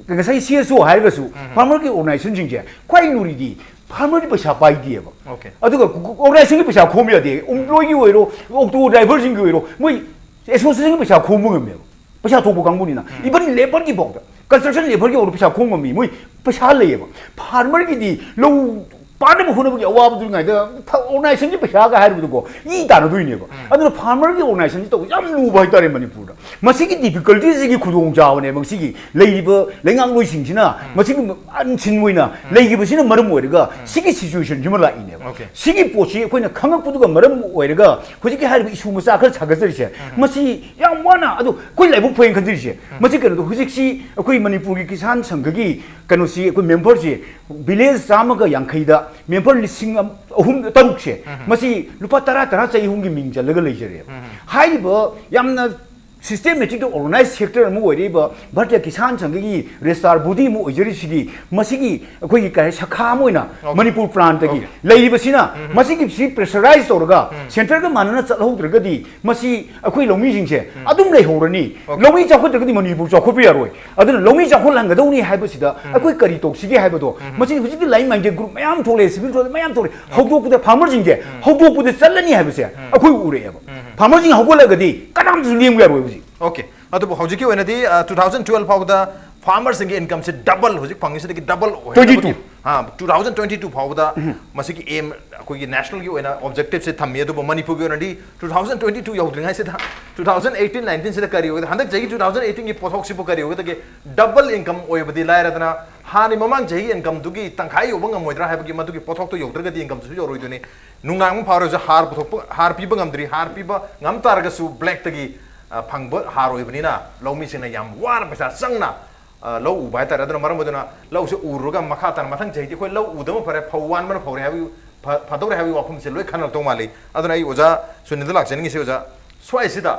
ꯉꯁꯥꯏ C S O ꯍꯥꯏꯔꯒꯁꯨ farmerꯒꯤ organizationꯁꯤꯡꯁꯦ ꯈ꯭ꯋꯥꯏ ꯂꯨꯔꯤꯗꯤ farmerꯗꯤ ꯄꯩꯁꯥ ꯄꯥꯏꯗꯦꯕ꯫ Okay. ꯑꯗꯨꯒ organizationꯒꯤ ꯄꯩꯁꯥ ꯈꯣꯝꯕ ꯌꯥꯗꯦ꯫ Employeeꯒꯤ ꯑꯣꯏꯔꯣ, auto driverꯁꯤꯡꯒꯤ ꯑꯣꯏꯔꯣ, ꯃꯣꯏ associationꯒꯤ ꯄꯩꯁꯥ ꯈꯣꯝꯕ ꯉꯝꯃꯦꯕ꯫ ꯄꯩꯁꯥ ꯊꯣꯛꯄ ꯀꯥꯡꯕꯨꯅꯤꯅ even labourꯒꯤ ꯐꯥꯎꯗ, construction labourꯒꯤ ꯐꯥꯎꯗ ꯄꯩꯁꯥ ꯈꯣꯝ ꯉꯝꯃꯤ꯫ ꯃꯣꯏ ꯄꯩꯁꯥ ꯂꯩꯌꯦꯕ꯫ Farmerꯒꯤꯗꯤ ꯂꯧ ꯄꯥꯟꯅꯕ ꯍꯣꯠꯅꯕꯒꯤ ꯑꯋꯥꯕꯗꯨꯉꯥꯏꯗ organizationꯒꯤ ꯄꯩꯁꯥꯒ ꯍꯥꯏꯔꯨꯕꯗꯀꯣ ꯏ ꯇꯥꯟꯅꯗꯣꯏꯅꯦꯕ꯫ ꯑꯗꯨꯅ farmerꯒꯤ organizationꯁꯤ ꯇꯧꯕ ꯌꯥꯝ ꯂꯨꯕ ꯍꯥꯏꯇꯥꯔꯦ ꯃꯅꯤꯄꯨꯔꯗ꯫ ꯃꯁꯤꯒꯤ difficultyꯁꯤꯒꯤ ꯈꯨꯗꯣꯡꯆꯥꯕꯅꯦꯕ ꯉꯁꯤꯒꯤ ꯂꯩꯔꯤꯕ ꯂꯩꯉꯥꯛꯂꯣꯏꯁꯤꯡꯁꯤꯅ ꯃꯁꯤꯒꯤ unseen ꯑꯣꯏꯅ ꯂꯩꯈꯤꯕꯁꯤꯅ ꯃꯔꯝ ꯑꯣꯏꯔꯒ ꯁꯤꯒꯤ situationꯁꯤꯃ ꯂꯥꯛꯏꯅꯦꯕ꯫ Okay. ꯁꯤꯒꯤ ꯄꯣꯠꯁꯤ ꯑꯩꯈꯣꯏꯅ ꯈꯪꯉꯛꯄꯗꯨꯒ ꯃꯔꯝ ꯑꯣꯏꯔꯒ ꯍꯧꯖꯤꯛꯀꯤ ꯍꯥꯏꯔꯤꯕ issue ꯃꯆꯥ ꯈꯔ ꯁꯥꯒꯠꯆꯔꯤꯁꯦ ꯃꯁꯤ ꯌꯥꯝ ꯋꯥꯅ, ꯑꯗꯣ ꯑꯩꯈꯣꯏ ꯂꯥꯏꯕꯛ ꯐꯩꯅ ꯈꯟꯖꯔꯤꯁꯦ ꯃꯁꯤ ꯀꯩꯅꯣꯗꯣ ꯍꯧꯖꯤꯛꯁꯤ ꯑꯩꯈꯣꯏ ꯃꯅꯤꯄꯨꯔꯒꯤ ꯀꯤꯁꯥꯟ ꯁꯪꯘꯒꯤ ꯀꯩꯅꯣꯁꯤ ꯑꯩꯈꯣꯏ memberꯁꯤ village ꯆꯥꯝꯃꯒ ꯌꯥꯡꯈꯩꯗ member ꯂꯤꯁꯤꯡ ꯑꯍꯨꯝ ꯇꯔꯨꯛꯁꯦ ꯃꯁꯤ ꯂꯨꯄꯥ ꯇꯔꯥ ꯇꯔꯥ ꯆꯍꯤ ꯑꯍꯨꯝꯒꯤ ꯃꯤꯡ ꯆꯜꯂꯒ ꯂꯩꯖꯔꯦꯕ꯫ ꯍꯥꯏꯔꯤꯕ ꯌꯥꯝꯅ systematicꯇ organized sector ꯑꯃ ꯑꯣꯏꯔꯛꯏꯕ ꯚꯥꯔꯇꯤꯌ ꯀꯤꯁꯥꯟ ꯁꯪꯘꯒꯤ registrar body ꯑꯃ ꯑꯣꯏꯖꯔꯤꯁꯤꯒꯤ ꯃꯁꯤꯒꯤ ꯑꯩꯈꯣꯏꯒꯤ ꯀꯩ ꯍꯥꯏ ꯁꯈꯥ ꯑꯃ ꯑꯣꯏꯅ ꯃꯅꯤꯄꯨꯔ ꯄ꯭ꯔꯥꯟꯇꯒꯤ Okay. ꯂꯩꯔꯤꯕꯁꯤꯅ ꯃꯁꯤꯒꯤ ꯁꯤ pressurize ꯇꯧꯔꯒ centreꯒ ꯃꯥꯟꯅꯅ ꯆꯠꯍꯧꯗ꯭ꯔꯒꯗꯤ ꯃꯁꯤ ꯑꯩꯈꯣꯏ ꯂꯧꯃꯤꯁꯤꯡꯁꯦ ꯑꯗꯨꯝ ꯂꯩꯍꯧꯔꯅꯤ꯫ Okay. ꯂꯧꯃꯤ ꯆꯥꯎꯈꯠꯇ꯭ꯔꯒꯗꯤ ꯃꯅꯤꯄꯨꯔ ꯆꯥꯎꯈꯠꯄ ꯌꯥꯔꯣꯏ꯫ ꯑꯗꯨꯅ ꯂꯧꯃꯤ ꯆꯥꯎꯈꯠꯍꯟꯒꯗꯧꯅꯤ ꯍꯥꯏꯕꯁꯤꯗ ꯑꯩꯈꯣꯏ ꯀꯔꯤ ꯇꯧꯁꯤꯒꯦ ꯍꯥꯏꯕꯗꯣ ꯃꯁꯤ ꯍꯧꯖꯤꯛꯇꯤ like minded group ꯃꯌꯥꯝ ꯊꯣꯛꯂꯛꯑꯦ, civil society ꯃꯌꯥꯝ ꯊꯣꯛꯂꯛꯑꯦ꯫ ꯍꯧꯗꯣꯛꯄꯗ farmerꯁꯤꯡꯁꯦ ꯍꯧꯗꯣꯛꯄꯗ ꯆꯠꯂꯅꯤ ꯍꯥꯏꯕꯁꯦ ꯑꯩꯈꯣꯏ ꯎꯔꯛꯑꯦꯕ꯫ Farmerꯁꯤꯡ ꯍꯧꯒꯠꯂꯒꯗꯤ ꯀꯅꯥꯝꯇꯁꯨ ꯂꯦꯡꯕ ꯌꯥꯔꯣꯏ ꯍꯧꯖꯤꯛ꯫ Okay. ꯑꯗꯨꯕꯨ ꯍꯧꯖꯤꯛꯀꯤ ꯑꯣꯏꯅꯗꯤ ꯇꯨ ꯊꯥꯎꯖꯟ ꯇꯨꯋꯦꯜꯐ ꯐꯥꯎꯕꯗ ꯐꯥꯔꯃꯔꯁꯤꯡꯒꯤ ꯏꯟꯀꯝꯁꯦ ꯗꯕꯜ ꯍꯧꯖꯤꯛ ꯐꯪꯉꯤꯁꯤꯗꯒꯤ ꯗꯕꯜ ꯑꯣꯏꯍꯟꯅꯕꯒꯤ ꯇꯨ ꯊꯥꯎꯖꯟ ꯇ꯭ꯋꯦꯟꯇꯤ ꯇꯨ ꯐꯥꯎꯕꯗ ꯃꯁꯤꯒꯤ ꯑꯦꯝ ꯑꯩꯈꯣꯏꯒꯤ ꯅꯦꯁꯅꯦꯜꯒꯤ ꯑꯣꯏꯅ ꯑꯣꯕꯖꯦꯛꯇꯤꯞꯁꯦ ꯊꯝꯃꯤ꯫ ꯑꯗꯨꯕꯨ ꯃꯅꯤꯄꯨꯔꯒꯤ ꯑꯣꯏꯅꯗꯤ ꯇꯨ ꯊꯥꯎꯖꯟ ꯇ꯭ꯋꯦꯟꯇꯤ ꯇꯨ ꯌꯧꯗ꯭ꯔꯤꯉꯩꯁꯤꯗ ꯇꯨ ꯊꯥꯎꯖꯟ ꯑꯩꯠꯇꯤꯟ ꯅꯥꯏꯟꯇꯤꯟꯁꯤꯗ ꯀꯔꯤ ꯑꯣꯏꯒꯗ ꯍꯟꯗꯛ ꯆꯍꯤꯒꯤ ꯇꯨ ꯊꯥꯎꯖꯟ ꯑꯩꯠꯇꯤꯟꯒꯤ ꯄꯣꯠꯊꯣꯛꯁꯤꯕꯨ ꯀꯔꯤ ꯑꯣꯏꯒꯗꯒꯦ? ꯗꯕꯜ ꯏꯟꯀꯝ ꯑꯣꯏꯕꯗꯤ ꯂꯥꯏꯔꯗꯅ ꯍꯥꯟꯅ ꯃꯃꯥꯡ ꯆꯍꯤꯒꯤ ꯏꯟꯀꯝꯗꯨꯒꯤ ꯇꯪꯈꯥꯏ ꯌꯧꯕ ꯉꯝꯃꯣꯏꯗ꯭ꯔꯥ ꯍꯥꯏꯕꯒꯤ ꯃꯗꯨꯒꯤ ꯄꯣꯠꯊꯣꯛꯇꯣ ꯌꯧꯗ꯭ꯔꯒꯗꯤ ꯏꯟꯀꯝꯗꯨꯁꯨ ꯌꯧꯔꯣꯏꯗꯣꯏꯅꯤ꯫ ꯅꯨꯡꯅꯥꯡ ꯑꯃ ꯐꯥꯎꯔꯁꯨ ꯍꯥꯔ ꯄꯨꯊꯣꯛꯄ, ꯍꯥꯔ ꯄꯤꯕ ꯉꯝꯗ꯭ꯔꯤ꯫ ꯍꯥꯔ ꯄꯤꯕ ꯉꯝ ꯇꯥꯔꯒꯁꯨ ꯕ꯭ꯂꯦꯛꯇꯒꯤ ꯐꯪꯕ ꯍꯥꯔ ꯑꯣꯏꯕꯅꯤꯅ ꯂꯧꯃꯤꯁꯤꯡꯅ ꯌꯥꯝ ꯋꯥꯅ ꯄꯩꯁꯥ ꯆꯪꯅ ꯂꯧ ꯎꯕ ꯍꯥꯏꯇꯥꯔꯦ꯫ ꯑꯗꯨꯅ ꯃꯔꯝ ꯑꯣꯏꯗꯨꯅ ꯂꯧꯁꯦ ꯎꯔꯨꯔꯒ ꯃꯈꯥ ꯇꯥꯅ ꯃꯊꯪ ꯆꯍꯤꯗꯤ ꯑꯩꯈꯣꯏ ꯂꯧ ꯎꯗꯕ ꯐꯔꯦ, ꯐꯧ ꯋꯥꯟꯕꯅ ꯐꯔꯦ ꯍꯥꯏꯕꯒꯤ, ꯐꯗꯧꯔꯦ ꯍꯥꯏꯕꯒꯤ ꯋꯥꯐꯝꯁꯦ ꯂꯣꯏ ꯈꯟꯅꯔꯛꯇꯧ ꯃꯥꯜꯂꯤ꯫ ꯑꯗꯨꯅ ꯑꯩ ꯑꯣꯖꯥ ꯁꯨꯅꯤꯜꯗ ꯂꯥꯛꯆꯅꯤꯡꯉꯤꯁꯤ, ꯑꯣꯖꯥ, ꯁ꯭ꯋꯥꯏꯁꯤꯗ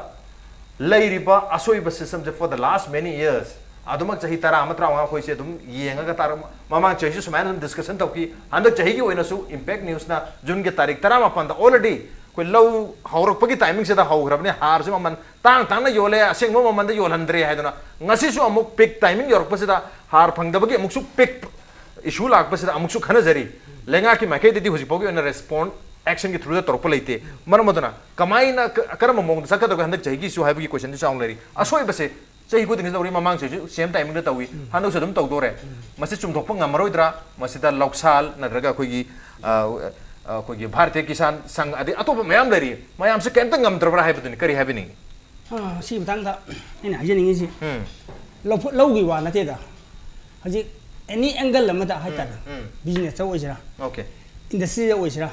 ꯂꯩꯔꯤꯕ ꯑꯁꯣꯏꯕ ꯁꯤꯁꯇꯦꯝꯁꯦ for the last many years ꯑꯗꯨꯃꯛ ꯆꯍꯤ ꯇꯔꯥ ꯑꯃ ꯇꯔꯥꯃꯉꯥ ꯑꯩꯈꯣꯏꯁꯦ ꯑꯗꯨꯝ ꯌꯦꯡꯉꯒ ꯇꯥꯔ-, ꯃꯃꯥꯡ ꯆꯍꯤꯁꯨ ꯁꯨꯃꯥꯏꯅ ꯑꯗꯨꯝ ꯗꯤꯁꯀꯁꯟ ꯇꯧꯈꯤ꯫ ꯍꯟꯗꯛ ꯆꯍꯤꯒꯤ ꯑꯣꯏꯅꯁꯨ ꯏꯝꯄꯦꯛ ꯅ꯭ꯌꯨꯁꯅ ꯖꯨꯟꯒꯤ ꯇꯥꯔꯤꯛ ꯇꯔꯥꯃꯥꯄꯟꯗ already ꯑꯩꯈꯣꯏ ꯂꯧ ꯍꯧꯔꯛꯄꯒꯤ ꯇꯥꯏꯃꯤꯡꯁꯤꯗ ꯍꯧꯈ꯭ꯔꯕꯅꯤ꯫ ꯍꯥꯔꯁꯨ ꯃꯃꯜ ꯇꯥꯡ ꯇꯥꯡꯅ ꯌꯣꯜꯂꯦ, ꯑꯁꯦꯡꯕ ꯃꯃꯜꯗ ꯌꯣꯜꯍꯟꯗ꯭ꯔꯦ ꯍꯥꯏꯗꯨꯅ ꯉꯁꯤꯁꯨ ꯑꯃꯨꯛ ꯄꯤꯛ ꯇꯥꯏꯃꯤꯡ ꯌꯧꯔꯛꯄꯁꯤꯗ ꯍꯥꯔ ꯐꯪꯗꯕꯒꯤ ꯑꯃꯨꯛꯁꯨ ꯄꯤꯛ ꯏꯁꯨ ꯂꯥꯛꯄꯁꯤꯗ ꯑꯃꯨꯛꯁꯨ ꯈꯟꯅꯖꯔꯤ꯫ ꯂꯩꯉꯥꯛꯀꯤ ꯃꯥꯏꯀꯩꯗꯗꯤ ꯍꯧꯖꯤꯛ ꯐꯥꯎꯒꯤ ꯑꯣꯏꯅ ꯔꯦꯁꯄꯣꯟ ꯑꯦꯛꯁꯟꯒꯤ ꯊ꯭ꯔꯨꯗ ꯇꯧꯔꯛꯄ ꯂꯩꯇꯦ꯫ ꯃꯔꯝ ꯑꯗꯨꯅ ꯀꯃꯥꯏꯅ ꯀ-, ꯀꯔꯝꯕ ꯃꯑꯣꯡꯗ ꯆꯠꯀꯗꯧꯒꯦ ꯍꯟꯗꯛ ꯆꯍꯤꯒꯤꯁꯨ ꯍꯥꯏꯕꯒꯤ ꯀꯣꯏꯁꯟꯗꯤ ꯆꯥꯎꯅ ꯂꯩꯔꯤ꯫ ꯑꯁꯣꯏꯕꯁꯦ ꯆꯍꯤ ꯈꯨꯗꯤꯡꯒꯤ ꯇꯧꯔꯤ, ꯃꯃꯥꯡ ꯆꯍꯤꯁꯨ ꯁꯦꯝ ꯇꯥꯏꯃꯤꯡꯗ ꯇꯧꯏ, ꯍꯟꯗꯛꯁꯨ ꯑꯗꯨꯝ ꯇꯧꯗꯣꯔꯦ꯫ ꯃꯁꯤ ꯆꯨꯝꯊꯣꯛꯄ ꯉꯝꯃꯔꯣꯏꯗ꯭ꯔꯥ? ꯃꯁꯤꯗ ꯂꯧꯁꯥꯜ ꯅꯠꯇ꯭ꯔꯒ ꯑꯩꯈꯣꯏꯒꯤ, ꯑ, ꯑꯩꯈꯣꯏꯒꯤ ꯚꯥꯔꯇꯤꯌ ꯀꯤꯁꯥꯟ ꯁꯪ ꯑꯗꯩ ꯑꯇꯣꯞꯄ ꯃꯌꯥꯝ ꯂꯩꯔꯤ, ꯃꯌꯥꯝꯁꯦ ꯀꯩꯝꯇ ꯉꯝꯗ꯭ꯔꯕ꯭ꯔꯥ ꯍꯥꯏꯕꯗꯨꯅꯤ꯫ ꯀꯔꯤ ꯍꯥꯏꯕꯤꯅꯤꯡꯉꯤ? ꯑ, ꯁꯤꯒꯤ ꯃꯇꯥꯡꯗ ꯑꯩꯅ ꯍꯥꯏꯖꯅꯤꯡꯉꯤꯁꯤ, ꯎꯝ꯫ ꯂꯧꯐꯨ-, ꯂꯧꯒꯤ ꯋꯥ ꯅꯠꯇꯦꯗ꯫ ꯍꯧꯖꯤꯛ ꯑꯦꯅꯤ ꯑꯦꯡꯒꯜ ꯑꯃꯗ ꯍꯥꯏꯇꯥꯔꯦ, ꯎꯝ, ꯎꯝ꯫ ꯕꯤꯖꯤꯅꯦꯁꯇ ꯑꯣꯏꯁꯤꯔꯥ, ꯑꯣꯀꯦ꯫ ꯏꯟꯗꯁꯇ꯭ꯔꯤꯗ ꯑꯣꯏꯁꯤꯔꯥ,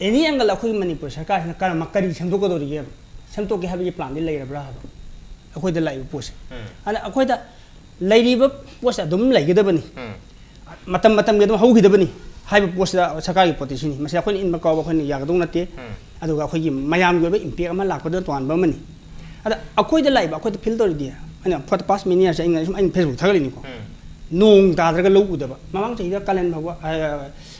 ꯑꯦꯅꯤ ꯑꯦꯡꯒꯜ ꯑꯩꯈꯣꯏꯒꯤ ꯃꯅꯤꯄꯨꯔ ꯁꯔꯀꯥꯔꯁꯤꯅ ꯀꯔꯝꯕ, ꯀꯔꯤ ꯁꯦꯝꯗꯣꯛꯀꯗꯧꯔꯤꯒꯦꯕ? ꯁꯦꯝꯗꯣꯛꯀꯦ ꯍꯥꯏꯕꯒꯤ ꯄ꯭ꯂꯥꯟꯗꯤ ꯂꯩꯔꯕ꯭ꯔꯥ ꯍꯥꯏꯕ? ꯑꯩꯈꯣꯏꯗ ꯂꯥꯛꯏꯕ ꯄꯣꯠꯁꯦ꯫ ꯎꯝ꯫ ꯑꯗ ꯑꯩꯈꯣꯏꯗ ꯂꯩꯔꯤꯕ ꯄꯣꯠꯁꯦ ꯑꯗꯨꯝ ꯂꯩꯒꯗꯕꯅꯤ꯫ ꯎꯝ꯫ ꯃꯇꯝ ꯃꯇꯝꯒꯤ ꯑꯗꯨꯝ ꯍꯧꯈꯤꯗꯕꯅꯤ ꯍꯥꯏꯕ ꯄꯣꯠꯁꯤꯗ ꯁꯔꯀꯥꯔꯒꯤ ꯄꯣꯠꯇꯤ ꯁꯤꯅꯤ꯫ ꯃꯁꯤ ꯑꯩꯈꯣꯏꯅ ꯏꯟꯕ ꯀꯥꯎꯕ ꯑꯩꯈꯣꯏꯅ ꯌꯥꯒꯗꯧ ꯅꯠꯇꯦ꯫ ꯎꯝ꯫ ꯑꯗꯨꯒ ꯑꯩꯈꯣꯏꯒꯤ ꯃꯌꯥꯝꯒꯤ ꯑꯣꯏꯕ ꯏꯝꯄꯦꯛ ꯑꯃ ꯂꯥꯛꯄꯗꯨꯅ ꯇꯣꯉꯥꯟꯕ ꯑꯃꯅꯤ꯫ ꯑꯗ ꯑꯩꯈꯣꯏꯗ ꯂꯥꯛꯏꯕ, ꯑꯩꯈꯣꯏꯗ ꯐꯤꯜ ꯇꯧꯔꯤꯗꯤ, ꯑꯩꯅ for the past many years ꯑꯩꯅ ꯁꯨꯝ, ꯑꯩꯅ Facebook ꯊꯥꯒꯠꯂꯤꯅꯤꯀꯣ꯫ ꯎꯝ꯫ ꯅꯣꯡ ꯇꯥꯗ꯭ꯔꯒ ꯂꯧ ꯎꯗꯕ꯫ ꯃꯃꯥꯡ ꯆꯍꯤꯗ ꯀꯥꯂꯦꯟ ꯐꯥꯎꯕ, ꯑ,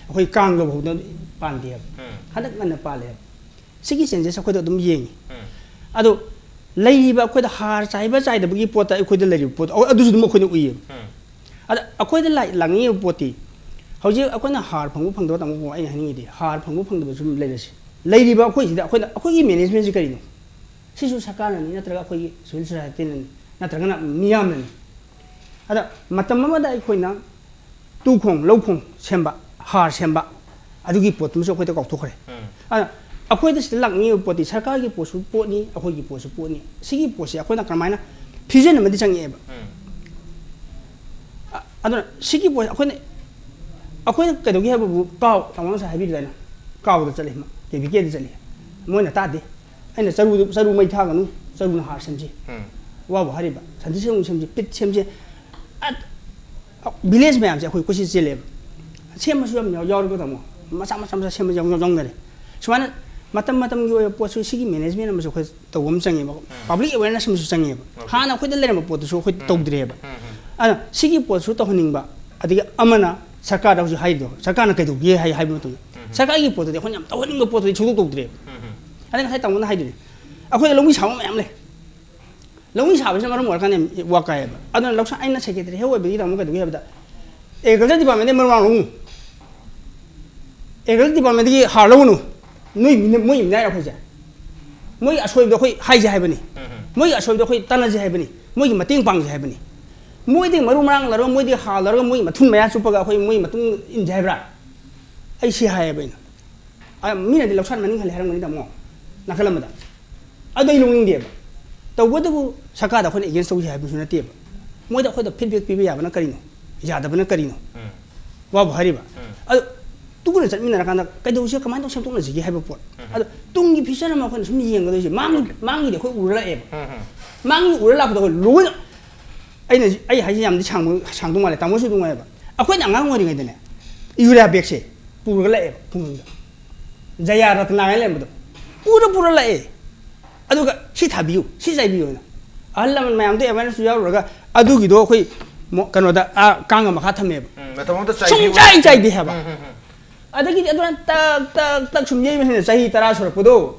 ꯑꯩꯈꯣꯏ ꯀꯥꯡ ꯌꯧ ꯐꯥꯎꯗ ꯄꯥꯟꯗꯦꯕ꯫ ꯎꯝ꯫ ꯍꯟꯗꯛ ꯉꯟꯅ ꯄꯥꯜꯂꯦꯕ꯫ ꯁꯤꯒꯤ ꯆꯦꯟꯖꯦꯁ ꯑꯩꯈꯣꯏꯗ ꯑꯗꯨꯝ ꯌꯦꯡꯉꯤ꯫ ꯎꯝ꯫ ꯑꯗꯣ ꯂꯩꯔꯤꯕ ꯑꯩꯈꯣꯏꯗ ꯍꯥꯔ ꯆꯥꯏꯕ ꯆꯥꯏꯗꯕꯒꯤ ꯄꯣꯠꯇ ꯑꯩꯈꯣꯏꯗ ꯂꯩꯔꯤꯕ ꯄꯣꯠꯇꯣ, ꯑꯗꯨꯁꯨ ꯑꯗꯨꯝ ꯑꯩꯈꯣꯏꯅ ꯎꯏꯌꯦꯕ꯫ ꯎꯝ꯫ ꯑꯗ ꯑꯩꯈꯣꯏꯗ ꯂꯥꯛ-, ꯂꯥꯛꯅꯤꯡꯉꯤꯕ ꯄꯣꯠꯇꯤ, ꯍꯧꯖꯤꯛ ꯑꯩꯈꯣꯏꯅ ꯍꯥꯔ ꯐꯪꯕ ꯐꯪꯗꯕ ꯇꯥꯃꯣ, ꯑꯩꯅ ꯍꯥꯏꯅꯤꯡꯉꯤꯗꯤ ꯍꯥꯔ ꯐꯪꯕ ꯐꯪꯗꯕ ꯁꯨꯝ ꯂꯩꯔꯁꯤ꯫ ꯂꯩꯔꯤꯕ ꯑꯩꯈꯣꯏꯁꯤꯗ ꯑꯩꯈꯣꯏꯅ, ꯑꯩꯈꯣꯏꯒꯤ ꯃꯦꯅꯦꯖꯃꯦꯟꯁꯤ ꯀꯔꯤꯅꯣ? ꯁꯤꯁꯨ ꯁꯔꯀꯥꯔꯅꯅꯤ, ꯅꯠꯇ꯭ꯔꯒ ꯑꯩꯈꯣꯏꯒꯤ ꯁꯤꯚꯤꯜ ꯁꯣꯁꯥꯏꯇꯤꯅꯅꯤ, ꯅꯠꯇ꯭ꯔꯒꯅ ꯃꯤꯌꯥꯝꯅꯅꯤ꯫ ꯑꯗ ꯃꯇꯝ ꯑꯃꯗ ꯑꯩꯈꯣꯏꯅ ꯇꯨꯈꯣꯡ, ꯂꯧꯈꯣꯡ ꯁꯦꯝꯕ, ꯍꯥꯔ ꯁꯦꯝꯕ, ꯑꯗꯨꯒꯤ ꯄꯣꯠꯇꯨꯃꯁꯨ ꯑꯩꯈꯣꯏꯗ ꯀꯥꯎꯊꯣꯛꯈ꯭ꯔꯦ꯫ ꯎꯝ꯫ ꯑꯗ ꯑꯩꯈꯣꯏꯗ ꯁꯤꯗ ꯂꯥꯛꯅꯤꯡꯉꯤꯕ ꯄꯣꯠꯇꯤ ꯁꯔꯀꯥꯔꯒꯤ ꯄꯣꯠꯁꯨ ꯄꯣꯠꯅꯤ, ꯑꯩꯈꯣꯏꯒꯤ ꯄꯣꯠꯁꯨ ꯄꯣꯠꯅꯤ꯫ ꯁꯤꯒꯤ ꯄꯣꯠꯁꯦ ꯑꯩꯈꯣꯏꯅ ꯀꯔꯝꯍꯥꯏꯅ fusion ꯑꯃꯗꯤ ꯆꯪꯉꯛꯑꯦꯕ꯫ ꯎꯝ꯫ ꯑ-, ꯑꯗꯨꯅ ꯁꯤꯒꯤ ꯄꯣꯠꯁꯦ ꯑꯩꯈꯣꯏꯅ, ꯑꯩꯈꯣꯏꯅ ꯀꯩꯗꯧꯒꯦ ꯍꯥꯏꯕꯕꯨ ꯀꯥꯎ, ꯇꯥꯃꯣ ꯉꯁꯥꯏ ꯍꯥꯏꯕꯤꯔꯤꯗꯥꯏꯅ, ꯀꯥꯎꯗ ꯆꯠꯂꯤ, ꯀꯦ ꯚꯤ ꯀꯦꯗ ꯆꯠꯂꯤ, ꯃꯣꯏꯅ ꯇꯥꯗꯦ꯫ ꯑꯩꯅ ꯆꯔꯨꯗꯨ, "ꯆꯔꯨ ꯃꯩ ꯊꯥꯒꯅꯨ, ꯆꯔꯨꯅ ꯍꯥꯔ ꯁꯦꯝꯁꯤ, ꯎꯝ꯫ ꯋꯥꯕꯨ ꯍꯥꯏꯔꯤꯕ, ꯁꯟꯊꯤ ꯁꯟꯌꯨꯡ ꯁꯦꯝꯁꯤ, ꯄꯤꯠ ꯁꯦꯝꯁꯤ"꯫ ꯑ, village ꯃꯌꯥꯝꯁꯦ ꯑꯩꯈꯣꯏ ꯀꯣꯏꯆꯦꯟ ꯆꯦꯜꯂꯦꯕ꯫ ꯁꯦꯝꯕꯁꯨ ꯌꯥꯝ ꯌꯥꯎ-, ꯌꯥꯎꯔꯤꯀꯣ ꯇꯥꯃꯣ꯫ ꯃꯆꯥ ꯃꯆꯥ ꯃꯆꯥ ꯁꯦꯝꯕꯁꯨ ꯌꯥꯎ-, ꯌꯥꯎꯅꯔꯦ꯫ ꯁꯨꯃꯥꯏꯅ ꯃꯇꯝ ꯃꯇꯝꯒꯤ ꯑꯣꯏꯕ ꯄꯣꯠꯁꯨ ꯁꯤꯒꯤ management ꯑꯃꯁꯨ ꯑꯩꯈꯣꯏ ꯇꯧꯕ ꯑꯃ ꯆꯪꯉꯦꯕ꯫ ꯎꯝ꯫ Public awareness ꯑꯃꯁꯨ ꯆꯪꯉꯦꯕ꯫ Okay. ꯍꯥꯟꯅ ꯑꯩꯈꯣꯏꯗ ꯂꯩꯔꯝꯕ ꯄꯣꯠꯇꯨꯁꯨ ꯑꯩꯈꯣꯏ ꯎꯝ꯫ ꯇꯧꯗ꯭ꯔꯦꯕ꯫ ꯎꯝ, ꯎꯝ꯫ ꯑꯗꯨꯅ ꯁꯤꯒꯤ ꯄꯣꯠꯁꯨ ꯇꯧꯍꯟꯅꯤꯡꯕ, ꯑꯗꯒꯤ ꯑꯃꯅ ꯁꯔꯀꯥꯔꯗ ꯍꯧꯖꯤꯛ ꯍꯥꯏꯔꯤꯗꯣ, ꯁꯔꯀꯥꯔꯅ ꯀꯩꯗꯧꯒꯦ ꯍꯥꯏ-, ꯍꯥꯏꯕ ꯃꯇꯝꯗ, ꯎꯝ꯫ ꯁꯔꯀꯥꯔꯒꯤ ꯄꯣꯠꯇꯨꯗꯤ ꯑꯩꯈꯣꯏꯅ ꯌꯥꯝ ꯇꯧꯍꯟꯅꯤꯡꯕ ꯄꯣꯠꯇꯨꯗꯤ ꯁꯨꯡꯇꯧ ꯇꯧꯗ꯭ꯔꯦꯕ꯫ ꯎꯝ, ꯎꯝ꯫ ꯑꯗꯩ ꯉꯁꯥꯏ ꯇꯥꯃꯣꯅ ꯍꯥꯏꯗꯨꯅꯤ, ꯑꯩꯈꯣꯏꯗ ꯂꯧꯃꯤ ꯁꯥꯕ ꯃꯌꯥꯝ ꯂꯩ꯫ ꯂꯧꯃꯤ ꯁꯥꯕꯁꯤꯅ ꯃꯔꯝ ꯑꯣꯏꯔꯀꯥꯟꯗ ꯌꯥꯝ ꯋꯥ ꯀꯥꯏꯌꯦꯕ꯫ ꯑꯗꯨꯅ ꯂꯧꯁꯥ-, ꯑꯩꯅ secretary ꯍꯦꯛ ꯑꯣꯏꯕꯗꯒꯤ ꯇꯥꯃꯣ ꯀꯩꯗꯧꯒꯦ ꯍꯥꯏꯕꯗ, agriculture department ꯗꯩ ꯃꯔꯨ ꯃꯔꯥꯡ ꯂꯧꯅꯨ꯫ Agriculture department ꯗꯒꯤ ꯍꯥꯔ ꯂꯧꯒꯅꯨ꯫ ꯅꯣꯏ ꯃꯤꯅ-, ꯃꯣꯏ ꯃꯤꯅꯥꯏꯔ ꯑꯩꯈꯣꯏꯁꯦ? ꯃꯣꯏꯒꯤ ꯑꯁꯣꯏꯕꯗꯣ ꯑꯩꯈꯣꯏ ꯍꯥꯏꯁꯦ ꯍꯥꯏꯕꯅꯤ꯫ ꯎꯝ, ꯎꯝ꯫ ꯃꯣꯏꯒꯤ ꯑꯁꯣꯏꯕꯗꯣ ꯑꯩꯈꯣꯏ ꯇꯥꯟꯅꯁꯦ ꯍꯥꯏꯕꯅꯤ꯫ ꯃꯣꯏꯒꯤ ꯃꯇꯦꯡ ꯄꯥꯡꯁꯦ ꯍꯥꯏꯕꯅꯤ꯫ ꯃꯣꯏꯗꯒꯤ ꯃꯔꯨ ꯃꯔꯥꯡ ꯂꯧꯔꯒ, ꯃꯣꯏꯗꯒꯤ ꯍꯥꯔ ꯂꯧꯔꯒ, ꯃꯣꯏꯒꯤ ꯃꯊꯨꯟ ꯃꯌꯥ ꯆꯨꯞꯄꯒ ꯑꯩꯈꯣꯏ ꯃꯣꯏ ꯃꯇꯨꯡ ꯏꯟꯁꯦ ꯍꯥꯏꯕ꯭ꯔꯥ? ꯑꯩ ꯁꯤ ꯍꯥꯏꯌꯦꯕ ꯑꯩꯅ꯫ ꯑ, ꯃꯤꯅꯗꯤ ꯂꯧꯁꯥꯟ ꯃꯅꯤꯡ ꯍꯜꯂꯦ ꯍꯥꯏꯔꯝꯒꯅꯤ ꯇꯥꯃꯣ, ꯅꯥꯀꯜ ꯑꯃꯗ꯫ ꯑꯗꯣ ꯑꯩ ꯂꯧꯅꯤꯡꯗꯦꯕ꯫ ꯇꯧꯕꯇꯕꯨ ꯁꯔꯀꯥꯔꯗ ꯑꯩꯈꯣꯏꯅ against ꯇꯧꯁꯤ ꯍꯥꯏꯕꯁꯨ ꯅꯠꯇꯦꯕ꯫ ꯃꯣꯏꯗ ꯑꯩꯈꯣꯏꯗ feedback ꯄꯤꯕ ꯌꯥꯕꯅ ꯀꯔꯤꯅꯣ? ꯌꯥꯗꯕꯅ ꯀꯔꯤꯅꯣ? ꯎꯝ꯫ ꯋꯥꯕꯨ ꯍꯥꯏꯔꯤꯕ꯫ ꯎꯝ꯫ ꯑꯗꯣ ꯇꯨꯡꯗ ꯆꯠꯃꯤꯟꯅꯔꯀꯥꯟꯗ ꯀꯩꯗꯧꯁꯤ, ꯀꯃꯥꯏꯅ ꯇꯧꯔ ꯁꯦꯝꯗꯣꯛꯅꯁꯤꯒꯦ ꯍꯥꯏꯕ ꯄꯣꯠ꯫ ꯎꯝ꯫ ꯑꯗꯣ ꯇꯨꯡꯒꯤ future ꯑꯃ ꯑꯩꯈꯣꯏꯅ ꯁꯨꯝ ꯌꯦꯡꯒꯗꯣꯏꯁꯦ, ꯃꯥꯡꯒꯤ, Okay. ꯃꯥꯡꯒꯤꯗꯤ ꯑꯩꯈꯣꯏ ꯎꯔ ꯂꯥꯛꯑꯦꯕ꯫ ꯎꯝ, ꯎꯝ꯫ ꯃꯥꯡꯒꯤ ꯎꯔ ꯂꯥꯛꯄꯗ ꯑꯩꯈꯣꯏ ꯂꯣꯏꯅ, ꯑꯩꯅ ꯍꯧꯖꯤꯛ, ꯑꯩ ꯍꯥꯏꯁꯦ ꯌꯥꯝꯗꯤ ꯁꯥꯡꯕ, ꯁꯥꯡꯗꯧ ꯃꯥꯜꯂꯦ, ꯇꯥꯃꯣꯁꯨ ꯑꯗꯨꯝ ꯉꯥꯏꯕ꯫ ꯑꯩꯈꯣꯏꯅ ꯑꯉꯥꯡ ꯑꯣꯏꯔꯤꯉꯩꯗꯅꯦ, urea bag ꯁꯦ ꯄꯨꯔꯒ ꯂꯥꯛꯑꯦꯕ ꯈꯨꯡꯒꯪꯗ꯫ ꯖꯌꯥ ꯔꯇꯅꯥ ꯍꯥꯏꯅ ꯂꯩꯔꯝꯕꯗꯣ꯫ ꯄꯨꯔ ꯄꯨꯔ ꯂꯥꯛꯑꯦ꯫ ꯑꯗꯨꯒ "ꯁꯤ ꯊꯥꯕꯤꯌꯨ, ꯁꯤ ꯆꯥꯏꯕꯤꯌꯨ" ꯍꯥꯏꯅ꯫ ꯑꯍꯜ ꯂꯃꯟ ꯃꯌꯥꯝꯗꯣ awareness ꯁꯨ ꯌꯥꯎꯔꯨꯔꯒ ꯑꯗꯨꯒꯤꯗꯣ ꯑꯩꯈꯣꯏ ꯃꯣ-, ꯀꯩꯅꯣꯗ, ꯑꯥ, ꯀꯥꯡꯒ ꯃꯈꯥ ꯊꯝꯃꯦꯕ꯫ ꯎꯝ, ꯃꯇꯝ ꯑꯃꯗ ꯆꯥꯏꯕꯤꯌꯨ꯫ ꯁꯨꯡꯆꯥꯏ ꯆꯥꯏꯗꯦ ꯍꯥꯏꯕ꯫ ꯎꯝ, ꯎꯝ, ꯎꯝ꯫ ꯑꯗꯒꯤꯗꯤ ꯑꯗꯨꯃꯥꯏꯅ ꯇꯛ, ꯇꯛ, ꯇꯛ ꯁꯨꯝ ꯌꯩꯕꯁꯤꯅ ꯆꯍꯤ ꯇꯔꯥ ꯁꯨꯔꯛꯄꯗꯣ,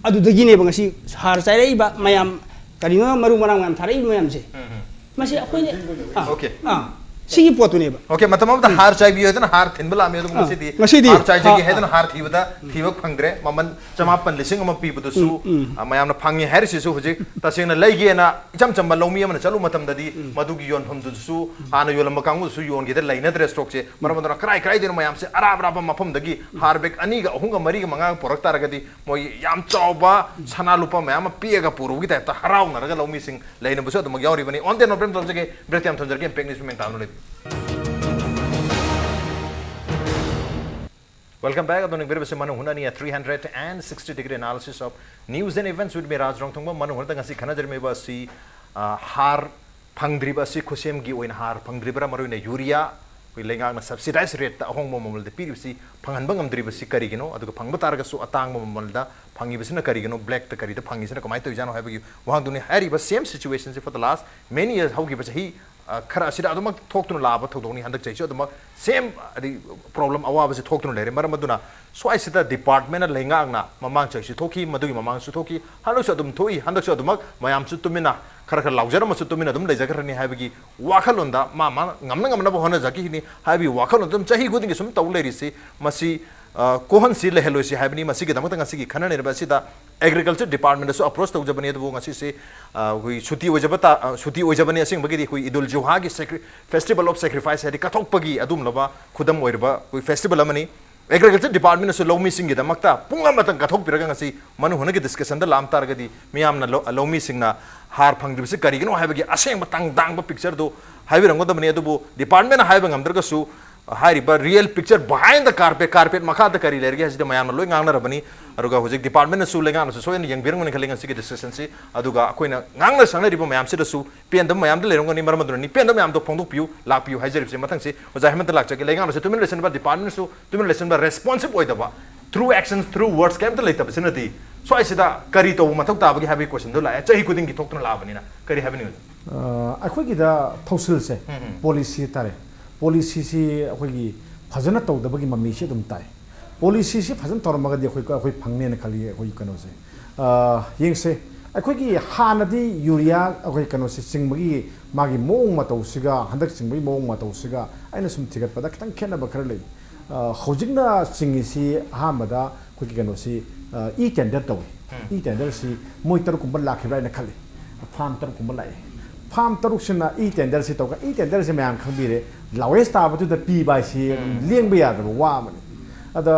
ꯑꯗꯨꯗꯒꯤꯅꯦꯕ ꯉꯁꯤ ꯍꯥꯔ ꯆꯥꯏꯔꯛꯏꯕ ꯃꯌꯥꯝ, ꯀꯔꯤꯅꯣ ꯃꯔꯨ ꯃꯔꯥꯡ ꯃꯌꯥꯝ ꯊꯥꯔꯛꯏꯕ ꯃꯌꯥꯝꯁꯦ꯫ ꯎꯝ, ꯎꯝ꯫ ꯃꯁꯤ ꯑꯩꯈꯣꯏꯅ, ꯑꯥ, Okay. ꯑꯥ, ꯁꯤꯒꯤ ꯄꯣꯠꯇꯨꯅꯦꯕ꯫ ꯑꯣꯀꯦ, ꯃꯇꯝ ꯑꯃꯗ ꯍꯥꯔ ꯆꯥꯏꯕꯤꯌꯨ ꯍꯥꯏꯗꯅ ꯍꯥꯔ ꯊꯤꯟꯕ ꯂꯥꯛꯑꯝꯃꯤ, ꯑꯗꯨꯒ ꯑꯥ, ꯉꯁꯤꯗꯤ ꯉꯁꯤꯗꯤ ꯍꯥꯔ ꯆꯥꯏꯖꯒꯦ ꯍꯥꯔ ꯍꯥꯏꯗꯅ ꯍꯥꯔ ꯊꯤꯕꯗ ꯊꯤꯕ ꯐꯪꯗ꯭ꯔꯦ꯫ ꯃꯃꯜ ꯆꯃꯥꯄꯟ, ꯂꯤꯁꯤꯡ ꯑꯃ ꯄꯤꯕꯗꯨꯁꯨ, ꯎꯝ, ꯎꯝ꯫ ꯑ, ꯃꯌꯥꯝꯅ ꯐꯪꯉꯦ ꯍꯥꯏꯔꯤꯁꯤꯁꯨ ꯍꯧꯖꯤꯛ ꯇꯁꯦꯡꯅ ꯂꯩꯒꯦꯅ ꯏꯆꯝ ꯆꯝꯕ ꯂꯧꯃꯤ ꯑꯃꯅ ꯆꯠꯂꯨꯕ ꯃꯇꯝꯗꯗꯤ ꯃꯗꯨꯒꯤ ꯌꯣꯟꯐꯝꯗꯨꯁꯨ ꯍꯥꯟꯅ ꯌꯣꯜꯂꯝꯕ ꯀꯥꯡꯕꯨꯗꯨꯁꯨ ꯌꯣꯟꯈꯤꯗ ꯂꯩꯅꯗ꯭ꯔꯦ ꯁ꯭ꯇꯣꯛꯁꯦ꯫ ꯃꯔꯝ ꯑꯗꯨꯅ ꯀꯔꯥꯏ ꯀꯔꯥꯏꯗꯩꯅꯣ ꯃꯌꯥꯝꯁꯦ ꯑꯔꯥꯞ ꯑꯔꯥꯞꯄ ꯃꯐꯝꯗꯒꯤ ꯍꯥꯔ ꯕꯦꯒ ꯑꯅꯤꯒ ꯑꯍꯨꯝꯒ ꯃꯔꯤꯒ ꯃꯉꯥꯒ ꯄꯨꯔꯛ ꯇꯥꯔꯒꯗꯤ ꯃꯣꯏ ꯌꯥꯝ ꯆꯥꯎꯕ ꯁꯅꯥ ꯂꯨꯄꯥ ꯃꯌꯥꯝ ꯑꯃ ꯄꯤꯛꯑꯒ ꯄꯨꯔꯨꯕꯒꯤ ꯇꯥꯏꯞꯇ ꯍꯔꯥꯎꯅꯔꯒ ꯂꯧꯃꯤꯁꯤꯡ ꯂꯩꯅꯕꯁꯨ ꯑꯗꯨꯃꯛ ꯌꯥꯎꯔꯤꯕꯅꯤ꯫ On that note, ꯕ꯭ꯔꯦꯛ ꯇꯧꯖꯒꯦ, ꯕ꯭ꯔꯦꯛ ꯌꯥꯝ ꯊꯝꯖꯔꯒꯦ, ꯏꯝꯄꯦꯛ ꯅ꯭ꯌꯨꯁ ꯃꯦꯟ ꯇꯥꯗꯨꯅ ꯂꯩꯕꯤꯌꯨ꯫ Welcome back. ꯑꯗꯣ ꯅꯤꯡꯕꯤꯔꯕꯁꯤ ꯃꯅꯨꯡ ꯍꯨꯠꯅꯅꯤ, a three hundred and sixty degree analysis of news and events with me, ꯔꯥꯖ ꯔꯣꯡꯊꯣꯡꯕ꯫ ꯃꯅꯨꯡ ꯍꯨꯠꯇ ꯉꯁꯤ ꯈꯟꯅꯖꯔꯝꯃꯤꯕ ꯑꯁꯤ, ꯑ, ꯍꯥꯔ ꯐꯪꯗ꯭ꯔꯤꯕ ꯑꯁꯤ, ꯈꯨꯠꯁꯦꯝꯒꯤ ꯑꯣꯏꯅ ꯍꯥꯔ ꯐꯪꯗ꯭ꯔꯤꯕ꯭ꯔꯥ, ꯃꯔꯨꯑꯣꯏꯅ ꯌꯨꯔꯤꯌꯥ ꯑꯩꯈꯣꯏ ꯂꯩꯉꯥꯛꯅ subsidized rate ꯇ ꯑꯍꯣꯡꯕ ꯃꯃꯜꯗ ꯄꯤꯔꯤꯕꯁꯤ ꯐꯪꯍꯟꯕ ꯉꯝꯗ꯭ꯔꯤꯕꯁꯤ ꯀꯔꯤꯒꯤꯅꯣ? ꯑꯗꯨꯒ ꯐꯪꯕ ꯇꯥꯔꯒꯁꯨ ꯑꯇꯥꯡꯕ ꯃꯃꯜꯗ ꯐꯪꯉꯤꯕꯁꯤꯅ ꯀꯔꯤꯒꯤꯅꯣ? ꯕ꯭ꯂꯦꯛꯇ ꯀꯔꯤꯗ ꯐꯪꯉꯤꯁꯤꯅ ꯀꯃꯥꯏꯅ ꯇꯧꯔꯤꯖꯥꯠꯅꯣ ꯍꯥꯏꯕꯒꯤ ꯋꯥꯍꯪꯗꯨꯅꯤ꯫ ꯍꯥꯏꯔꯤꯕ same situation ꯁꯤ for the last many years, ꯍꯧꯈꯤꯕ ꯆꯍꯤ, ꯑ, ꯈꯔ ꯑꯁꯤꯗ ꯑꯗꯨꯃꯛ ꯊꯣꯛꯇꯨꯅ ꯂꯥꯛꯑꯕ ꯊꯧꯗꯣꯛꯅꯤ꯫ ꯍꯟꯗꯛ ꯆꯍꯤꯁꯨ ꯑꯗꯨꯃꯛ same, ꯍꯥꯏꯗꯤ, problem ꯑꯋꯥꯕꯁꯤ ꯊꯣꯛꯇꯨꯅ ꯂꯩꯔꯦ꯫ ꯃꯔꯝ ꯑꯗꯨꯅ ꯁ꯭ꯋꯥꯏꯁꯤꯗ department ꯅ, ꯂꯩꯉꯥꯛꯅ ꯃꯃꯥꯡ ꯆꯍꯤꯁꯨ ꯊꯣꯛꯈꯤ, ꯃꯗꯨꯒꯤ ꯃꯃꯥꯡꯁꯨ ꯊꯣꯛꯈꯤ, ꯍꯟꯗꯛꯁꯨ ꯑꯗꯨꯝ ꯊꯣꯛꯏ, ꯍꯟꯗꯛꯁꯨ ꯑꯗꯨꯃꯛ ꯃꯌꯥꯝꯁꯨ ꯇꯨꯃꯤꯟꯅ ꯈꯔ ꯈꯔ ꯂꯥꯎꯖꯔꯝꯃꯁꯨ ꯇꯨꯃꯤꯟꯅ ꯑꯗꯨꯝ ꯂꯩꯖꯈ꯭ꯔꯅꯤ ꯍꯥꯏꯕꯒꯤ ꯋꯥꯈꯜꯂꯣꯟꯗ ꯃꯥ ꯃꯥ ꯉꯝꯅ ꯉꯝꯅꯕ ꯍꯣꯠꯅꯖꯈꯤꯅꯤ ꯍꯥꯏꯕꯒꯤ ꯋꯥꯈꯜꯂꯣꯟꯗ ꯑꯗꯨꯝ ꯆꯍꯤ ꯈꯨꯗꯤꯡꯒꯤ ꯁꯨꯝ ꯇꯧ ꯂꯩꯔꯤꯁꯤ, ꯃꯁꯤ, ꯑ, ꯀꯣꯛꯍꯟꯁꯤ, ꯂꯩꯍꯜꯂꯣꯏꯁꯤ ꯍꯥꯏꯕꯅꯤ꯫ ꯃꯁꯤꯒꯤꯗꯃꯛꯇ ꯉꯁꯤꯒꯤ ꯈꯟꯅꯅꯔꯤꯕ ꯑꯁꯤꯗ agriculture department ꯗꯁꯨ approach ꯇꯧꯖꯕꯅꯤ, ꯑꯗꯨꯕꯨ ꯉꯁꯤꯁꯦ, ꯑ, ꯑꯩꯈꯣꯏ ꯁꯨꯇꯤ ꯑꯣꯏꯖꯕ ꯇꯥ-, ꯑ, ꯁꯨꯇꯤ ꯑꯣꯏꯖꯕꯅꯤ꯫ ꯑꯁꯦꯡꯕꯒꯤꯗꯤ ꯑꯩꯈꯣꯏ ꯏꯗꯨꯜ ꯖꯨꯍꯥꯒꯤ sacri-, festival of sacrifice ꯍꯥꯏꯗꯤ ꯀꯠꯊꯣꯛꯄꯒꯤ ꯑꯗꯨꯒꯨꯝꯂꯕ ꯈꯨꯗꯝ ꯑꯣꯏꯔꯕ ꯑꯩꯈꯣꯏ festival ꯑꯃꯅꯤ꯫ Agriculture department ꯅꯁꯨ ꯂꯧꯃꯤꯁꯤꯡꯒꯤꯗꯃꯛꯇ ꯄꯨꯡ ꯑꯃꯇꯪ ꯀꯠꯊꯣꯛꯄꯤꯔꯒ ꯉꯁꯤ ꯃꯅꯨꯡ ꯍꯨꯠꯅꯒꯤ discussion ꯗ ꯂꯥꯛꯑꯝ ꯇꯥꯔꯒꯗꯤ ꯃꯤꯌꯥꯝꯅ ꯂꯧ-, ꯂꯧꯃꯤꯁꯤꯡꯅ ꯍꯥꯔ ꯐꯪꯗ꯭ꯔꯤꯕꯁꯤ ꯀꯔꯤꯒꯤꯅꯣ ꯍꯥꯏꯕꯒꯤ ꯑꯁꯦꯡꯕ ꯇꯥꯡ ꯇꯥꯡꯕ picture ꯗꯨ ꯍꯥꯏꯕꯤꯔꯝꯒꯗꯕꯅꯤ꯫ ꯑꯗꯨꯕꯨ department ꯅ ꯍꯥꯏꯕ ꯉꯝꯗ꯭ꯔꯒꯁꯨ ꯍꯥꯏꯔꯤꯕ real picture behind the carpet, carpet ꯃꯈꯥꯗ ꯀꯔꯤ ꯂꯩꯔꯒꯦ ꯍꯥꯏꯁꯤꯗꯤ ꯃꯌꯥꯝꯅ ꯂꯣꯏ ꯉꯥꯡꯅꯔꯕꯅꯤ꯫ ꯑꯗꯨꯒ ꯍꯧꯖꯤꯛ department ꯅꯁꯨ, ꯂꯩꯉꯥꯛꯅꯁꯨ ꯁꯣꯏꯗꯅ ꯌꯦꯡꯕꯤꯔꯝꯒꯅꯤ ꯈꯜꯂꯤ ꯉꯁꯤꯒꯤ discussion ꯁꯤ꯫ ꯑꯗꯨꯒ ꯑꯩꯈꯣꯏꯅ ꯉꯥꯡꯅ ꯁꯛꯅꯔꯤꯕ ꯃꯌꯥꯝꯁꯤꯗꯁꯨ ꯄꯦꯟꯗꯕ ꯃꯌꯥꯝꯗ ꯂꯩꯔꯝꯒꯅꯤ꯫ ꯃꯔꯝ ꯑꯗꯨꯅ ꯅꯤꯄꯦꯟꯗ ꯃꯌꯥꯝꯗꯣ ꯐꯣꯡꯗꯣꯛꯄꯤꯌꯨ, ꯂꯥꯛꯄꯤꯌꯨ ꯍꯥꯏꯖꯔꯤꯕꯁꯤ꯫ ꯃꯊꯪꯁꯤ ꯑꯣꯖꯥ ꯍꯦꯃꯟꯇ ꯂꯥꯛꯆꯒꯦ꯫ ꯂꯩꯉꯥꯛꯅꯁꯨ ꯇꯨꯃꯤꯟ ꯂꯩꯁꯤꯟꯕ, department ꯅꯁꯨ ꯇꯨꯃꯤꯟ ꯂꯩꯁꯤꯟꯕ, responsive ꯑꯣꯏꯗꯕ, through actions, through words ꯀꯩꯝꯇ ꯂꯩꯇꯕꯁꯤꯅꯗꯤ ꯁ꯭ꯋꯥꯏꯁꯤꯗ ꯀꯔꯤ ꯇꯧꯕ ꯃꯊꯧ ꯇꯥꯕꯒꯦ ꯍꯥꯏꯕꯒꯤ question ꯗꯨ ꯂꯥꯛꯑꯦ꯫ ꯆꯍꯤ ꯈꯨꯗꯤꯡꯒꯤ ꯊꯣꯛꯇꯨꯅ ꯂꯥꯛꯑꯕꯅꯤꯅ꯫ ꯀꯔꯤ ꯍꯥꯏꯕꯤꯅꯤꯡꯉꯤ? ꯑ, ꯑꯩꯈꯣꯏꯒꯤꯗ ꯊꯧꯁꯤꯜꯁꯦ, ꯎꯝ, ꯎꯝ꯫ Policy ꯍꯥꯏꯇꯥꯔꯦ, policy ꯁꯤ ꯑꯩꯈꯣꯏꯒꯤ ꯐꯖꯅ ꯇꯧꯗꯕꯒꯤ ꯃꯃꯤꯁꯤ ꯑꯗꯨꯝ ꯇꯥꯏ꯫ Policy ꯁꯤ ꯐꯖꯅ ꯇꯧꯔꯝꯃꯒꯗꯤ ꯑꯩꯈꯣꯏ, ꯑꯩꯈꯣꯏ ꯐꯪꯅꯦꯅ ꯈꯜꯂꯤ꯫ ꯑꯩꯈꯣꯏ ꯀꯩꯅꯣꯁꯦ, ꯑ, ꯌꯦꯡꯁꯦ, ꯑꯩꯈꯣꯏꯒꯤ ꯍꯥꯟꯅꯗꯤ ꯌꯨꯔꯤꯌꯥ ꯑꯩꯈꯣꯏ ꯀꯩꯅꯣꯁꯦ ꯆꯤꯡꯕꯒꯤ ꯃꯥꯒꯤ ꯃꯑꯣꯡ ꯃꯇꯧꯁꯤꯒ ꯍꯟꯗꯛ ꯆꯤꯡꯕꯒꯤ ꯃꯑꯣꯡ ꯃꯇꯧꯁꯤꯒ ꯑꯩꯅ ꯁꯨꯝ ꯊꯤꯒꯠꯄꯗ ꯈꯤꯇꯪ ꯈꯦꯠꯅꯕ ꯈꯔ ꯂꯩ꯫ ꯑ, ꯍꯧꯖꯤꯛꯅ ꯆꯤꯡꯉꯤꯁꯤ ꯑꯍꯥꯟꯕꯗ ꯑꯩꯈꯣꯏꯒꯤ ꯀꯩꯅꯣꯁꯤ, ꯑ, ꯏ ꯇꯦꯟꯗꯔ ꯇꯧꯏ꯫ ꯎꯝ꯫ ꯏ ꯇꯦꯟꯗꯔꯁꯤ ꯃꯣꯏ ꯇꯔꯨꯛ ꯀꯨꯝꯕ ꯂꯥꯛꯈꯤꯕ꯭ꯔꯥ ꯍꯥꯏꯅ ꯈꯜꯂꯤ꯫ ꯐꯥꯝ ꯇꯔꯨꯛ ꯀꯨꯝꯕ ꯂꯥꯛꯑꯦ꯫ ꯐꯥꯝ ꯇꯔꯨꯛꯁꯤꯅ ꯏ ꯇꯦꯟꯗꯔꯁꯤ ꯇꯧꯒ, ꯏ ꯇꯦꯟꯗꯔꯁꯤ ꯃꯌꯥꯝ ꯈꯪꯕꯤꯔꯦ꯫ ꯂꯥꯋꯦꯁ ꯇꯥꯕꯗꯨꯗ ꯄꯤꯕ ꯍꯥꯏꯁꯤ ꯎꯝ꯫ ꯂꯦꯡꯕ ꯌꯥꯗꯕ ꯋꯥ ꯑꯃꯅꯤ꯫ ꯑꯗ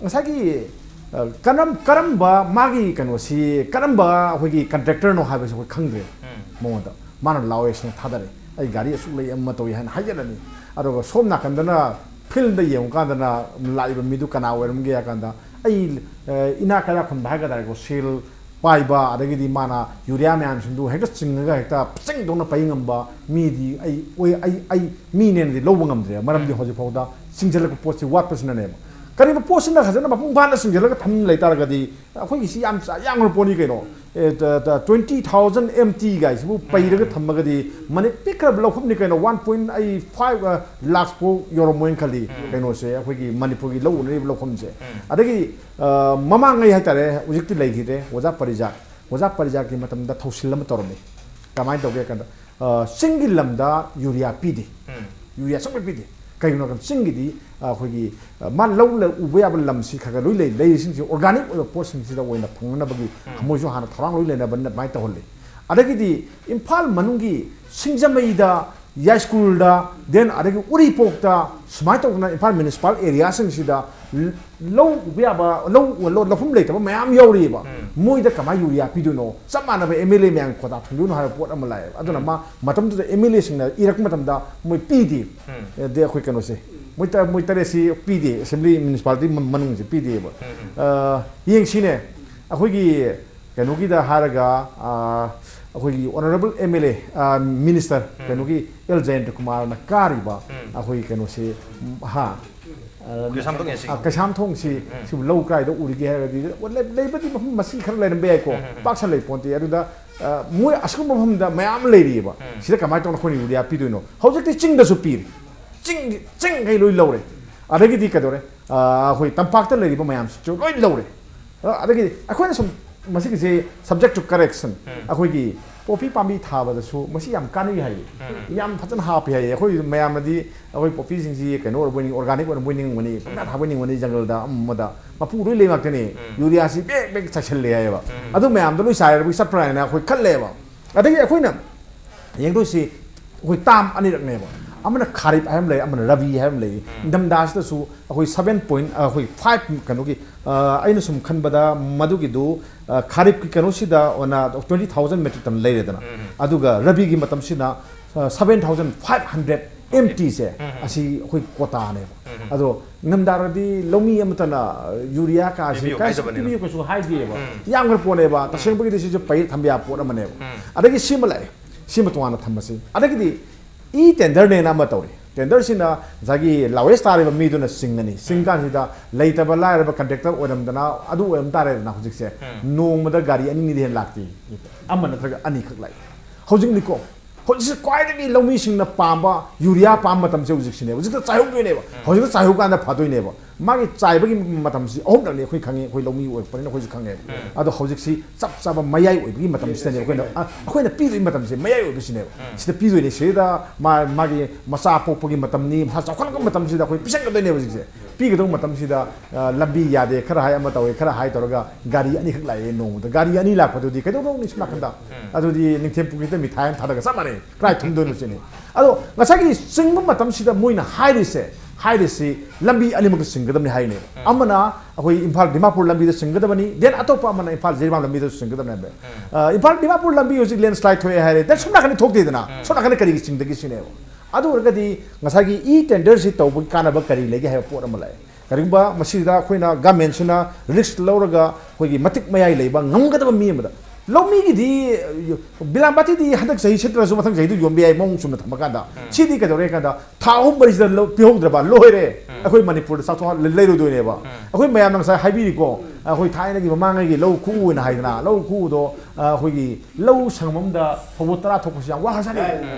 ꯉꯁꯥꯏꯒꯤ, ꯑ, ꯀꯔꯝ-, ꯀꯔꯝꯕ ꯃꯥꯒꯤ ꯀꯩꯅꯣꯁꯤ, ꯀꯔꯝꯕ ꯑꯩꯈꯣꯏꯒꯤ ꯀꯟꯇ꯭ꯔꯦꯛꯇꯔꯅꯣ ꯍꯥꯏꯕꯁꯤ ꯑꯩꯈꯣꯏ ꯈꯪꯗ꯭ꯔꯦ꯫ ꯎꯝ꯫ ꯃꯉꯣꯟꯗ ꯃꯥꯅ ꯂꯥꯋꯦꯁꯅ ꯊꯥꯗꯔꯦ, "ꯑꯩ ꯒꯥꯔꯤ ꯑꯁꯨꯛ ꯂꯩ, ꯑꯃ ꯇꯧꯏ" ꯍꯥꯏꯅ ꯍꯥꯏꯖꯤꯜꯂꯅꯤ꯫ ꯑꯗꯨꯒ ꯁꯣꯝ ꯅꯥꯀꯟꯗꯅ ꯐꯤꯜꯗ ꯌꯦꯡꯉꯨꯀꯥꯟꯗꯅ ꯂꯥꯛꯏꯕ ꯃꯤꯗꯨ ꯀꯅꯥ ꯑꯣꯏꯔꯝꯒꯦ ꯍꯥꯏ ꯀꯥꯟꯗ, ꯑꯩ, ꯑ, ꯏꯅꯥꯛ ꯀꯩꯔꯥꯛ ꯈꯨꯟꯕ ꯍꯥꯏꯒꯗ꯭ꯔꯥꯀꯣ, ꯁꯦꯜ ꯄꯥꯏꯕ, ꯑꯗꯒꯤꯗꯤ ꯃꯥꯅ ꯌꯨꯔꯤꯌꯥ ꯃꯌꯥꯝꯁꯤꯡꯗꯨ ꯍꯦꯛꯇ ꯆꯤꯡꯉꯒ ꯍꯦꯛꯇ ꯄꯆꯪꯗꯧꯅ ꯄꯩ ꯉꯝꯕ ꯃꯤꯗꯤ ꯑꯩ ꯑꯣꯏ-, ꯑꯩ, ꯑꯩ ꯃꯤꯅꯦꯅꯗꯤ ꯂꯧꯕ ꯉꯝꯗ꯭ꯔꯦ꯫ ꯃꯔꯝꯗꯤ ꯎꯝ꯫ ꯍꯧꯖꯤꯛ ꯐꯥꯎꯗ ꯆꯤꯡꯁꯤꯜꯂꯛꯄ ꯄꯣꯠꯁꯤ ꯋꯥꯠꯄꯁꯤꯅꯅꯦꯕ꯫ ꯀꯔꯤꯒꯨꯝꯕ ꯄꯣꯠꯁꯤꯅ ꯐꯖꯅ ꯃꯄꯨꯡ ꯐꯥꯅ ꯆꯤꯡꯁꯤꯜꯂꯒ ꯊꯝ ꯂꯩꯇꯥꯔꯒꯗꯤ ꯑꯩꯈꯣꯏꯒꯤ ꯁꯤ ꯌꯥꯝ ꯆ-, ꯌꯥꯝꯈ꯭ꯔ ꯄꯣꯠꯅꯤ ꯀꯩꯅꯣ꯫ ꯑꯦ, ꯇ-, ꯇ-, twenty thousand M T ꯒꯥꯏꯁꯤꯕꯨ ꯄꯩꯔꯒ ꯎꯝ꯫ ꯊꯝꯃꯒꯗꯤ ꯃꯅꯤꯠ ꯄꯤꯛꯈ꯭ꯔꯕ ꯂꯧꯐꯝꯅꯤ ꯀꯩꯅꯣ, one point five, ꯑ, ꯂꯥꯛꯁ ꯐꯥꯎ ꯌꯧꯔꯝꯃꯣꯏꯅ ꯈꯜꯂꯤ꯫ ꯎꯝ꯫ ꯀꯩꯅꯣꯁꯦ ꯑꯩꯈꯣꯏꯒꯤ ꯃꯅꯤꯄꯨꯔꯒꯤ ꯂꯧ ꯎꯅꯔꯤꯕ ꯂꯧꯐꯝꯁꯦ꯫ ꯎꯝ꯫ ꯑꯗꯒꯤ, ꯑ, ꯃꯃꯥꯡꯉꯩ ꯍꯥꯏꯇꯥꯔꯦ, ꯍꯧꯖꯤꯛꯇꯤ ꯂꯩꯈꯤꯗ꯭ꯔꯦ, ꯑꯣꯖꯥ ꯄꯔꯤꯖꯥꯠ, ꯑꯣꯖꯥ ꯄꯔꯤꯖꯥꯠꯀꯤ ꯃꯇꯝꯗ ꯊꯧꯁꯤꯜ ꯑꯃ ꯇꯧꯔꯝꯃꯤ꯫ ꯀꯃꯥꯏꯅ ꯇꯧꯒꯦ ꯍꯥꯏ ꯀꯥꯟꯗ, ꯑ, ꯆꯤꯡꯒꯤ ꯂꯝꯗ ꯌꯨꯔꯤꯌꯥ ꯄꯤꯗꯦ꯫ ꯎꯝ꯫ ꯌꯨꯔꯤꯌꯥ ꯁꯨꯡꯄꯤ ꯄꯤꯗꯦ꯫ ꯀꯩꯒꯤꯅꯣ ꯍꯥꯏ ꯀꯥꯟꯗ ꯆꯤꯡꯒꯤꯗꯤ, ꯑ, ꯑꯩꯈꯣꯏꯒꯤ, ꯑ, ꯃꯥ ꯂꯧ ꯂ-, ꯎꯕ ꯌꯥꯕ ꯂꯝꯁꯤ ꯈꯔ ꯈꯔ ꯂꯣꯏ ꯂꯩ, ꯂꯩꯔꯤꯁꯤꯡꯁꯤ organic ꯑꯣꯏꯕ ꯄꯣꯠꯁꯤꯡꯁꯤꯗ ꯑꯣꯏꯅ ꯐꯪꯅꯅꯕꯒꯤ ꯎꯝ꯫ ꯃꯣꯏꯁꯨ ꯍꯥꯟꯅ ꯊꯧꯔꯥꯡ ꯂꯣꯏ ꯂꯩꯅꯕꯅꯤꯅ ꯑꯗꯨꯃꯥꯏꯅ ꯇꯧꯍꯜꯂꯤ꯫ ꯑꯗꯒꯤꯗꯤ ꯏꯝꯐꯥꯜ ꯃꯅꯨꯡꯒꯤ ꯁꯤꯡꯖꯃꯩꯗ, ꯌꯥꯏꯁ꯭ꯀꯨꯜꯗ, then ꯑꯗꯒꯤ ꯎꯔꯤꯄꯣꯛꯇ ꯁꯨꯃꯥꯏꯅ ꯇꯧꯗꯅ ꯏꯝꯐꯥꯜ municipal area ꯁꯤꯡꯁꯤꯗ ꯂ-, ꯂꯧ ꯎꯕ ꯌꯥꯕ, ꯂꯧ, ꯂꯧ, ꯂꯧꯐꯝ ꯂꯩꯇꯕ ꯃꯌꯥꯝ ꯌꯥꯎꯔꯤꯑꯕ꯫ ꯎꯝ꯫ ꯃꯣꯏꯗ ꯀꯃꯥꯏꯅ ꯌꯨꯔꯤꯌꯥ ꯄꯤꯗꯣꯏꯅꯣ? ꯆꯞ ꯃꯥꯟꯅꯕ M L A ꯃꯌꯥꯝꯒꯤ ꯀꯣꯇꯥ ꯐꯪꯗꯣꯏꯅꯣ ꯍꯥꯏꯕ ꯄꯣꯠ ꯑꯃ ꯂꯥꯛꯑꯦꯕ꯫ ꯑꯗꯨꯅ ꯎꯝ꯫ ꯃꯥ ꯃꯇꯝꯗꯨꯗ M L A ꯁꯤꯡꯅ ꯏꯔꯛꯄ ꯃꯇꯝꯗ ꯃꯣꯏ ꯄꯤꯗꯦ꯫ ꯎꯝ꯫ ꯑꯗꯩ ꯑꯩꯈꯣꯏ ꯀꯩꯅꯣꯁꯦ, ꯃꯣꯏ ꯇ-, ꯃꯣꯏ ꯇꯔꯦꯠꯁꯤ ꯄꯤꯗꯦ, assembly municipality ꯃ-, ꯃꯅꯨꯡꯁꯦ ꯄꯤꯗꯦꯕ꯫ ꯎꯝ, ꯎꯝ꯫ ꯑ, ꯌꯦꯡꯁꯤꯅꯦ, ꯑꯩꯈꯣꯏꯒꯤ ꯀꯩꯅꯣꯒꯤꯗ ꯍꯥꯏꯔꯒ, ꯑ, ꯑꯩꯈꯣꯏꯒꯤ honourable M L A, ꯑ, minister, ꯎꯝ꯫ ꯀꯩꯅꯣꯒꯤ ꯑꯦꯜ ꯖꯌꯟꯇ ꯀꯨꯃꯥꯔꯅ ꯀꯥꯔꯤꯕ ꯎꯝ꯫ ꯑꯩꯈꯣꯏꯒꯤ ꯀꯩꯅꯣꯁꯦ, ꯎꯝ, ꯍꯥ? ꯑ, ꯀꯩꯁꯥꯝꯊꯣꯡ A C꯫ ꯑ, ꯀꯩꯁꯥꯝꯊꯣꯡꯁꯤ ꯎꯝ꯫ ꯁꯤꯕꯨ ꯂꯧ ꯀꯥꯏꯗ ꯎꯔꯤꯒꯦ ꯍꯥꯏꯔꯒꯗꯤ, ꯑꯣ, ꯂꯩ-, ꯂꯩꯕꯗꯤ ꯃꯐꯝ ꯃꯁꯤꯡ ꯈꯔ ꯂꯩꯔꯝꯕ ꯌꯥꯏꯀꯣ, ꯎꯝ, ꯎꯝ, ꯎꯝ꯫ ꯄꯥꯛ ꯁꯟ ꯂꯩ ꯄꯣꯟꯇꯦ꯫ ꯑꯗꯨꯗ, ꯑ, ꯃꯣꯏ ꯑꯁꯤꯒꯨꯝꯕ ꯃꯐꯝꯗ ꯃꯌꯥꯝ ꯂꯩꯔꯤꯑꯕ꯫ ꯎꯝ꯫ ꯁꯤꯗ ꯀꯃꯥꯏꯅ ꯇꯧꯅ ꯑꯩꯈꯣꯏꯅ ꯌꯨꯔꯤꯌꯥ ꯄꯤꯗꯣꯏꯅꯣ? ꯍꯧꯖꯤꯛꯇꯤ ꯆꯤꯡꯗꯁꯨ ꯄꯤꯔꯤ꯫ ꯆꯤꯡ, ꯆꯤꯡꯈꯩ ꯂꯣꯏ ꯂꯧꯔꯦ꯫ ꯑꯗꯒꯤꯗꯤ ꯀꯩꯗꯧꯔꯦ? ꯑ, ꯑꯩꯈꯣꯏ ꯇꯝꯄꯥꯛꯇ ꯂꯩꯔꯤꯕ ꯃꯌꯥꯝꯁꯤꯁꯨ ꯂꯣꯏ ꯂꯧꯔꯦ꯫ ꯑ, ꯑꯗꯒꯤꯗꯤ ꯑꯩꯈꯣꯏꯅ ꯁꯨꯝ ꯃꯁꯤꯒꯤꯁꯦ subject to correction꯫ ꯑꯩꯈꯣꯏꯒꯤ ꯄꯣꯄꯤ ꯄꯥꯝꯕꯤ ꯊꯥꯕꯗꯁꯨ ꯃꯁꯤ ꯌꯥꯝ ꯀꯥꯟꯅꯩ ꯍꯥꯏꯌꯦ꯫ ꯌꯥꯝ ꯐꯖꯅ ꯍꯥꯞꯄꯤ ꯍꯥꯏꯌꯦ꯫ ꯑꯩꯈꯣꯏ ꯃꯌꯥꯝꯅꯗꯤ ꯑꯩꯈꯣꯏ ꯄꯣꯄꯤꯁꯤꯡꯁꯤ ꯀꯩꯅꯣ ꯑꯣꯏꯔꯕꯣꯏ ꯅꯤꯡ, organic ꯑꯣꯏꯔꯕꯣꯏ ꯅꯤꯡꯉꯝꯒꯅꯤ, ꯄꯪꯊꯥ ꯊꯥꯕꯣꯏ ꯅꯤꯡꯉꯝꯒꯅꯤ, ꯖꯪꯒꯜꯗ ꯑꯃꯗ ꯃꯄꯨ ꯂꯣꯏ ꯂꯩ ꯉꯥꯛꯇꯅꯤ꯫ ꯌꯨꯔꯤꯌꯥꯁꯤ ꯕꯦꯛ ꯕꯦꯛ ꯆꯥꯏꯁꯜꯂꯦ ꯍꯥꯏꯌꯦꯕ꯫ ꯑꯗꯨ ꯃꯌꯥꯝꯗꯣ ꯂꯣꯏ ꯆꯥꯏꯔꯕꯒꯤ ꯆꯠꯄ꯭ꯔꯥ ꯍꯥꯏꯅ ꯑꯩꯈꯣꯏ ꯈꯜꯂꯦꯕ꯫ ꯑꯗꯒꯤ ꯑꯩꯈꯣꯏꯅ ꯌꯦꯡꯗꯣꯏꯁꯤ ꯑꯩꯈꯣꯏ term ꯑꯅꯤꯔꯛꯅꯦꯕ꯫ ꯑꯃꯅ ꯈꯥꯔꯤꯞ ꯍꯥꯏꯕ ꯑꯃ ꯂꯩ, ꯑꯃꯅ ꯔꯕꯤ ꯍꯥꯏꯕ ꯑꯃ ꯂꯩ꯫ ꯅꯤꯡꯊꯝꯊꯥꯁꯤꯗꯁꯨ ꯑꯩꯈꯣꯏ seven point, ꯑꯩꯈꯣꯏ five, ꯀꯩꯅꯣꯒꯤ, ꯑ, ꯑꯩꯅ ꯁꯨꯝ ꯈꯟꯕꯗ ꯃꯗꯨꯒꯤꯗꯨ, ꯑ, ꯈꯥꯔꯤꯞꯀꯤ ꯀꯩꯅꯣꯁꯤꯗ ꯑꯣꯏꯅ twenty thousand metric ton ꯂꯩꯔꯦꯗꯅ꯫ ꯑꯗꯨꯒ ꯔꯕꯤꯒꯤ ꯃꯇꯝꯁꯤꯅ, ꯑ, seven thousand five hundred MT ꯁꯦ ꯑꯁꯤ ꯑꯩꯈꯣꯏ quota ꯅꯦꯕ꯫ ꯑꯗꯣ ꯅꯤꯡꯊꯝꯊꯥꯗꯗꯤ ꯂꯧꯃꯤ ꯑꯃꯠꯇꯅ ꯌꯨꯔꯤꯌꯥ ꯀꯥꯁꯤ ꯄꯤꯕꯤꯌꯨ ꯀꯥꯁꯤ ꯍꯥꯏꯗꯕꯅꯦꯕ꯫ ꯄꯤꯕꯤꯌꯨ ꯀꯩꯁꯨ ꯍꯥꯏꯗꯦꯕ꯫ ꯌꯥꯝꯈ꯭ꯔ ꯄꯣꯠꯅꯦꯕ꯫ ꯇꯁꯦꯡꯕꯒꯤꯗꯤ ꯁꯤꯁꯨ ꯄꯩꯔ ꯊꯝꯕ ꯌꯥꯕ ꯄꯣꯠ ꯑꯃꯅꯦꯕ꯫ ꯑꯗꯒꯤ ꯁꯤꯃ ꯂꯥꯛꯑꯦ꯫ ꯁꯤꯃ ꯇꯣꯉꯥꯟꯅ ꯊꯝꯃꯁꯤ꯫ ꯑꯗꯒꯤꯗꯤ e-tender ꯅꯦꯅ ꯑꯃ ꯇꯧꯔꯤ꯫ Tender ꯁꯤꯅ ꯉꯁꯥꯏꯒꯤ lowest ꯇꯥꯔꯤꯕ ꯃꯤꯗꯨꯅ ꯆꯤꯡꯉꯅꯤ꯫ ꯆꯤꯡ ꯀꯥꯟꯁꯤꯗ ꯂꯩꯇꯕ ꯂꯥꯏꯔꯕ contractor ꯑꯣꯏꯔꯝꯗꯅ, ꯑꯗꯨ ꯑꯣꯏꯔꯝ ꯇꯥꯔꯦꯗꯅ ꯍꯧꯖꯤꯛꯁꯦ꯫ ꯅꯣꯡꯃꯗ ꯒꯥꯔꯤ ꯑꯅꯤꯗꯤ ꯍꯦꯟꯅ ꯂꯥꯛꯇꯦ꯫ ꯑꯃ ꯅꯠꯇ꯭ꯔꯒ ꯑꯅꯤꯈꯛ ꯂꯥꯛꯏ꯫ ꯍꯧꯖꯤꯛꯅꯤꯀꯣ, ꯍꯧꯖꯤꯛꯁꯦ ꯈ꯭ꯋꯥꯏꯗꯒꯤ ꯂꯧꯃꯤꯁꯤꯡꯅ ꯄꯥꯝꯕ ꯌꯨꯔꯤꯌꯥ ꯄꯥꯝꯕ ꯃꯇꯝꯁꯦ ꯍꯧꯖꯤꯛꯁꯤꯅꯦꯕ꯫ ꯍꯧꯖꯤꯛꯇ ꯆꯥꯏꯍꯧꯗꯣꯏꯅꯦꯕ꯫ ꯍꯧꯖꯤꯛꯇ ꯆꯥꯏꯍꯧ ꯀꯥꯟꯗ ꯐꯗꯣꯏꯅꯦꯕ꯫ ꯃꯥꯒꯤ ꯆꯥꯏꯕꯒꯤ ꯃꯇꯝꯁꯤ ꯑꯍꯨꯝꯂꯛꯅꯤ ꯑꯩꯈꯣꯏ ꯈꯪꯉꯤ, ꯑꯩꯈꯣꯏ ꯂꯧꯃꯤ ꯑꯣꯏꯔꯛꯄꯅꯤꯅ ꯑꯩꯈꯣꯏꯁꯨ ꯈꯪꯉꯦꯕ꯫ ꯑꯗꯣ ꯍꯧꯖꯤꯛꯁꯤ ꯆꯞ ꯆꯥꯕ ꯃꯌꯥꯏ ꯑꯣꯏꯕꯒꯤ ꯃꯇꯝꯁꯤꯗꯅꯦ ꯑꯩꯈꯣꯏꯅ, ꯑ, ꯑꯩꯈꯣꯏꯅ ꯄꯤꯗꯣꯏ ꯃꯇꯝꯁꯦ ꯃꯌꯥꯏ ꯑꯣꯏꯕꯁꯤꯅꯦꯕ꯫ ꯁꯤꯗ ꯄꯤꯗꯣꯏꯅꯦ꯫ ꯁꯤꯗ ꯃꯥ-, ꯃꯥꯒꯤ ꯃꯆꯥ ꯄꯣꯛꯄꯒꯤ ꯃꯇꯝꯅꯤ, ꯃꯁꯥ ꯆꯥꯎꯈꯠꯂꯛꯄ ꯃꯇꯝꯁꯤꯗ ꯑꯩꯈꯣꯏ ꯄꯤꯁꯟꯒꯗꯣꯏꯅꯦꯕ ꯍꯧꯖꯤꯛꯁꯦ꯫ ꯄꯤꯒꯗꯧꯕ ꯃꯇꯝꯁꯤꯗ, ꯑ, ꯂꯝꯕꯤ ꯌꯥꯗꯦ, ꯈꯔ ꯍꯥꯏ, ꯑꯃ ꯇꯧꯋꯦ, ꯈꯔ ꯍꯥꯏ ꯇꯧꯔꯒ ꯒꯥꯔꯤ ꯑꯅꯤꯈꯛ ꯂꯥꯛꯑꯦ ꯅꯣꯡꯃꯗ꯫ ꯒꯥꯔꯤ ꯑꯅꯤ ꯂꯥꯛꯄꯗꯨꯗꯤ ꯀꯩꯗꯧꯗꯧꯅꯤ ꯁꯣꯝ ꯅꯥꯀꯟꯗ? ꯑꯗꯨꯗꯤ ꯅꯤꯡꯊꯦꯝ ꯄꯨꯈ꯭ꯔꯤꯗ ꯃꯤꯊꯥꯏ ꯑꯃ ꯊꯥꯗꯔꯒ ꯆꯞ ꯃꯥꯟꯅꯩ꯫ ꯀꯗꯥꯏ ꯊꯨꯝꯗꯣꯏꯅꯣ ꯁꯤꯅꯤ꯫ ꯑꯗꯣ ꯉꯁꯥꯏꯒꯤ ꯆꯤꯡꯕ ꯃꯇꯝꯁꯤꯗ ꯃꯣꯏꯅ ꯍꯥꯏꯔꯤꯁꯦ, ꯍꯥꯏꯔꯤꯁꯤ ꯂꯝꯕꯤ ꯑꯅꯤꯃꯛꯇ ꯆꯤꯡꯒꯗꯕꯅꯤ ꯍꯥꯏꯅꯦꯕ꯫ ꯑꯃꯅ ꯑꯩꯈꯣꯏ ꯏꯝꯐꯥꯜ ꯗꯤꯃꯥꯄꯨꯔ ꯂꯝꯕꯤꯗ ꯆꯤꯡꯒꯗꯕꯅꯤ, then ꯑꯇꯣꯞꯄ ꯑꯃꯅ ꯏꯝꯐꯥꯜ ꯖꯤꯔꯤꯕꯥꯝ ꯂꯝꯕꯤꯗ ꯆꯤꯡꯒꯗꯕꯅꯦꯕ꯫ ꯑ, ꯏꯝꯐꯥꯜ ꯗꯤꯃꯥꯄꯨꯔ ꯂꯝꯕꯤ ꯍꯧꯖꯤꯛ landslide ꯊꯣꯛꯑꯦ ꯍꯥꯏꯔꯦ, then ꯁꯣꯝ ꯅꯥꯀꯟꯗ ꯊꯣꯛꯇꯦꯗꯅ, ꯁꯣꯝ ꯅꯥꯀꯟꯗ ꯀꯔꯤꯒꯤ ꯆꯤꯡꯗꯒꯦ ꯁꯤꯅꯦꯕ꯫ ꯑꯗꯨ ꯑꯣꯏꯔꯒꯗꯤ ꯉꯁꯥꯏꯒꯤ e-tender ꯁꯤ ꯇꯧꯕꯒꯤ ꯀꯥꯟꯅꯕ ꯀꯔꯤ ꯂꯩꯒꯦ ꯍꯥꯏꯕ ꯄꯣꯠ ꯑꯃ ꯂꯥꯛꯑꯦ꯫ ꯀꯔꯤꯒꯨꯝꯕ ꯃꯁꯤꯗ ꯑꯩꯈꯣꯏꯅ government ꯁꯤꯅ risk ꯂꯧꯔꯒ ꯑꯩꯈꯣꯏꯒꯤ ꯃꯇꯤꯛ ꯃꯌꯥꯏ ꯂꯩꯕ ꯉꯝꯒꯗꯕ ꯃꯤ ꯑꯃꯗ, ꯂꯧꯃꯤꯒꯤꯗꯤ, ꯕꯤꯂꯥꯝꯕꯥꯇꯤꯗꯤ ꯍꯟꯗꯛ ꯆꯍꯤ ꯁꯤꯠꯇ꯭ꯔꯁꯨ ꯃꯊꯪ ꯆꯍꯤꯗꯨ ꯌꯣꯟꯕ ꯌꯥꯏ, ꯃꯑꯣꯡ ꯆꯨꯝꯅ ꯊꯝꯃꯀꯥꯟꯗ꯫ ꯁꯤꯗꯤ ꯀꯩꯗꯧꯔꯦ ꯀꯥꯟꯗ ꯊꯥ ꯑꯍꯨꯝ ꯃꯔꯤꯁꯤꯗ ꯂꯧ ꯄꯤꯍꯧꯗ꯭ꯔꯕ, ꯂꯣꯏꯔꯦ꯫ ꯑꯩꯈꯣꯏ ꯃꯅꯤꯄꯨꯔꯗ ꯆꯥꯊꯣꯛ ꯂꯩꯔꯣꯏꯗꯣꯏꯅꯦꯕ꯫ ꯑꯩꯈꯣꯏ ꯃꯌꯥꯝꯅ ꯉꯁꯥꯏ ꯍꯥꯏꯕꯤꯔꯤꯀꯣ, ꯑꯩꯈꯣꯏ ꯊꯥꯏꯅꯒꯤ ꯃꯃꯥꯡꯉꯩꯒꯤ ꯂꯧ ꯈꯨꯎ ꯑꯣꯏꯅ ꯍꯥꯏꯗꯅ, ꯂꯧ ꯈꯨꯎꯗꯣ, ꯑ, ꯑꯩꯈꯣꯏꯒꯤ ꯂꯧ ꯁꯪꯉꯝ ꯑꯃꯗ ꯐꯧꯕꯣꯠ ꯇꯔꯥ ꯊꯣꯛꯄꯁꯤ ꯌꯥꯝ ꯋꯥꯈ꯭ꯔꯖꯥꯠꯅꯤ꯫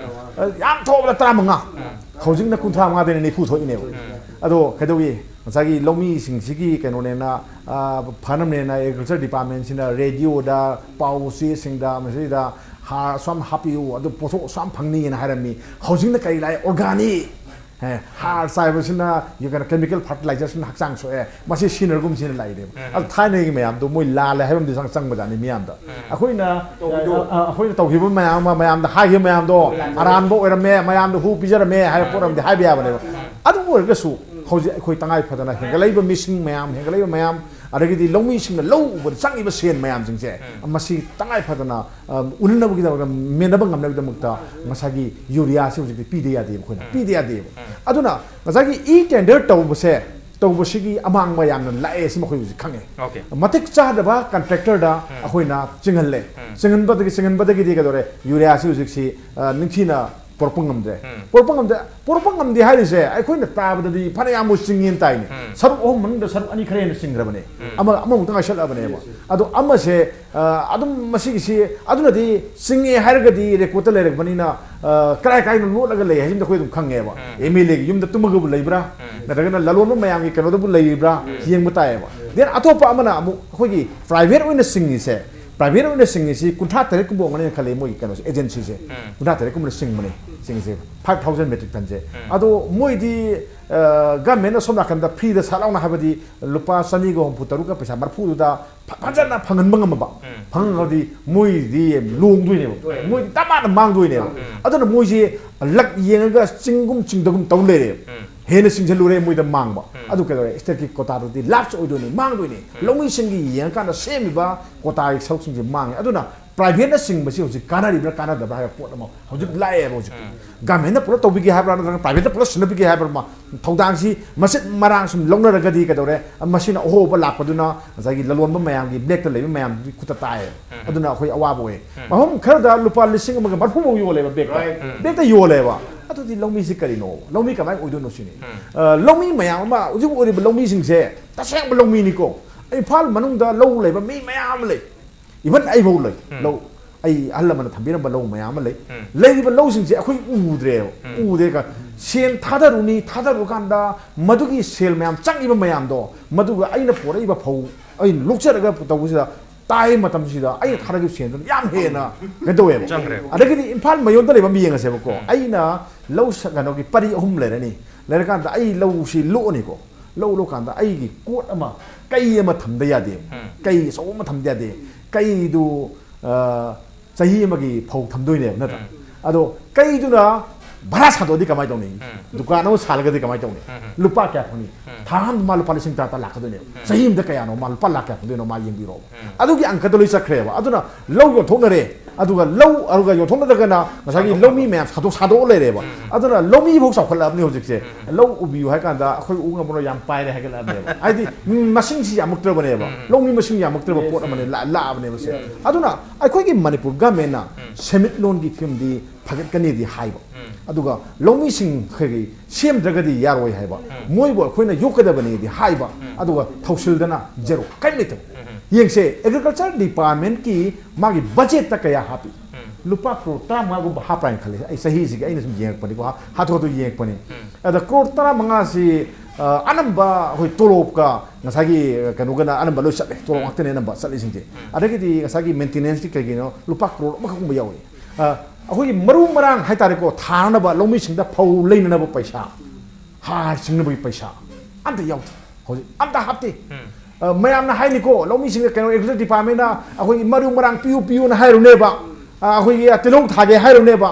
ꯑ, ꯌꯥꯝ ꯊꯣꯛꯑꯕꯗ ꯇꯔꯥꯃꯉꯥ꯫ ꯍꯧꯖꯤꯛꯅ ꯀꯨꯟꯊ꯭ꯔꯥ ꯃꯉꯥꯗꯩꯅ ꯅꯤꯐꯨ ꯊꯣꯛꯏꯅꯦꯕ꯫ ꯑꯗꯣ ꯀꯩꯗꯧꯏ? ꯉꯁꯥꯏꯒꯤ ꯂꯧꯃꯤꯁꯤꯡꯁꯤꯒꯤ ꯀꯩꯅꯣꯅꯦꯅ, ꯑ, ꯐꯅꯕꯅꯦꯅ ꯑꯦꯒ꯭ꯔꯤꯀꯜꯆꯔ ꯗꯤꯄꯥꯔꯠꯃꯦꯟꯁꯤꯅ ꯔꯦꯗꯤꯑꯣꯗ, ꯄꯥꯎ ꯆꯦꯁꯤꯡꯗ, ꯃꯁꯤꯗ ꯍꯥꯔ ꯑꯁꯨꯛ ꯌꯥꯝ ꯍꯥꯞꯄꯤꯌꯨ, ꯑꯗꯨ ꯄꯣꯠꯊꯣꯛ ꯑꯁꯨꯛ ꯌꯥꯝ ꯐꯪꯅꯤꯅ ꯍꯥꯏꯔꯝꯃꯤ꯫ ꯍꯧꯖꯤꯛꯅ ꯀꯔꯤ ꯂꯥꯛꯑꯦ? ꯑꯣꯔꯒꯥꯅꯤꯛ꯫ ꯑꯦ, ꯍꯥꯔ ꯆꯥꯏꯕꯁꯤꯅ, ꯀꯩꯅꯣ, ꯀꯦꯃꯤꯀꯦꯜ ꯐꯔꯇꯤꯂꯥꯏꯖꯔꯁꯤꯅ ꯍꯛꯆꯥꯡ ꯁꯣꯛꯑꯦ, ꯃꯁꯤ ꯁꯤꯖꯤꯟꯅꯔꯒꯨꯝꯁꯤꯅ ꯂꯥꯛꯏꯅꯦꯕ꯫ ꯑꯗꯨ ꯊꯥꯏꯅꯒꯤ ꯃꯌꯥꯝꯗꯣ ꯃꯣꯏ ꯂꯥꯜꯂꯦ ꯍꯥꯏꯕ ꯑꯃꯗꯤ ꯆꯪ-, ꯆꯪꯕꯖꯥꯠꯅꯤ ꯃꯤꯌꯥꯝꯗ꯫ ꯑꯩꯈꯣꯏꯅ, ꯑ, ꯑ, ꯑꯩꯈꯣꯏꯅ ꯇꯧꯈꯤꯕ ꯃꯌꯥꯝ ꯑꯃ, ꯃꯌꯥꯝꯗ ꯍꯥꯏꯈꯤꯕ ꯃꯌꯥꯝꯗꯣ ꯑꯔꯥꯟꯕ ꯑꯣꯏꯔꯝꯃꯦ, ꯃꯌꯥꯝꯗ ꯍꯨ ꯄꯤꯖꯔꯝꯃꯦ ꯍꯥꯏꯕ ꯄꯣꯠ ꯑꯃꯗꯤ ꯍꯥꯏꯕ ꯌꯥꯕꯅꯦꯕ꯫ ꯑꯗꯨ ꯑꯣꯏꯔꯒꯁꯨ ꯍꯧꯖꯤꯛ ꯑꯩꯈꯣꯏ ꯇꯉꯥꯏ ꯐꯗꯅ ꯍꯦꯟꯒꯠꯂꯛꯏꯕ ꯃꯤꯁꯤꯡ ꯃꯌꯥꯝ, ꯍꯦꯟꯒꯠꯂꯛꯏꯕ ꯃꯌꯥꯝ, ꯑꯗꯒꯤꯗꯤ ꯂꯧꯃꯤꯁꯤꯡꯅ ꯂꯧ ꯎꯕꯗ ꯆꯪꯉꯤꯕ ꯁꯦꯟ ꯃꯌꯥꯝꯁꯤꯡꯁꯦ, ꯃꯁꯤ ꯇꯉꯥꯏ ꯐꯗꯅ, ꯑ, ꯎꯅꯅꯕꯒꯤꯗꯃꯛꯇ, ꯃꯦꯟꯅꯕ ꯉꯝꯅꯕꯒꯤꯗꯃꯛꯇ ꯉꯁꯥꯏꯒꯤ ꯌꯨꯔꯤꯌꯥꯁꯤ ꯍꯧꯖꯤꯛꯇꯤ ꯄꯤꯗ ꯌꯥꯗꯦꯕ ꯑꯩꯈꯣꯏꯅ, ꯄꯤꯗ ꯌꯥꯗꯦꯕ꯫ ꯑꯗꯨꯅ ꯉꯁꯥꯏꯒꯤ ꯏ ꯇꯦꯟꯗꯔ ꯇꯧꯕꯁꯦ, ꯇꯧꯕꯁꯤꯒꯤ ꯑꯃꯥꯡꯕ ꯌꯥꯝꯅ ꯂꯥꯛꯑꯦ, ꯁꯤ ꯃꯈꯣꯏ ꯍꯧꯖꯤꯛ ꯈꯪꯉꯦ꯫ Okay. ꯃꯇꯤꯛ ꯆꯥꯗꯕ ꯀꯟꯇ꯭ꯔꯦꯛꯇꯔꯗ ꯑꯩꯈꯣꯏꯅ ꯆꯤꯡꯍꯜꯂꯦ꯫ ꯆꯤꯡꯍꯟꯕꯗꯒꯤ, ꯆꯤꯡꯍꯟꯕꯗꯒꯤꯗꯤ ꯀꯩꯗꯧꯔꯦ? ꯌꯨꯔꯤꯌꯥꯁꯤ ꯍꯧꯖꯤꯛꯁꯤ, ꯑ, ꯅꯤꯡꯊꯤꯅ ꯄꯨꯔꯛꯄ ꯉꯝꯗ꯭ꯔꯦ꯫ ꯄꯨꯔꯛꯄ ꯉꯝꯗꯦ, ꯄꯨꯔꯛꯄ ꯉꯝꯗꯦ ꯍꯥꯏꯔꯤꯁꯦ ꯑꯩꯈꯣꯏꯅ ꯇꯥꯕꯗꯗꯤ ꯐꯅꯌꯥꯝꯕꯨ ꯆꯤꯡꯉꯦꯅ ꯇꯥꯏꯅꯦ꯫ ꯁꯔꯨꯛ ꯑꯍꯨꯝ ꯃꯅꯨꯡꯗ ꯁꯔꯨꯛ ꯑꯅꯤ ꯈꯔ ꯍꯦꯟꯅ ꯆꯤꯡꯈ꯭ꯔꯕꯅꯦ꯫ ꯑꯃ, ꯑꯃꯃꯨꯛꯇ ꯉꯥꯏꯁꯜꯂꯛꯑꯕꯅꯦꯕ꯫ ꯑꯗꯣ ꯑꯃꯁꯦ, ꯑ, ꯑꯗꯨꯝ ꯃꯁꯤꯒꯤꯁꯤ, ꯑꯗꯨꯅꯗꯤ ꯆꯤꯡꯉꯦ ꯍꯥꯏꯔꯒꯗꯤ ꯔꯦꯀꯣꯔꯠꯇ ꯂꯩꯔꯛꯄꯅꯤꯅ, ꯑ, ꯀꯔꯥꯏ ꯀꯔꯥꯏꯅ ꯂꯣꯠꯂꯒ ꯂꯩ ꯍꯥꯏꯁꯤꯃꯗꯤ ꯑꯩꯈꯣꯏ ꯑꯗꯨꯝ ꯈꯪꯉꯦꯕ꯫ ꯑꯦꯝ ꯑꯦꯜ ꯑꯦꯒꯤ ꯌꯨꯝꯗ ꯇꯨꯝꯃꯒꯕꯨ ꯂꯩꯕ꯭ꯔꯥ, ꯅꯠꯇ꯭ꯔꯒꯅ ꯂꯂꯣꯟꯕ ꯃꯌꯥꯝꯒꯤ ꯀꯩꯅꯣꯗꯕꯨ ꯂꯩꯔꯤꯕ꯭ꯔꯥ ꯌꯦꯡꯕ ꯇꯥꯏꯌꯦꯕ꯫ ꯗꯦꯟ ꯑꯇꯣꯞꯄ ꯑꯃꯅ ꯑꯃꯨꯛ ꯑꯩꯈꯣꯏꯒꯤ ꯄ꯭ꯔꯥꯏꯚꯦꯠ ꯑꯣꯏꯅ ꯆꯤꯡꯉꯤꯁꯦ, ꯄ꯭ꯔꯥꯏꯚꯦꯠ ꯑꯣꯏꯅ ꯆꯤꯡꯉꯤꯁꯤ ꯀꯨꯟꯊ꯭ꯔꯥ ꯇꯔꯦꯠ ꯀꯨꯝꯕ ꯑꯣꯏꯔꯝꯒꯅꯤꯅ ꯈꯜꯂꯤ, ꯃꯣꯏꯒꯤ ꯀꯩꯅꯣꯁꯦ, ꯑꯦꯖꯦꯟꯁꯤꯁꯦ꯫ ꯀꯨꯟꯊ꯭ꯔꯥ ꯇꯔꯦꯠ ꯀꯨꯝꯕꯅ ꯆꯤꯡꯕꯅꯦ, ꯆꯤꯡꯉꯤꯁꯦ, ꯐꯥꯏꯚ ꯊꯥꯎꯖꯟ ꯃꯦꯇ꯭ꯔꯤꯛ ꯇꯟꯁꯦ꯫ ꯑꯗꯣ ꯃꯣꯏꯗꯤ, ꯑ, ꯒꯃꯦꯟꯅ ꯁꯣꯝ ꯅꯥꯀꯟꯗ ꯐ꯭ꯔꯤꯗ ꯁꯠ ꯂꯥꯎꯅ, ꯍꯥꯏꯕꯗꯤ ꯂꯨꯄꯥ ꯆꯅꯤꯒ ꯍꯨꯝꯐꯨ ꯇꯔꯨꯛꯀ ꯄꯩꯁꯥ ꯃꯔꯐꯨꯗꯨꯗ ꯐ-, ꯐꯖꯅ ꯐꯪꯍꯟꯕ ꯉꯝꯃꯕ, ꯐꯪꯉꯒꯗꯤ ꯃꯣꯏꯗꯤ ꯂꯣꯡꯗꯣꯏꯅꯦꯕ, ꯃꯣꯏꯗꯤ ꯇꯞ ꯃꯥꯟꯅ ꯃꯥꯡꯗꯣꯏꯅꯦꯕ꯫ ꯑꯗꯨꯅ ꯃꯣꯏꯁꯦ ꯂꯛ ꯌꯦꯡꯉꯒ ꯆꯤꯡꯒꯨꯝ ꯆꯤꯡꯗꯒꯨꯝ ꯇꯧ ꯂꯩꯔꯦꯕ꯫ ꯍꯦꯟꯅ ꯆꯤꯡꯁꯤꯜꯂꯨꯔꯦ, ꯃꯣꯏꯗ ꯃꯥꯡꯕ꯫ ꯑꯗꯨ ꯀꯩꯗꯧꯔꯦ? ꯁ꯭ꯇꯦꯠꯀꯤ ꯀꯣꯇꯥꯗꯨꯗꯤ ꯂꯥꯞꯁ ꯑꯣꯏꯗꯣꯏꯅꯤ, ꯃꯥꯡꯗꯣꯏꯅꯤ꯫ ꯂꯧꯃꯤꯁꯤꯡꯒꯤ ꯌꯦꯡꯉꯀꯥꯟꯗ ꯁꯦꯝꯃꯤꯕ ꯀꯣꯇꯥꯒꯤ ꯁꯔꯨꯛꯁꯤꯡꯁꯦ ꯃꯥꯡꯉꯦ꯫ ꯑꯗꯨꯅ ꯄ꯭ꯔꯥꯏꯚꯦꯠꯅ ꯆꯤꯡꯕꯁꯤ ꯍꯧꯖꯤꯛ ꯀꯥꯟꯅꯔꯤꯕ꯭ꯔꯥ ꯀꯥꯟꯅꯗꯕ꯭ꯔꯥ ꯍꯥꯏꯕ ꯄꯣꯠ ꯑꯃ ꯍꯧꯖꯤꯛ ꯂꯥꯛꯑꯦꯕ꯫ ꯍꯧꯖꯤꯛ ꯒꯃꯦꯟꯅ ꯄꯨꯂꯞ ꯇꯧꯕꯤꯒꯦ ꯍꯥꯏꯕ꯭ꯔꯥ, ꯅꯠꯇ꯭ꯔꯒ ꯄ꯭ꯔꯥꯏꯚꯦꯠꯇ ꯄꯨꯂꯞ ꯁꯤꯟꯅꯕꯤꯒꯦ ꯍꯥꯏꯕ꯭ꯔꯥ ꯑꯃ, ꯊꯧꯗꯥꯡꯁꯤ ꯃꯆꯤꯠ ꯃꯔꯥꯡ ꯁꯨꯝ ꯂꯧꯅꯔꯒꯗꯤ ꯀꯩꯗꯧꯔꯦ? ꯃꯁꯤꯅ ꯑꯍꯣꯕ ꯂꯥꯛꯄꯗꯨꯅ ꯉꯁꯥꯏꯒꯤ ꯂꯂꯣꯟꯕ ꯃꯌꯥꯝꯒꯤ, ꯕ꯭ꯂꯦꯛꯇ ꯂꯩꯕ ꯃꯌꯥꯝꯗꯨꯒꯤ ꯈꯨꯠꯇ ꯇꯥꯏꯌꯦꯕ꯫ ꯑꯗꯨꯅ ꯑꯩꯈꯣꯏ ꯑꯋꯥꯕ ꯑꯣꯏ꯫ ꯃꯐꯝ ꯈꯔꯗ ꯂꯨꯄꯥ ꯂꯤꯁꯤꯡ ꯑꯃꯒ ꯃꯔꯐꯨ ꯐꯥꯎ ꯌꯣꯜꯂꯦꯕ ꯕꯦꯛꯇ꯫ ꯕꯦꯛꯇ ꯌꯣꯜꯂꯦꯕ꯫ ꯑꯗꯨꯗꯤ ꯂꯧꯃꯤꯁꯤ ꯀꯔꯤꯅꯣ? ꯂꯧꯃꯤ ꯀꯃꯥꯏꯅ ꯑꯣꯏꯗꯣꯏꯅꯣ ꯁꯤꯅꯤ꯫ ꯑ, ꯂꯧꯃꯤ ꯃꯌꯥꯝ ꯑꯃ, ꯍꯧꯖꯤꯛ ꯑꯣꯏꯔꯤꯕ ꯂꯧꯃꯤꯁꯤꯡꯁꯦ ꯇꯁꯦꯡꯕ ꯂꯧꯃꯤꯅꯤꯀꯣ꯫ ꯏꯝꯐꯥꯜ ꯃꯅꯨꯡꯗ ꯂꯧ ꯂꯩꯕ ꯃꯤ ꯃꯌꯥꯝ ꯑꯃ ꯂꯩ꯫ ꯏꯚꯟ ꯑꯩꯐꯥꯎ ꯂꯩ꯫ ꯂꯧ, ꯑꯩ ꯑꯍꯜ ꯂꯃꯟꯅ ꯊꯝꯕꯤꯔꯝꯕ ꯂꯧ ꯃꯌꯥꯝ ꯑꯃ ꯂꯩ꯫ ꯎꯝ꯫ ꯂꯩꯔꯤꯕ ꯂꯧꯁꯤꯡꯁꯦ ꯑꯩꯈꯣꯏ ꯎꯗ꯭ꯔꯦꯕ꯫ ꯎꯝ꯫ ꯎꯗꯦ ꯀ-, ꯁꯦꯟ ꯊꯥꯗꯔꯨꯅꯤ, ꯊꯥꯗꯔꯨꯀꯥꯟꯗ ꯃꯗꯨꯒꯤ ꯁꯦꯜ ꯃꯌꯥꯝ ꯆꯪꯉꯤꯕ ꯃꯌꯥꯝꯗꯣ, ꯃꯗꯨꯒ ꯑꯩꯅ ꯄꯣꯔꯛꯏꯕ ꯐꯧ, ꯑꯩꯅ ꯂꯣꯛꯆꯔꯒ ꯇꯧꯕꯁꯤꯗ, ꯇꯥꯏ ꯃꯇꯝꯁꯤꯗ ꯑꯩꯅ ꯊꯥꯗꯈꯤꯕ ꯁꯦꯟꯗꯨꯅ ꯌꯥꯝ ꯍꯦꯟꯅ ꯀꯩꯅꯣ ꯇꯧꯋꯦꯕ꯫ ꯆꯪꯈ꯭ꯔꯦꯕ꯫ ꯑꯗꯒꯤꯗꯤ ꯏꯝꯐꯥꯜ ꯃꯌꯣꯟꯗ ꯂꯩꯕ ꯑꯃ ꯌꯦꯡꯉꯁꯦꯕꯀꯣ꯫ ꯎꯝ꯫ ꯑꯩꯅ ꯂꯧ ꯁ-, ꯀꯩꯅꯣꯒꯤ ꯄꯔꯤ ꯑꯍꯨꯝ ꯂꯩꯔꯅꯤ꯫ ꯂꯩꯔꯀꯥꯟꯗ ꯑꯩ ꯂꯧꯁꯤ ꯂꯣꯛꯑꯅꯤꯀꯣ꯫ ꯂꯧ ꯂꯣꯛꯀꯥꯟꯗ ꯑꯩꯒꯤ ꯀꯣꯠ ꯑꯃ, ꯀꯩ ꯑꯃ ꯊꯝꯗ ꯌꯥꯗꯦ꯫ ꯎꯝ꯫ ꯀꯩ ꯑꯆꯧꯕ ꯑꯃ ꯊꯝꯗ ꯌꯥꯗꯦ꯫ ꯀꯩꯗꯨ, ꯑ, ꯆꯍꯤ ꯑꯃꯒꯤ ꯐꯧ ꯊꯝꯗꯣꯏꯅꯦꯕ, ꯅꯠꯇ꯭ꯔꯥ? ꯎꯝ꯫ ꯑꯗꯣ ꯀꯩꯗꯨꯅ ꯚꯔꯥ ꯁꯥꯗꯣꯛꯑꯗꯤ ꯀꯃꯥꯏꯅ ꯇꯧꯅꯤ? ꯎꯝ꯫ ꯗꯨꯀꯥꯟ ꯑꯃ ꯁꯥꯜꯂꯒꯗꯤ ꯀꯃꯥꯏꯅ ꯇꯧꯅꯤ? ꯎꯝ꯫ ꯂꯨꯄꯥ ꯀꯌꯥ ꯐꯪꯅꯤ? ꯎꯝ꯫ ꯊꯥ ꯑꯃꯗ ꯃꯥ ꯂꯨꯄꯥ ꯂꯤꯁꯤꯡ ꯇꯔꯥ ꯇꯔꯥ ꯂꯥꯛꯀꯗꯣꯏꯅꯦꯕ꯫ ꯎꯝ꯫ ꯆꯍꯤ ꯑꯃꯗ ꯀꯌꯥꯅꯣ ꯃꯥ ꯂꯨꯄꯥ ꯂꯥꯛ ꯀꯌꯥ ꯐꯪꯗꯣꯏꯅꯣ ꯃꯥ ꯌꯦꯡꯕꯤꯔꯣꯕ꯫ ꯎꯝ꯫ ꯑꯗꯨꯒꯤ ꯑꯪꯀꯗꯣ ꯂꯣꯏ ꯆꯠꯈ꯭ꯔꯦꯕ꯫ ꯑꯗꯨꯅ ꯂꯧ ꯌꯣꯟꯊꯣꯛꯅꯔꯦ꯫ ꯑꯗꯨꯒ ꯂꯧ, ꯑꯗꯨꯒ ꯌꯣꯟꯊꯣꯛꯅꯗ꯭ꯔꯒꯅ ꯉꯁꯥꯏꯒꯤ ꯁꯥꯗꯣꯛ-, ꯂꯧꯃꯤ ꯃꯌꯥꯝ ꯁꯥꯗꯣꯛ-, ꯁꯥꯗꯣꯛꯑ ꯂꯩꯔꯦꯕ꯫ ꯎꯝ꯫ ꯑꯗꯨꯅ ꯂꯧꯃꯤ ꯐꯥꯎ ꯆꯥꯎꯈꯠꯂꯛꯑꯕꯅꯤ ꯍꯧꯖꯤꯛꯁꯦ꯫ ꯎꯝ꯫ ꯂꯧ ꯎꯕꯤꯌꯨ ꯍꯥꯏ ꯀꯥꯟꯗ ꯑꯩꯈꯣꯏ ꯎ ꯉꯝꯃꯔꯣꯏ, ꯌꯥꯝ ꯄꯥꯏꯔꯦ ꯍꯥꯏꯒꯠꯂꯛꯑꯕꯅꯦꯕ꯫ ꯍꯥꯏꯗꯤ, ꯎꯝ, ꯃꯁꯤꯡꯁꯤ ꯌꯥꯝꯃꯛꯇ꯭ꯔꯕꯅꯦꯕ꯫ ꯎꯝ꯫ ꯂꯧꯃꯤ ꯃꯁꯤꯡ ꯌꯥꯝꯃꯛꯇ꯭ꯔꯕ ꯄꯣꯠ ꯑꯃꯅꯦ ꯂꯥ-, ꯂꯥꯛꯑꯕꯅꯦꯕ ꯁꯦ꯫ ꯎꯝ꯫ ꯑꯗꯨꯅ ꯑꯩꯈꯣꯏꯒꯤ ꯃꯅꯤꯄꯨꯔ ꯒꯃꯦꯟꯅ ꯎꯝ꯫ ꯁꯦꯟꯃꯤꯠꯂꯣꯟꯒꯤ ꯐꯤꯕꯝꯗꯤ ꯐꯒꯠꯀꯅꯤꯗꯤ ꯍꯥꯏꯕ꯫ ꯎꯝ꯫ ꯑꯗꯨꯒ ꯂꯧꯃꯤꯁꯤꯡ ꯑꯩꯈꯣꯏꯒꯤ ꯁꯦꯝꯗ꯭ꯔꯒꯗꯤ ꯌꯥꯔꯣꯏ ꯍꯥꯏꯕ꯫ ꯎꯝ꯫ ꯃꯣꯏꯕꯨ ꯑꯩꯈꯣꯏꯅ ꯌꯣꯛꯀꯗꯕꯅꯤꯗꯤ ꯍꯥꯏꯕ꯫ ꯎꯝ꯫ ꯑꯗꯨꯒ ꯊꯧꯁꯤꯜꯗꯅ ꯖꯦꯔꯣ, ꯀꯔꯤꯝ ꯂꯩꯇꯕ꯫ ꯎꯝ꯫ ꯌꯦꯡꯁꯦ, ꯑꯦꯒ꯭ꯔꯤꯀꯜꯆꯔ ꯗꯤꯄꯥꯔꯠꯃꯦꯟꯠꯀꯤ ꯃꯥꯒꯤ ꯕꯖꯦꯠꯇ ꯀꯌꯥ ꯍꯥꯞꯄꯤ? ꯎꯝ꯫ ꯂꯨꯄꯥ ꯀ꯭ꯔꯣꯔ ꯇꯔꯥꯃꯉꯥꯒꯨꯝꯕ ꯍꯥꯞꯄ꯭ꯔꯥ ꯍꯥꯏꯅ ꯈꯜꯂꯤ꯫ ꯑꯩ ꯆꯍꯤꯁꯤꯒꯤ ꯑꯩꯅ ꯁꯨꯝ ꯌꯦꯡꯉꯛꯄꯅꯤꯀꯣ, ꯍꯥ-, ꯍꯥꯊꯨ ꯍꯥꯊꯨ ꯌꯦꯡꯉꯛꯄꯅꯤ꯫ ꯎꯝ꯫ ꯑꯗ ꯀ꯭ꯔꯣꯔ ꯇꯔꯥꯃꯉꯥꯁꯤ, ꯑ, ꯑꯅꯝꯕ ꯑꯩꯈꯣꯏ ꯇꯣꯂꯣꯞꯀ ꯉꯁꯥꯏꯒꯤ, ꯑ, ꯀꯩꯅꯣꯒꯅ ꯑꯅꯝꯕ ꯂꯣꯏ ꯆꯠꯂꯦ꯫ ꯇꯣꯂꯣꯞ ꯎꯝ꯫ ꯉꯥꯛꯇꯅꯦ ꯑꯅꯝꯕ ꯆꯠꯂꯤꯁꯤꯡꯁꯦ꯫ ꯎꯝ꯫ ꯑꯗꯒꯤꯗꯤ ꯉꯁꯥꯏꯒꯤ ꯃꯦꯟꯇꯦꯅꯦꯟꯁꯀꯤ ꯀꯩꯒꯤꯅꯣ ꯂꯨꯄꯥ ꯀ꯭ꯔꯣꯔ ꯑꯃꯈꯛꯀꯨꯝꯕ ꯌꯥꯎꯏ꯫ ꯑ, ꯑꯩꯈꯣꯏꯒꯤ ꯃꯔꯨ ꯃꯔꯥꯡ ꯍꯥꯏꯇꯥꯔꯦꯀꯣ, ꯊꯥꯅꯕ ꯂꯧꯃꯤꯁꯤꯡꯗ ꯐꯧ ꯂꯩꯅꯅꯕ ꯄꯩꯁꯥ, ꯍꯥꯔ ꯆꯤꯡꯅꯕꯒꯤ ꯄꯩꯁꯥ ꯑꯝꯇ ꯌꯥꯎꯗꯦ꯫ ꯍꯧꯖꯤꯛ ꯑꯝꯇ ꯍꯥꯞꯇꯦ꯫ ꯎꯝ꯫ ꯑ, ꯃꯌꯥꯝꯅ ꯍꯥꯏꯅꯤꯀꯣ, ꯂꯧꯃꯤꯁꯤꯡꯗ ꯀꯩꯅꯣ, ꯑꯦꯒ꯭ꯔꯤꯀꯜꯆꯔ ꯗꯤꯄꯥꯔꯠꯃꯦꯟꯅ ꯑꯩꯈꯣꯏꯒꯤ ꯃꯔꯨ ꯃꯔꯥꯡ ꯄꯤꯌꯨ ꯄꯤꯌꯨꯅ ꯍꯥꯏꯔꯨꯅꯦꯕ꯫ ꯑ, ꯑꯩꯈꯣꯏꯒꯤ ꯇꯤꯜꯍꯧ ꯊꯥꯒꯦ ꯍꯥꯏꯔꯨꯅꯦꯕ꯫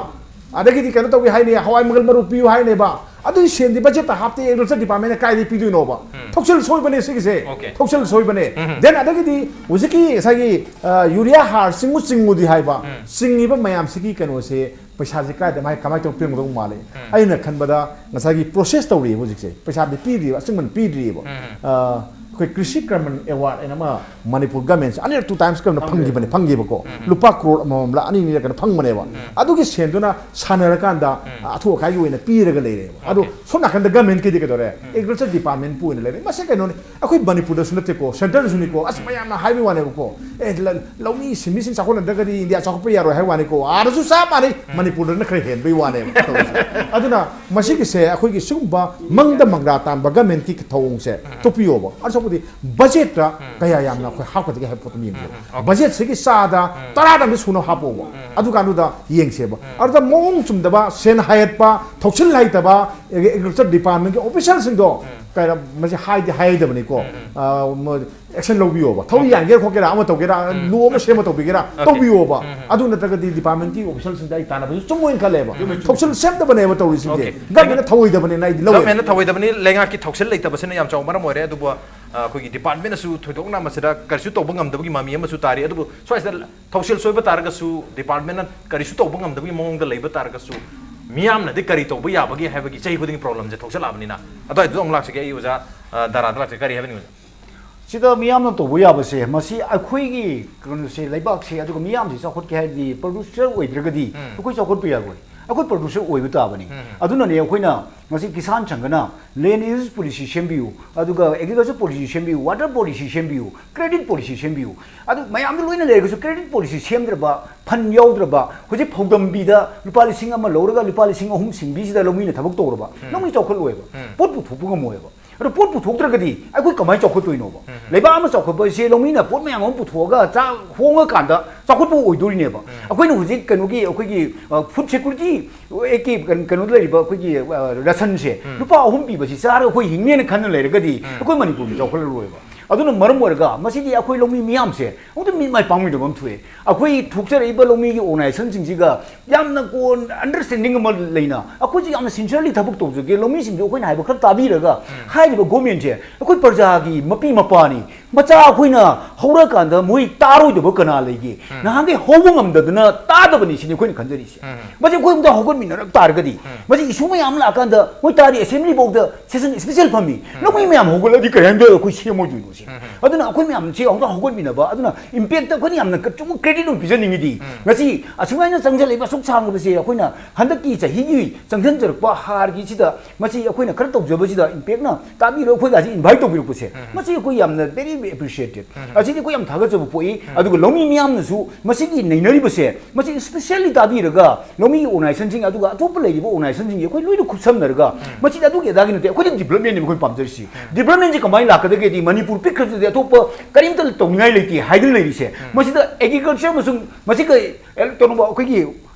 ꯑꯗꯒꯤꯗꯤ ꯀꯩꯅꯣ ꯇꯧꯒꯦ ꯍꯥꯏꯅꯤ, ꯍꯋꯥꯏ ꯃꯪꯒꯜ ꯃꯔꯨ ꯄꯤꯌꯨ ꯍꯥꯏꯅꯦꯕ꯫ ꯑꯗꯨꯒꯤ ꯁꯦꯟꯗꯤ ꯕꯖꯦꯠꯇ ꯍꯥꯞꯇꯦ, ꯑꯦꯒ꯭ꯔꯤꯀꯜꯆꯔ ꯗꯤꯄꯥꯔꯠꯃꯦꯟꯅ ꯀꯥꯏꯗꯒꯤ ꯄꯤꯗꯣꯏꯅꯣꯕ? ꯎꯝ꯫ ꯊꯧꯁꯤꯜ ꯁꯣꯏꯕꯅꯦ ꯁꯤꯒꯤꯁꯦ꯫ ꯑꯣꯀꯦ꯫ ꯊꯧꯁꯤꯜ ꯁꯣꯏꯕꯅꯦ꯫ ꯎꯝ꯫ Then ꯑꯗꯒꯤꯗꯤ ꯍꯧꯖꯤꯛꯀꯤ ꯉꯁꯥꯏꯒꯤ, ꯑ, ꯌꯨꯔꯤꯌꯥ ꯍꯥꯔ ꯆꯤꯡꯉꯨ ꯆꯤꯡꯉꯨꯗꯤ ꯍꯥꯏꯕ, ꯎꯝ꯫ ꯆꯤꯡꯉꯤꯕ ꯃꯌꯥꯝꯁꯤꯒꯤ ꯀꯩꯅꯣꯁꯦ, ꯄꯩꯁꯥꯁꯦ ꯀꯥꯏꯗ ꯃꯥꯏ ꯀꯃꯥꯏꯅ ꯇꯧꯔ ꯄꯤꯔꯝꯒꯗꯧ ꯃꯥꯜꯂꯤ? ꯎꯝ꯫ ꯑꯩꯅ ꯈꯟꯕꯗ ꯉꯁꯥꯏꯒꯤ ꯄ꯭ꯔꯣꯁꯦꯁ ꯇꯧꯔꯤꯑꯕ ꯍꯧꯖꯤꯛꯁꯦ, ꯄꯩꯁꯥꯗꯤ ꯄꯤꯗ꯭ꯔꯤꯕ, ꯑꯁꯦꯡꯕꯅ ꯄꯤꯗ꯭ꯔꯤꯑꯕ꯫ ꯎꯝ꯫ ꯑ, ꯑꯩꯈꯣꯏ ꯀ꯭ꯔꯤꯁꯤ ꯀ꯭ꯔꯃꯟ ꯑꯦꯋꯥꯔꯗ ꯍꯥꯏꯅ ꯑꯃ ꯃꯅꯤꯄꯨꯔ ꯒꯃꯦꯟꯁꯦ ꯑꯅꯤꯔꯛ, ꯇꯨ ꯇꯥꯏꯝꯁ ꯀꯩꯅꯣ ꯐꯪꯈꯤꯕꯅꯦ, ꯐꯪꯈꯤꯕꯀꯣ꯫ ꯂꯨꯄꯥ ꯀ꯭ꯔꯣꯔ ꯑꯃꯃꯝꯂ ꯑꯅꯤꯅꯤꯔ ꯀꯩꯅꯣ ꯐꯪꯕꯅꯦꯕ꯫ ꯑꯗꯨꯒꯤ ꯁꯦꯟꯗꯨꯅ ꯁꯥꯟꯅꯔꯀꯥꯟꯗ ꯑꯊꯨ ꯑꯀꯥꯏꯒꯤ ꯑꯣꯏꯅ ꯄꯤꯔꯒ ꯂꯩꯔꯦꯕ꯫ ꯑꯗꯣ ꯁꯣꯝ ꯅꯥꯀꯟꯗ ꯒꯃꯦꯟꯀꯤꯗꯤ ꯀꯩꯗꯧꯔꯦ? ꯑꯦꯒ꯭ꯔꯤꯀꯜꯆꯔ ꯗꯤꯄꯥꯔꯠꯃꯦꯟꯄꯨ ꯑꯣꯏꯅ ꯂꯩꯔꯦ꯫ ꯃꯁꯤ ꯀꯩꯅꯣꯅꯤ, ꯑꯩꯈꯣꯏ ꯃꯅꯤꯄꯨꯔꯗꯁꯨ ꯅꯠꯇꯦꯀꯣ, ꯁꯦꯟꯇꯔꯗꯁꯨꯅꯤꯀꯣ꯫ ꯑꯁ, ꯃꯌꯥꯝꯅ ꯍꯥꯏꯕꯒꯤ ꯋꯥꯅꯦꯕꯀꯣ, ꯑꯦ, ꯂ-, ꯂꯧꯃꯤ ꯁꯤꯟꯃꯤꯁꯤꯡ ꯆꯥꯎꯈꯠꯅꯗ꯭ꯔꯒꯗꯤ ꯏꯟꯗꯤꯌꯥ ꯆꯥꯎꯈꯠꯄ ꯌꯥꯔꯣꯏ ꯍꯥꯏꯕ ꯋꯥꯅꯤꯀꯣ꯫ ꯑꯥꯗꯁꯨ ꯆꯞ ꯃꯥꯟꯅꯩ, ꯃꯅꯤꯄꯨꯔꯗꯅ ꯈꯔ ꯍꯦꯟꯕꯒꯤ ꯋꯥꯅꯦꯕ ꯇꯧꯔꯤꯁꯦ꯫ ꯑꯗꯨꯅ ꯃꯁꯤꯒꯤꯁꯦ ꯑꯩꯈꯣꯏꯒꯤ ꯁꯤꯒꯨꯝꯕ ꯃꯪꯗ ꯃꯪꯗꯥ ꯇꯥꯟꯕ ꯒꯃꯦꯟꯀꯤ ꯊꯧꯑꯣꯡꯁꯦ ꯇꯣꯛꯄꯤꯌꯣꯕ꯫ ꯑꯗꯨ ꯁꯔꯨꯛꯄꯨꯗꯤ ꯕꯖꯦꯠꯇ ꯀꯌꯥ ꯌꯥꯝꯅ ꯑꯩꯈꯣꯏ ꯍꯥꯞꯀꯗꯒꯦ ꯍꯥꯏꯕ ꯄꯣꯠꯇꯨ ꯌꯦꯡꯕꯤꯌꯣ꯫ ꯕꯖꯦꯠꯁꯤꯒꯤ ꯆꯥꯗ ꯇꯔꯥꯗꯪꯗꯤ ꯁꯨꯅ ꯍꯥꯞꯄꯣꯕ꯫ ꯑꯗꯨꯀꯥꯟꯗꯨꯗ ꯌꯦꯡꯁꯦꯕ꯫ ꯑꯗꯨꯗ ꯃꯑꯣꯡ ꯆꯨꯝꯗꯕ ꯁꯦꯟ ꯍꯥꯏꯒꯠꯄ, ꯊꯧꯁꯤꯜ ꯍꯩꯇꯕ ꯑꯦꯒ꯭ꯔꯤꯀꯜꯆꯔ ꯗꯤꯄꯥꯔꯠꯃꯦꯟꯒꯤ ꯑꯣꯐꯤꯁꯤꯌꯦꯜꯁꯤꯡꯗꯣ ꯀꯩꯅꯣ, ꯃꯁꯤ ꯍꯥꯏꯗꯤ ꯍꯥꯏꯗꯕꯅꯤꯀꯣ꯫ ꯑ, ꯃ-, ꯑꯦꯛꯁꯟ ꯂꯧꯕꯤꯌꯣꯕ꯫ ꯊꯧꯔꯤ ꯌꯥꯟꯒꯦꯔꯥ ꯈꯣꯠꯀꯦꯔꯥ, ꯑꯃ ꯇꯧꯒꯦꯔꯥ, ꯂꯣ ꯑꯃ ꯁꯦꯝꯃ ꯇꯧꯕꯤꯒꯦꯔꯥ, ꯇꯧꯕꯤꯌꯣꯕ꯫ ꯑꯗꯨ ꯅꯠꯇ꯭ꯔꯒꯗꯤ ꯗꯤꯄꯥꯔꯠꯃꯦꯟꯀꯤ ꯑꯣꯐꯤꯁꯤꯌꯦꯜꯁꯤꯡꯗ ꯑꯩ ꯇꯥꯟꯅꯕꯁꯨ ꯆꯨꯝꯃꯣꯏꯅ ꯈꯜꯂꯦꯕ꯫ ꯊꯧꯁꯤꯜ ꯁꯦꯝꯗꯕꯅꯦꯕ ꯇꯧꯔꯤꯁꯤꯡꯁꯦ꯫ ꯒꯃꯦꯟꯅ ꯊꯧꯑꯣꯏꯗꯕꯅꯦꯅ ꯑꯩꯗꯤ ꯂꯧꯋꯦ꯫ ꯒꯃꯦꯟꯅ ꯊꯧꯑꯣꯏꯗꯕꯅꯤ, ꯂꯩꯉꯥꯛꯀꯤ ꯊꯧꯁꯤꯜ ꯂꯩꯇꯕꯁꯤꯅ ꯌꯥꯝ ꯆꯥꯎꯕ ꯃꯔꯝ ꯑꯣꯏꯔꯦ꯫ ꯑꯗꯨꯕꯨ, ꯑ, ꯑꯩꯈꯣꯏꯒꯤ ꯗꯤꯄꯥꯔꯠꯃꯦꯟꯅꯁꯨ ꯊꯣꯏꯗꯣꯛꯅ ꯃꯁꯤꯗ ꯀꯔꯤꯁꯨ ꯇꯧꯕ ꯉꯝꯗꯕꯒꯤ ꯃꯃꯤ ꯑꯃꯁꯨ ꯇꯥꯔꯤ꯫ ꯑꯗꯨꯕꯨ ꯁ꯭ꯋꯥꯏꯁꯤꯗ ꯊꯧꯁꯤꯜ ꯁꯣꯏꯕ ꯇꯥꯔꯒꯁꯨ, ꯗꯤꯄꯥꯔꯠꯃꯦꯟꯅ ꯀꯔꯤꯁꯨ ꯇꯧꯕ ꯉꯝꯗꯕꯒꯤ ꯃꯑꯣꯡꯗ ꯂꯩꯕ ꯇꯥꯔꯒꯁꯨ, ꯃꯤꯌꯥꯝꯅꯗꯤ ꯀꯔꯤ ꯇꯧꯕ ꯌꯥꯕꯒꯦ ꯍꯥꯏꯕꯒꯤ ꯆꯍꯤ ꯈꯨꯗꯤꯡꯒꯤ ꯄ꯭ꯔꯣꯕ꯭ꯂꯦꯝꯁꯦ ꯊꯣꯛꯆꯜꯂꯛꯑꯕꯅꯤꯅ꯫ ꯑꯗꯨꯋꯥꯏꯗꯨꯗ ꯑꯃꯨꯛ ꯂꯥꯛꯆꯒꯦ ꯑꯩ ꯑꯣꯖꯥ, ꯑ, ꯗꯥꯔꯥꯗ ꯂꯥꯛꯆꯒꯦ꯫ ꯀꯔꯤ ꯍꯥꯏꯕꯅꯤ ꯑꯣꯖꯥ? ꯁꯤꯗ ꯃꯤꯌꯥꯝꯅ ꯇꯧꯕ ꯌꯥꯕꯁꯦ, ꯃꯁꯤ ꯑꯩꯈꯣꯏꯒꯤ ꯀꯩꯅꯣꯁꯦ, ꯂꯩꯕꯥꯛꯁꯦ, ꯑꯗꯨꯒ ꯃꯤꯌꯥꯝꯁꯦ ꯆꯥꯎꯈꯠꯀꯦ ꯍꯥꯏꯔꯗꯤ ꯄ꯭ꯔꯣꯗ꯭ꯌꯨꯁꯔ ꯑꯣꯏꯗ꯭ꯔꯒꯗꯤ ꯑꯩꯈꯣꯏ ꯆꯥꯎꯈꯠꯄ ꯌꯥꯔꯣꯏ꯫ ꯑꯩꯈꯣꯏ ꯄ꯭ꯔꯣꯗ꯭ꯌꯨꯁꯔ ꯑꯣꯏꯕ ꯇꯥꯕꯅꯤ꯫ ꯑꯗꯨꯅꯅꯦ ꯑꯩꯈꯣꯏꯅ ꯉꯁꯤ ꯀꯤꯁꯥꯟ ꯁꯪꯘꯅ ꯂꯦꯟ ꯌꯨꯁ ꯄꯣꯂꯤꯁꯤ ꯁꯦꯝꯕꯤꯌꯨ, ꯑꯗꯨꯒ ꯑꯦꯒ꯭ꯔꯤꯀꯜꯆꯔ ꯄꯣꯂꯤꯁꯤ ꯁꯦꯝꯕꯤꯌꯨ, ꯋꯥꯇꯔ ꯄꯣꯂꯤꯁꯤ ꯁꯦꯝꯕꯤꯌꯨ, ꯀ꯭ꯔꯦꯗꯤꯠ ꯄꯣꯂꯤꯁꯤ ꯁꯦꯝꯕꯤꯌꯨ꯫ ꯑꯗꯨ ꯃꯌꯥꯝꯗꯨ ꯂꯣꯏꯅ ꯂꯩꯔꯒꯁꯨ ꯀ꯭ꯔꯦꯗꯤꯠ ꯄꯣꯂꯤꯁꯤ ꯁꯦꯝꯗ꯭ꯔꯕ, ꯐꯟ ꯌꯥꯎꯗ꯭ꯔꯕ, ꯍꯧꯖꯤꯛ ꯐꯧꯗꯝꯕꯤꯗ ꯂꯨꯄꯥ ꯂꯤꯁꯤꯡ ꯑꯃ ꯂꯧꯔꯒ ꯂꯨꯄꯥ ꯂꯤꯁꯤꯡ ꯑꯍꯨꯝ ꯁꯤꯡꯕꯤꯁꯤꯗ ꯂꯧꯃꯤꯅ ꯊꯕꯛ ꯇꯧꯔꯕ, ꯂꯧꯃꯤ ꯆꯥꯎꯈꯠꯂꯣꯏꯕ, ꯄꯣꯠ ꯄꯨꯊꯣꯛꯄ ꯉꯝꯃꯣꯏꯕ꯫ ꯑꯗꯣ ꯄꯣꯠ ꯄꯨꯊꯣꯛꯇ꯭ꯔꯒꯗꯤ ꯑꯩꯈꯣꯏ ꯀꯃꯥꯏꯅ ꯆꯥꯎꯈꯠꯇꯣꯏꯅꯣꯕ? ꯂꯩꯕꯥꯛ ꯑꯃ ꯆꯥꯎꯈꯠꯄ ꯍꯥꯏꯁꯦ ꯂꯧꯃꯤꯅ ꯄꯣꯠ ꯃꯌꯥꯝ ꯑꯃ ꯄꯨꯊꯣꯛꯑꯒ ꯆꯥꯛ ꯍꯣꯡꯉꯀꯥꯟꯗ ꯆꯥꯎꯈꯠꯄ ꯑꯣꯏꯗꯣꯔꯤꯅꯦꯕ꯫ ꯑꯩꯈꯣꯏꯅ ꯍꯧꯖꯤꯛ ꯀꯩꯅꯣꯒꯤ, ꯑꯩꯈꯣꯏꯒꯤ, ꯑ, ꯐꯨꯗ ꯁꯦꯀ꯭ꯌꯨꯔꯤꯇꯤ ꯑꯦꯛꯀꯤ ꯀꯩꯅꯣ-, ꯀꯩꯅꯣꯗ ꯂꯩꯔꯤꯕ ꯑꯩꯈꯣꯏꯒꯤ, ꯑ, ꯔꯦꯁꯟꯁꯦ ꯂꯨꯄꯥ ꯑꯍꯨꯝ ꯄꯤꯕꯁꯤ ꯆꯥꯔꯒ ꯑꯩꯈꯣꯏ ꯍꯤꯡꯅꯦꯅ ꯈꯟꯅ ꯂꯩꯔꯒꯗꯤ ꯑꯩꯈꯣꯏ ꯃꯅꯤꯄꯨꯔꯗꯤ ꯆꯥꯎꯈꯠꯂꯔꯣꯏꯕ꯫ ꯑꯗꯨꯅ ꯃꯔꯝ ꯑꯣꯏꯔꯒ ꯃꯁꯤꯗꯤ ꯑꯩꯈꯣꯏ ꯂꯧꯃꯤ ꯃꯤꯌꯥꯝꯁꯦ ꯑꯃꯨꯛꯇ ꯃꯤꯠ ꯃꯥꯏ ꯄꯥꯡꯉꯣꯏꯗꯕ ꯑꯃ ꯊꯣꯛꯑꯦ꯫ ꯑꯩꯈꯣꯏ ꯊꯣꯛꯆꯔꯛꯏꯕ ꯂꯧꯃꯤꯒꯤ ꯑꯣꯔꯒꯅꯥꯏꯖꯦꯁꯟꯁꯤꯡꯁꯤꯒ ꯌꯥꯝꯅ ꯀꯣ ꯑꯟꯗꯔꯁ꯭ꯇꯦꯟꯗꯤꯡ ꯑꯃ ꯂꯩꯅ ꯑꯩꯈꯣꯏꯁꯦ ꯌꯥꯝꯅ ꯁꯤꯟꯁꯤꯌꯔꯂꯤ ꯊꯕꯛ ꯇꯧꯖꯒꯦ, ꯂꯧꯃꯤꯁꯤꯡꯁꯦ ꯑꯩꯈꯣꯏꯅ ꯍꯥꯏꯕ ꯈꯔ ꯇꯥꯕꯤꯔꯒ ꯍꯥꯏꯔꯤꯕ ꯒꯣꯔꯃꯦꯟꯁꯦ ꯑꯩꯈꯣꯏ ꯄ꯭ꯔꯖꯥꯒꯤ ꯃꯄꯤ ꯃꯄꯥꯅꯤ, ꯃꯆꯥ ꯑꯩꯈꯣꯏꯅ ꯍꯧꯔꯀꯥꯟꯗ ꯃꯣꯏ ꯇꯥꯔꯣꯏꯗꯕ ꯀꯅꯥ ꯂꯩꯒꯦ? ꯅꯍꯥꯟꯗꯩ ꯍꯧꯕ ꯉꯝꯗꯗꯅ ꯇꯥꯗꯕꯅꯤ ꯁꯤꯅꯤ ꯑꯩꯈꯣꯏꯅ ꯈꯟꯖꯔꯤꯁꯦ꯫ ꯃꯁꯤ ꯑꯩꯈꯣꯏ ꯑꯝꯇ ꯍꯧꯒꯠꯃꯤꯟꯅꯔꯛ ꯇꯥꯔꯒꯗꯤ, ꯃꯁꯤ issue ꯃꯌꯥꯝ ꯂꯥꯛꯀꯥꯟꯗ ꯃꯣꯏ ꯇꯥꯔꯤ, assembly ꯐꯥꯎꯗ session special ꯐꯝꯃꯤ꯫ ꯂꯧꯃꯤ ꯃꯌꯥꯝ ꯍꯧꯒꯠꯂꯗꯤ ꯀꯔꯤꯝꯇ ꯑꯩꯈꯣꯏ ꯁꯦꯝꯃꯣꯏꯗꯣꯏꯅꯣ ꯁꯤ꯫ ꯑꯗꯨꯅ ꯑꯩꯈꯣꯏ ꯃꯌꯥꯝꯁꯦ ꯑꯃꯨꯛꯇ ꯍꯧꯒꯠꯃꯤꯟꯅꯕ, ꯑꯗꯨꯅ impact ꯑꯩꯈꯣꯏꯅ ꯌꯥꯝꯅ ꯆꯨꯝ credit ꯑꯣꯏꯅ ꯄꯤꯖꯅꯤꯡꯉꯤꯗꯤ, ꯉꯁꯤ ꯑꯁꯨꯃꯥꯏꯅ ꯆꯪꯁꯤꯜꯂꯛꯏꯕ ꯑꯁꯨꯛ ꯁꯥꯡꯕꯁꯦ, ꯑꯩꯈꯣꯏꯅ ꯍꯟꯗꯛꯀꯤ ꯆꯍꯤꯒꯤ ꯆꯪꯁꯤꯟꯖꯔꯛꯄ ꯍꯥꯔꯒꯤꯁꯤꯗ ꯃꯁꯤ ꯑꯩꯈꯣꯏꯅ ꯈꯔ ꯇꯧꯖꯕꯁꯤꯗ impactꯅ ꯇꯥꯕꯤꯔꯒ ꯑꯩꯈꯣꯏꯒꯥꯁꯦ invite ꯇꯧꯕꯤꯔꯛꯄꯁꯦ, ꯃꯁꯤ ꯑꯩꯈꯣꯏ ꯌꯥꯝꯅ very appreciated꯫ ꯑꯁꯤꯗꯤ ꯑꯩꯈꯣꯏ ꯌꯥꯝ ꯊꯥꯒꯠꯆꯕ ꯄꯣꯛꯏ꯫ ꯑꯗꯨꯒ ꯂꯧꯃꯤ ꯃꯤꯌꯥꯝꯅꯁꯨ ꯃꯁꯤꯒꯤ ꯅꯩꯅꯔꯤꯕꯁꯦ, ꯃꯁꯤ specially ꯇꯥꯕꯤꯔꯒ ꯂꯧꯃꯤꯒꯤ organizationꯁꯤꯡ, ꯑꯗꯨꯒ ꯑꯇꯣꯞꯄ ꯂꯩꯔꯤꯕ organizationꯁꯤꯡꯁꯦ ꯑꯩꯈꯣꯏ ꯂꯣꯏꯅ ꯈꯨꯠꯁꯝꯅꯔꯒ, ꯃꯁꯤꯗꯤ ꯑꯗꯨꯒꯤ ꯑꯗꯥꯒꯤ ꯅꯠꯇꯦ, ꯑꯩꯈꯣꯏꯗꯤ developmentꯅꯦꯕ ꯑꯩꯈꯣꯏ ꯄꯥꯝꯖꯔꯤꯁꯤ꯫ Developmentꯁꯤ ꯀꯃꯥꯏꯅ ꯂꯥꯛꯀꯗꯒꯦꯗꯤ, ꯃꯅꯤꯄꯨꯔ ꯄꯤꯛꯈ꯭ꯔꯁꯤꯗꯤ ꯑꯇꯣꯞꯄ ꯀꯔꯤꯝꯇ ꯇꯧꯅꯤꯡꯉꯥꯏ ꯂꯩꯇꯦ ꯍꯥꯏꯗꯨꯅ ꯂꯩꯔꯤꯁꯦ, ꯃꯁꯤꯗ agriculture ꯑꯃꯁꯨꯡ ꯃꯁꯤꯒ ꯑꯦ, ꯀꯩꯅꯣ, ꯑꯩꯈꯣꯏꯒꯤ,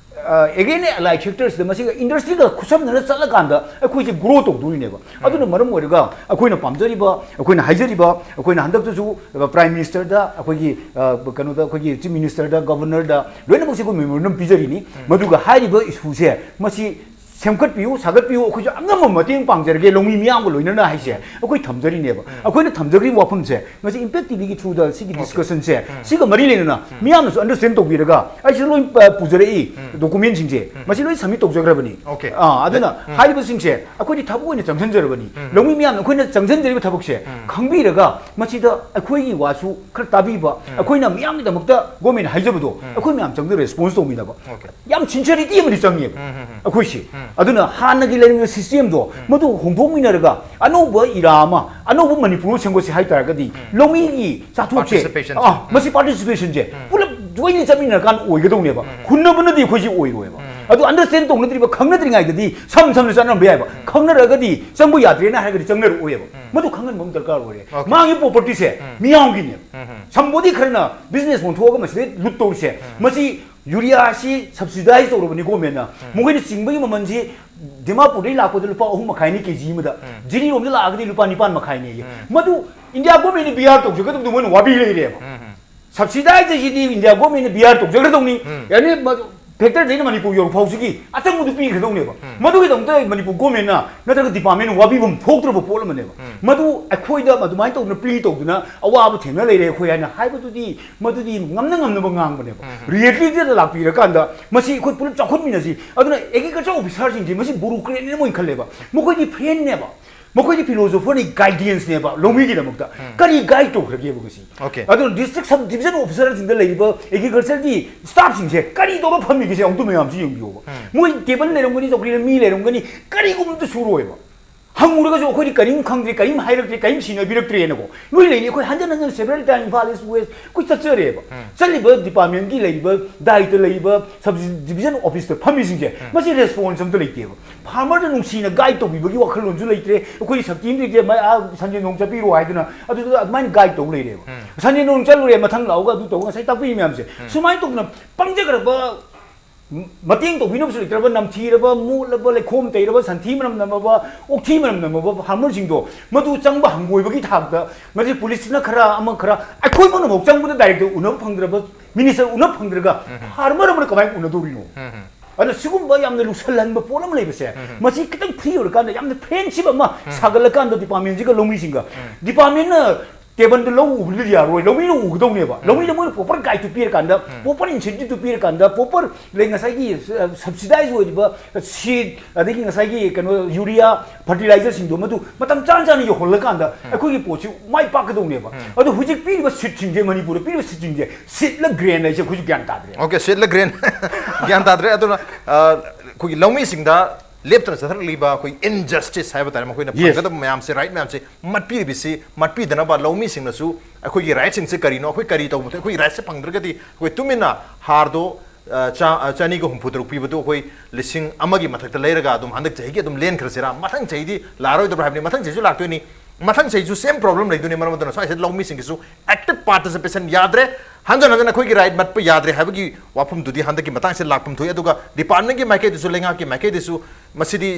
ꯑ, again allied sectorꯁꯤꯗ ꯃꯁꯤꯒ industryꯒ ꯈꯨꯠꯁꯝꯅꯅ ꯆꯠꯂꯀꯥꯟꯗ ꯑꯩꯈꯣꯏꯁꯦ grow ꯇꯧꯗꯣꯏꯅꯦꯕ꯫ ꯑꯗꯨꯅ ꯃꯔꯝ ꯑꯣꯏꯔꯒ ꯑꯩꯈꯣꯏꯅ ꯄꯥꯝꯖꯔꯤꯕ, ꯑꯩꯈꯣꯏꯅ ꯍꯥꯏꯖꯔꯤꯕ, ꯑꯩꯈꯣꯏꯅ ꯍꯟꯗꯛꯇꯁꯨ Prime Ministerꯗ, ꯑꯩꯈꯣꯏꯒꯤ, ꯑ, ꯀꯩꯅꯣꯗ, ꯑꯩꯈꯣꯏꯒꯤ Chief Ministerꯗ, Governorꯗ ꯂꯣꯏꯅꯃꯛꯁꯦ ꯑꯩꯈꯣꯏ memorandum ꯄꯤꯖꯔꯤꯅꯤ꯫ ꯃꯗꯨꯒ ꯍꯥꯏꯔꯤꯕ issueꯁꯦ ꯃꯁꯤ ꯁꯦꯝꯒꯠꯄꯤꯌꯨ, ꯁꯥꯒꯠꯄꯤꯌꯨ, ꯑꯩꯈꯣꯏꯁꯨ ꯑꯉꯝꯕ ꯃꯇꯦꯡ ꯄꯥꯡꯖꯔꯒꯦ ꯂꯧꯃꯤ ꯃꯤꯌꯥꯝꯒ ꯂꯣꯏꯅꯅ ꯍꯥꯏꯁꯦ ꯑꯩꯈꯣꯏ ꯊꯝꯖꯔꯤꯅꯦꯕ꯫ ꯑꯩꯈꯣꯏꯅ ꯊꯝꯖꯈ꯭ꯔꯤꯕ ꯋꯥꯐꯝꯁꯦ ꯉꯁꯤ Impact TVꯒꯤ throughꯗ ꯁꯤꯒꯤ discussionꯁꯦ ꯁꯤꯒ ꯃꯔꯤ ꯂꯩꯅꯅ ꯃꯤꯌꯥꯝꯅꯁꯨ understand ꯇꯧꯕꯤꯔꯒ ꯑꯩꯁꯤꯗ ꯂꯣꯏ, ꯑ, ꯄꯨꯖꯔꯛꯏ documentꯁꯤꯡꯁꯦ, ꯃꯁꯤ ꯂꯣꯏ submit ꯇꯧꯖꯈ꯭ꯔꯕꯅꯤ꯫ Okay. ꯑꯥ, ꯑꯗꯨꯅ ꯍꯥꯏꯔꯤꯕꯁꯤꯡꯁꯦ ꯑꯩꯈꯣꯏꯗꯤ ꯊꯕꯛ ꯑꯣꯏꯅ ꯆꯪꯁꯤꯟꯖꯔꯕꯅꯤ꯫ ꯂꯧꯃꯤ ꯃꯤꯌꯥꯝꯅ ꯑꯩꯈꯣꯏꯅ ꯆꯪꯁꯤꯟꯖꯔꯤꯕ ꯊꯕꯛꯁꯦ ꯈꯪꯕꯤꯔꯒ ꯃꯁꯤꯗ ꯑꯩꯈꯣꯏꯒꯤ ꯋꯥꯁꯨ ꯈꯔ ꯇꯥꯕꯤꯕ, ꯑꯩꯈꯣꯏꯅ ꯃꯤꯌꯥꯝꯒꯤꯗꯃꯛꯇ government ꯍꯥꯏꯖꯕꯗꯣ ꯑꯩꯈꯣꯏ ꯃꯌꯥꯝ ꯆꯪꯗ response ꯇꯧꯃꯤꯟꯅꯕ꯫ Okay. ꯌꯥꯝ sincerity ꯑꯃꯗꯤ ꯆꯪꯉꯦꯕ ꯑꯩꯈꯣꯏꯁꯦ꯫ ꯑꯗꯨꯅ ꯍꯥꯟꯅꯒꯤ ꯂꯩꯔꯝꯃꯤꯕ systemꯗꯣ ꯃꯗꯨ ꯍꯣꯡꯗꯣꯛꯃꯤꯟꯅꯔꯒ ꯑꯅꯧꯕ era ꯑꯃ, ꯑꯅꯧꯕ ꯃꯅꯤꯄꯨꯔ ꯑꯃ ꯁꯦꯝꯒꯠꯁꯤ ꯍꯥꯏ ꯇꯥꯔꯒꯗꯤ ꯂꯧꯃꯤꯒꯤ ꯆꯥꯊꯣꯛꯁꯦ, participation ꯑꯥ, ꯃꯁꯤ participation ꯁꯦ ꯄꯨꯂꯞ jointly ꯆꯠꯃꯤꯟꯅꯔꯀꯥꯟꯗ ꯑꯣꯏꯒꯗꯧꯅꯦꯕ꯫ ꯍꯨꯟꯅꯕꯅꯗꯤ ꯑꯩꯈꯣꯏꯁꯤ ꯑꯣꯏꯔꯣꯏꯕ꯫ ꯑꯗꯨ understand ꯇꯧꯅꯗ꯭ꯔꯤꯕ, ꯈꯪꯅꯗ꯭ꯔꯤꯉꯩꯗꯗꯤ ꯁꯝ ꯁꯝꯅ ꯆꯠꯅꯔꯝꯕ ꯌꯥꯏꯕ꯫ ꯈꯪꯅꯔꯒꯗꯤ ꯆꯪꯕ ꯌꯥꯗ꯭ꯔꯦꯅ ꯍꯥꯏꯔꯒꯗꯤ ꯆꯪꯅꯔꯛꯑꯣꯏꯕ꯫ ꯃꯗꯨ ꯈꯪꯍꯟꯕ ꯑꯃ ꯗꯔꯀꯥꯔ ꯑꯣꯏꯔꯦ꯫ Okay. ꯃꯥꯒꯤ propertyꯁꯦ ꯃꯤꯌꯥꯝꯒꯤꯅꯦꯕ꯫ ꯁꯝꯕꯣꯗꯤ ꯈꯔꯅ business ꯑꯣꯟꯊꯣꯛꯑꯒ ꯃꯁꯤꯗꯩ loot ꯇꯧꯔꯤꯁꯦ, ꯃꯁꯤ ꯌꯨꯔꯤꯌꯥꯁꯤ subsidize ꯇꯧꯔꯕꯅꯤ governmentꯅ꯫ ꯃꯈꯣꯏꯅ ꯆꯤꯡꯕꯒꯤ ꯃꯃꯜꯁꯤ ꯗꯤꯃꯥꯄꯨꯔꯗꯒꯤ ꯂꯥꯛꯄꯗ ꯂꯨꯄꯥ ꯑꯍꯨꯝ ꯃꯈꯥꯏꯅꯤ ꯀꯦꯖꯤ ꯑꯃꯗ꯫ ꯖꯤꯔꯤꯔꯣꯝꯗ ꯂꯥꯛꯑꯒꯗꯤ ꯂꯨꯄꯥ ꯅꯤꯄꯥꯟ ꯃꯈꯥꯏꯅꯦꯌꯦ꯫ ꯃꯗꯨ India governmentꯅ bear ꯇꯧꯖꯒꯗꯕꯗꯣ ꯃꯣꯏꯅ ꯋꯥꯕꯤ ꯂꯩꯔꯦꯕ꯫ Subsidize ꯁꯤꯗꯤ India governmentꯅ bear ꯇꯧꯖꯒꯗꯧꯅꯤ꯫ ꯌꯥꯅꯤ, ꯃꯗꯨ ꯐꯦꯛꯇꯔꯗꯩꯅ ꯃꯅꯤꯄꯨꯔ ꯌꯧꯔꯛ ꯐꯥꯎꯁꯤꯒꯤ ꯑꯆꯪꯕꯗꯨ ꯄꯤꯈ꯭ꯔꯗꯧꯅꯦꯕ꯫ ꯃꯗꯨꯒꯤꯗꯃꯛꯇ ꯃꯅꯤꯄꯨꯔ ꯒꯣꯔꯃꯦꯟꯅ ꯅꯠꯇ꯭ꯔꯒ ꯗꯤꯄꯥꯔꯠꯃꯦꯟꯅ ꯋꯥꯕꯤꯐꯝ ꯊꯣꯛꯇ꯭ꯔꯕ ꯄꯣꯠ ꯑꯃꯅꯦꯕ꯫ ꯃꯗꯨ ꯑꯩꯈꯣꯏꯗ ꯑꯗꯨꯃꯥꯏꯅ ꯇꯧꯗꯅ ꯄ꯭ꯂꯤ ꯇꯧꯗꯅ ꯑꯋꯥꯕ ꯊꯦꯡꯅ ꯂꯩꯔꯦ ꯑꯩꯈꯣꯏ ꯍꯥꯏꯅ ꯍꯥꯏꯕꯗꯨꯗꯤ, ꯃꯗꯨꯗꯤ ꯉꯝꯅ ꯉꯝꯅꯕ ꯉꯥꯡꯕꯅꯦꯕ꯫ ꯔꯤꯌꯦꯂꯤꯇꯤꯗ ꯂꯥꯛꯄꯤꯔꯀꯥꯟꯗ ꯃꯁꯤ ꯑꯩꯈꯣꯏ ꯄꯨꯂꯞ ꯆꯥꯎꯈꯠꯃꯤꯟꯅꯁꯤ꯫ ꯑꯗꯨꯅ ꯑꯦꯒ꯭ꯔꯤꯀꯜꯆꯔ ꯑꯣꯐꯤꯁꯥꯔꯁꯤꯡꯁꯤ ꯃꯁꯤ ꯕꯨꯔꯣꯀ꯭ꯔꯦꯠꯅꯦꯅ ꯃꯣꯏꯅ ꯈꯜꯂꯦꯕ꯫ ꯃꯈꯣꯏꯗꯤ ꯐ꯭ꯔꯦꯟꯅꯦꯕ, ꯃꯈꯣꯏꯗꯤ ꯐꯤꯂꯣꯁꯣꯐꯔꯅꯤ, ꯒꯥꯏꯗꯦꯟꯁꯅꯦꯕ ꯂꯧꯃꯤꯒꯤꯗꯃꯛꯇ꯫ ꯀꯔꯤ ꯒꯥꯏꯗ ꯇꯧꯈ꯭ꯔꯒꯦꯕ ꯉꯁꯤ? Okay. ꯑꯗꯨꯅ ꯗꯤꯁꯇ꯭ꯔꯤꯛ ꯁꯕ ꯗꯤꯕꯤꯖꯟ ꯑꯣꯐꯤꯁꯥꯔꯁꯤꯡꯗ ꯂꯩꯔꯤꯕ ꯑꯦꯒ꯭ꯔꯤꯀꯜꯆꯔꯒꯤ ꯁ꯭ꯇꯥꯐꯁꯤꯡꯁꯦ ꯀꯔꯤ ꯇꯧꯔ ꯐꯝꯃꯤꯒꯦꯁꯦ ꯑꯃꯨꯛꯇ ꯃꯌꯥꯝꯁꯤ ꯌꯦꯡꯕꯤꯌꯣꯕ꯫ ꯃꯣꯏ ꯇꯦꯕꯜ ꯂꯩꯔꯝꯒꯅꯤ, ꯆꯧꯀ꯭ꯔꯤꯗ ꯃꯤ ꯂꯩꯔꯝꯒꯅꯤ, ꯀꯔꯤꯒꯨꯝꯕ ꯑꯝꯇ ꯁꯨꯔꯣꯏꯕ꯫ ꯍꯪꯉꯨꯔꯒꯁꯨ ꯑꯩꯈꯣꯏꯗꯤ ꯀꯔꯤꯝ ꯈꯪꯗ꯭ꯔꯦ, ꯀꯔꯤꯝ ꯍꯥꯏꯔꯛꯇ꯭ꯔꯦ, ꯀꯔꯤꯝ ꯁꯤꯟꯅꯕꯤꯔꯛꯇ꯭ꯔꯦꯅꯀꯣ꯫ ꯅꯣꯏ ꯂꯩꯅꯤ, ꯑꯩꯈꯣꯏ ꯍꯟꯖꯟ ꯍꯟꯖꯟ several time Imphal East, West ꯑꯩꯈꯣꯏ ꯆꯠꯆꯔꯦꯕ꯫ ꯆꯠꯂꯤꯕ ꯗꯤꯄꯥꯔꯠꯃꯦꯟꯒꯤ ꯂꯩꯔꯤꯕ, ꯗꯥꯏꯇ ꯂꯩꯔꯤꯕ, ꯁꯕ ꯗꯤꯕꯤꯖꯟ ꯑꯣꯐꯤꯁꯇ ꯐꯝꯃꯤꯁꯤꯡꯁꯦ, ꯃꯁꯤ ꯔꯦꯁꯄꯣꯟꯁ ꯑꯝꯇ ꯂꯩꯇꯦꯕ꯫ ꯐꯥꯔꯃꯔꯗ ꯅꯨꯡꯁꯤꯅ ꯒꯥꯏꯗ ꯇꯧꯕꯤꯕꯒꯤ ꯋꯥꯈꯜꯂꯣꯟꯁꯨ ꯂꯩꯇ꯭ꯔꯦ꯫ ꯑꯩꯈꯣꯏ ꯁꯛꯇꯤ ꯑꯃ ꯂꯩꯇꯦ, ꯃ-, ꯑꯥ, ꯁꯟꯖꯦꯟ ꯅꯣꯡ ꯆꯠꯄꯤꯔꯣ ꯍꯥꯏꯗꯅ ꯑꯗꯨꯗ ꯑꯗꯨꯃꯥꯏꯅ ꯒꯥꯏꯗ ꯇꯧ ꯂꯩꯔꯦꯕ꯫ ꯁꯟꯖꯦꯟ ꯅꯣꯡ ꯆꯠꯂꯨꯔꯦ, ꯃꯊꯪ ꯂꯥꯛꯑꯣꯒ ꯑꯗꯨ ꯇꯧ, ꯉꯁꯥꯏ ꯇꯥꯛꯄꯤ ꯃꯌꯥꯝꯁꯦ꯫ ꯁꯨꯃꯥꯏꯅ ꯇꯧꯗꯅ ꯄꯪꯖꯈ꯭ꯔꯕ, ꯃ-, ꯃꯇꯦꯡ ꯇꯧꯕꯤꯅꯕꯁꯨ ꯂꯩꯇ꯭ꯔꯕ, ꯅꯝꯊꯤꯔꯕ, ꯃꯣꯠꯂꯕ, ꯂꯩꯈꯣꯝ ꯇꯩꯔꯕ, ꯁꯟꯊꯤ ꯃꯅꯝ ꯅꯝꯃꯕ, ꯑꯣꯛꯊꯤ ꯃꯅꯝ ꯅꯝꯃꯕ ꯐꯥꯔꯃꯔꯁꯤꯡꯗꯣ ꯃꯗꯨ ꯆꯪꯕ ꯍꯪꯒꯣꯏꯕꯒꯤ ꯊꯥꯛꯇ, ꯃꯁꯤ ꯄꯨꯂꯤꯁꯅ ꯈꯔ, ꯑꯃ ꯈꯔ, ꯑꯩꯈꯣꯏꯃꯛꯅꯐꯥꯎ ꯆꯪꯕꯗ ꯗꯥꯏꯔꯦꯛꯇ ꯎꯅꯕ ꯐꯪꯗ꯭ꯔꯕ, ꯃꯤꯅꯤꯁꯇꯔ ꯎꯅꯕ ꯐꯪꯗ꯭ꯔꯒ ꯐꯥꯔꯃꯔ ꯑꯃꯅ ꯀꯃꯥꯏꯅ ꯎꯅꯗꯧꯔꯤꯅꯣ? ꯑꯗꯨꯅ ꯁꯤꯒꯨꯝꯕ ꯌꯥꯝꯅ ꯂꯨꯁꯜꯍꯟꯕ ꯄꯣꯠ ꯑꯃ ꯂꯩꯕꯁꯦ, ꯃꯁꯤ ꯈꯤꯇꯪ ꯐ꯭ꯔꯤ ꯑꯣꯏꯔꯀꯥꯟꯗ ꯌꯥꯝꯅ ꯐ꯭ꯔꯦꯟꯁꯤꯞ ꯑꯃ ꯁꯥꯒꯠꯂꯀꯥꯟꯗ ꯗꯤꯄꯥꯔꯠꯃꯦꯟꯁꯤꯒ ꯂꯧꯃꯤꯁꯤꯡꯒ, ꯗꯤꯄꯥꯔꯠꯃꯦꯟꯅ ꯇꯦꯕꯜꯗ ꯂꯧ ꯎꯕꯗꯨꯗꯤ ꯌꯥꯔꯣꯏ, ꯂꯧꯃꯤꯅ ꯎꯒꯗꯧꯅꯦꯕ꯫ ꯂꯧꯃꯤꯅ ꯃꯣꯏꯅ ꯄ꯭ꯔꯣꯄꯔ ꯒꯥꯏꯗꯇꯨ ꯄꯤꯔꯀꯥꯟꯗ, ꯄ꯭ꯔꯣꯄꯔ ꯏꯟꯁꯦꯟꯇꯤꯞꯇꯨ ꯄꯤꯔꯀꯥꯟꯗ, ꯄ꯭ꯔꯣꯄꯔ ꯂꯩ ꯉꯁꯥꯏꯒꯤ ꯁꯕꯁꯤꯗꯥꯏꯁ ꯑꯣꯏꯔꯤꯕ ꯁꯤꯗ, ꯑꯗꯒꯤ ꯉꯁꯥꯏꯒꯤ ꯀꯩꯅꯣ ꯌꯨꯔꯤꯌꯥ ꯐꯔꯇꯤꯂꯥꯏꯖꯔꯁꯤꯡꯗꯣ ꯃꯗꯨ ꯃꯇꯝ ꯆꯥꯅ ꯆꯥꯅ ꯌꯧꯍꯜꯂꯀꯥꯟꯗ ꯑꯩꯈꯣꯏꯒꯤ ꯄꯣꯠꯁꯤ ꯃꯥꯏ ꯄꯥꯛꯀꯗꯧꯅꯦꯕ꯫ ꯑꯗꯣ ꯍꯧꯖꯤꯛ ꯄꯤꯔꯤꯕ ꯁꯤꯗꯁꯤꯡꯁꯦ, ꯃꯅꯤꯄꯨꯔꯗ ꯄꯤꯔꯤꯕ ꯁꯤꯗꯁꯤꯡꯁꯦ, ꯁꯤꯗꯂ ꯒ꯭ꯔꯦꯟ ꯍꯥꯏꯁꯦ ꯑꯩꯈꯣꯏꯁꯨ ꯒ꯭ꯌꯥꯟ ꯇꯥꯗ꯭ꯔꯦ꯫ Okay, ꯁꯤꯗꯂ ꯒ꯭ꯔꯦꯟ꯫ ꯒ꯭ꯌꯥꯟ ꯇꯥꯗ꯭ꯔꯦ꯫ ꯑꯗꯨꯅ, ꯑ, ꯑꯩꯈꯣꯏꯒꯤ ꯂꯧꯃꯤꯁꯤꯡꯗ ꯂꯦꯞꯇꯅ ꯆꯠꯊꯔꯛꯂꯤꯕ ꯑꯩꯈꯣꯏ ꯏꯟꯖꯁꯇꯤꯁ ꯍꯥꯏꯕ ꯇꯥꯔꯦ, ꯃꯈꯣꯏꯅ Yes. ꯐꯪꯒꯗꯕ ꯃꯌꯥꯝꯁꯦ, ꯔꯥꯏꯠ ꯃꯌꯥꯝꯁꯦ ꯃꯠꯄꯤꯔꯤꯕꯁꯤ, ꯃꯠꯄꯤꯗꯅꯕ ꯂꯧꯃꯤꯁꯤꯡꯅꯁꯨ ꯑꯩꯈꯣꯏꯒꯤ ꯔꯥꯏꯠꯁꯤꯡꯁꯦ ꯀꯔꯤꯅꯣ, ꯑꯩꯈꯣꯏ ꯀꯔꯤ ꯇꯧꯕ ꯊꯣꯛꯏ, ꯑꯩꯈꯣꯏꯒꯤ ꯔꯥꯏꯠꯁꯦ ꯐꯪꯗ꯭ꯔꯒꯗꯤ ꯑꯩꯈꯣꯏ ꯇꯨꯃꯤꯟꯅ ꯍꯥꯔꯗꯣ, ꯑ, ꯆꯥ-, ꯑ, ꯆꯅꯤꯒ ꯍꯨꯝꯐꯨ ꯇꯔꯨꯛ ꯄꯤꯕꯗꯣ ꯑꯩꯈꯣꯏ ꯂꯤꯁꯤꯡ ꯑꯃꯒꯤ ꯃꯊꯛꯇ ꯂꯩꯔꯒ ꯑꯗꯨꯝ ꯍꯟꯗꯛ ꯆꯍꯤꯒꯤ ꯑꯗꯨꯝ ꯂꯦꯟꯈ꯭ꯔꯁꯤꯔꯥ? ꯃꯊꯪ ꯆꯍꯤꯗꯤ ꯂꯥꯛꯑꯔꯣꯏꯗꯕ꯭ꯔꯥ ꯍꯥꯏꯕꯅꯤ꯫ ꯃꯊꯪ ꯆꯍꯤꯁꯨ ꯂꯥꯛꯇꯣꯏꯅꯤ꯫ ꯃꯊꯪ ꯆꯍꯤꯁꯨ ꯁꯦꯝ ꯄ꯭ꯔꯣꯕ꯭ꯂꯦꯝ ꯂꯩꯗꯣꯏꯅꯤ꯫ ꯃꯔꯝ ꯑꯗꯨꯅ ꯁ꯭ꯋꯥꯏꯁꯤꯗ ꯂꯧꯃꯤꯁꯤꯡꯒꯤꯁꯨ ꯑꯦꯛꯇꯤꯚ ꯄꯥꯔꯇꯤꯁꯤꯄꯦꯁꯟ ꯌꯥꯗ꯭ꯔꯦ꯫ ꯍꯟꯖꯟ ꯍꯟꯖꯟ ꯑꯩꯈꯣꯏꯒꯤ ꯔꯥꯏꯠ ꯃꯠꯄ ꯌꯥꯗ꯭ꯔꯦ ꯍꯥꯏꯕꯒꯤ ꯋꯥꯐꯝꯗꯨꯗꯤ ꯍꯟꯗꯛꯀꯤ ꯃꯇꯥꯡꯁꯤꯗ ꯂꯥꯛꯐꯝ ꯊꯣꯛꯏ꯫ ꯑꯗꯨꯒ ꯗꯤꯄꯥꯔꯠꯃꯦꯟꯒꯤ ꯃꯥꯏꯀꯩꯗꯁꯨ, ꯂꯩꯉꯥꯛꯀꯤ ꯃꯥꯏꯀꯩꯗꯁꯨ ꯃꯁꯤꯗꯤ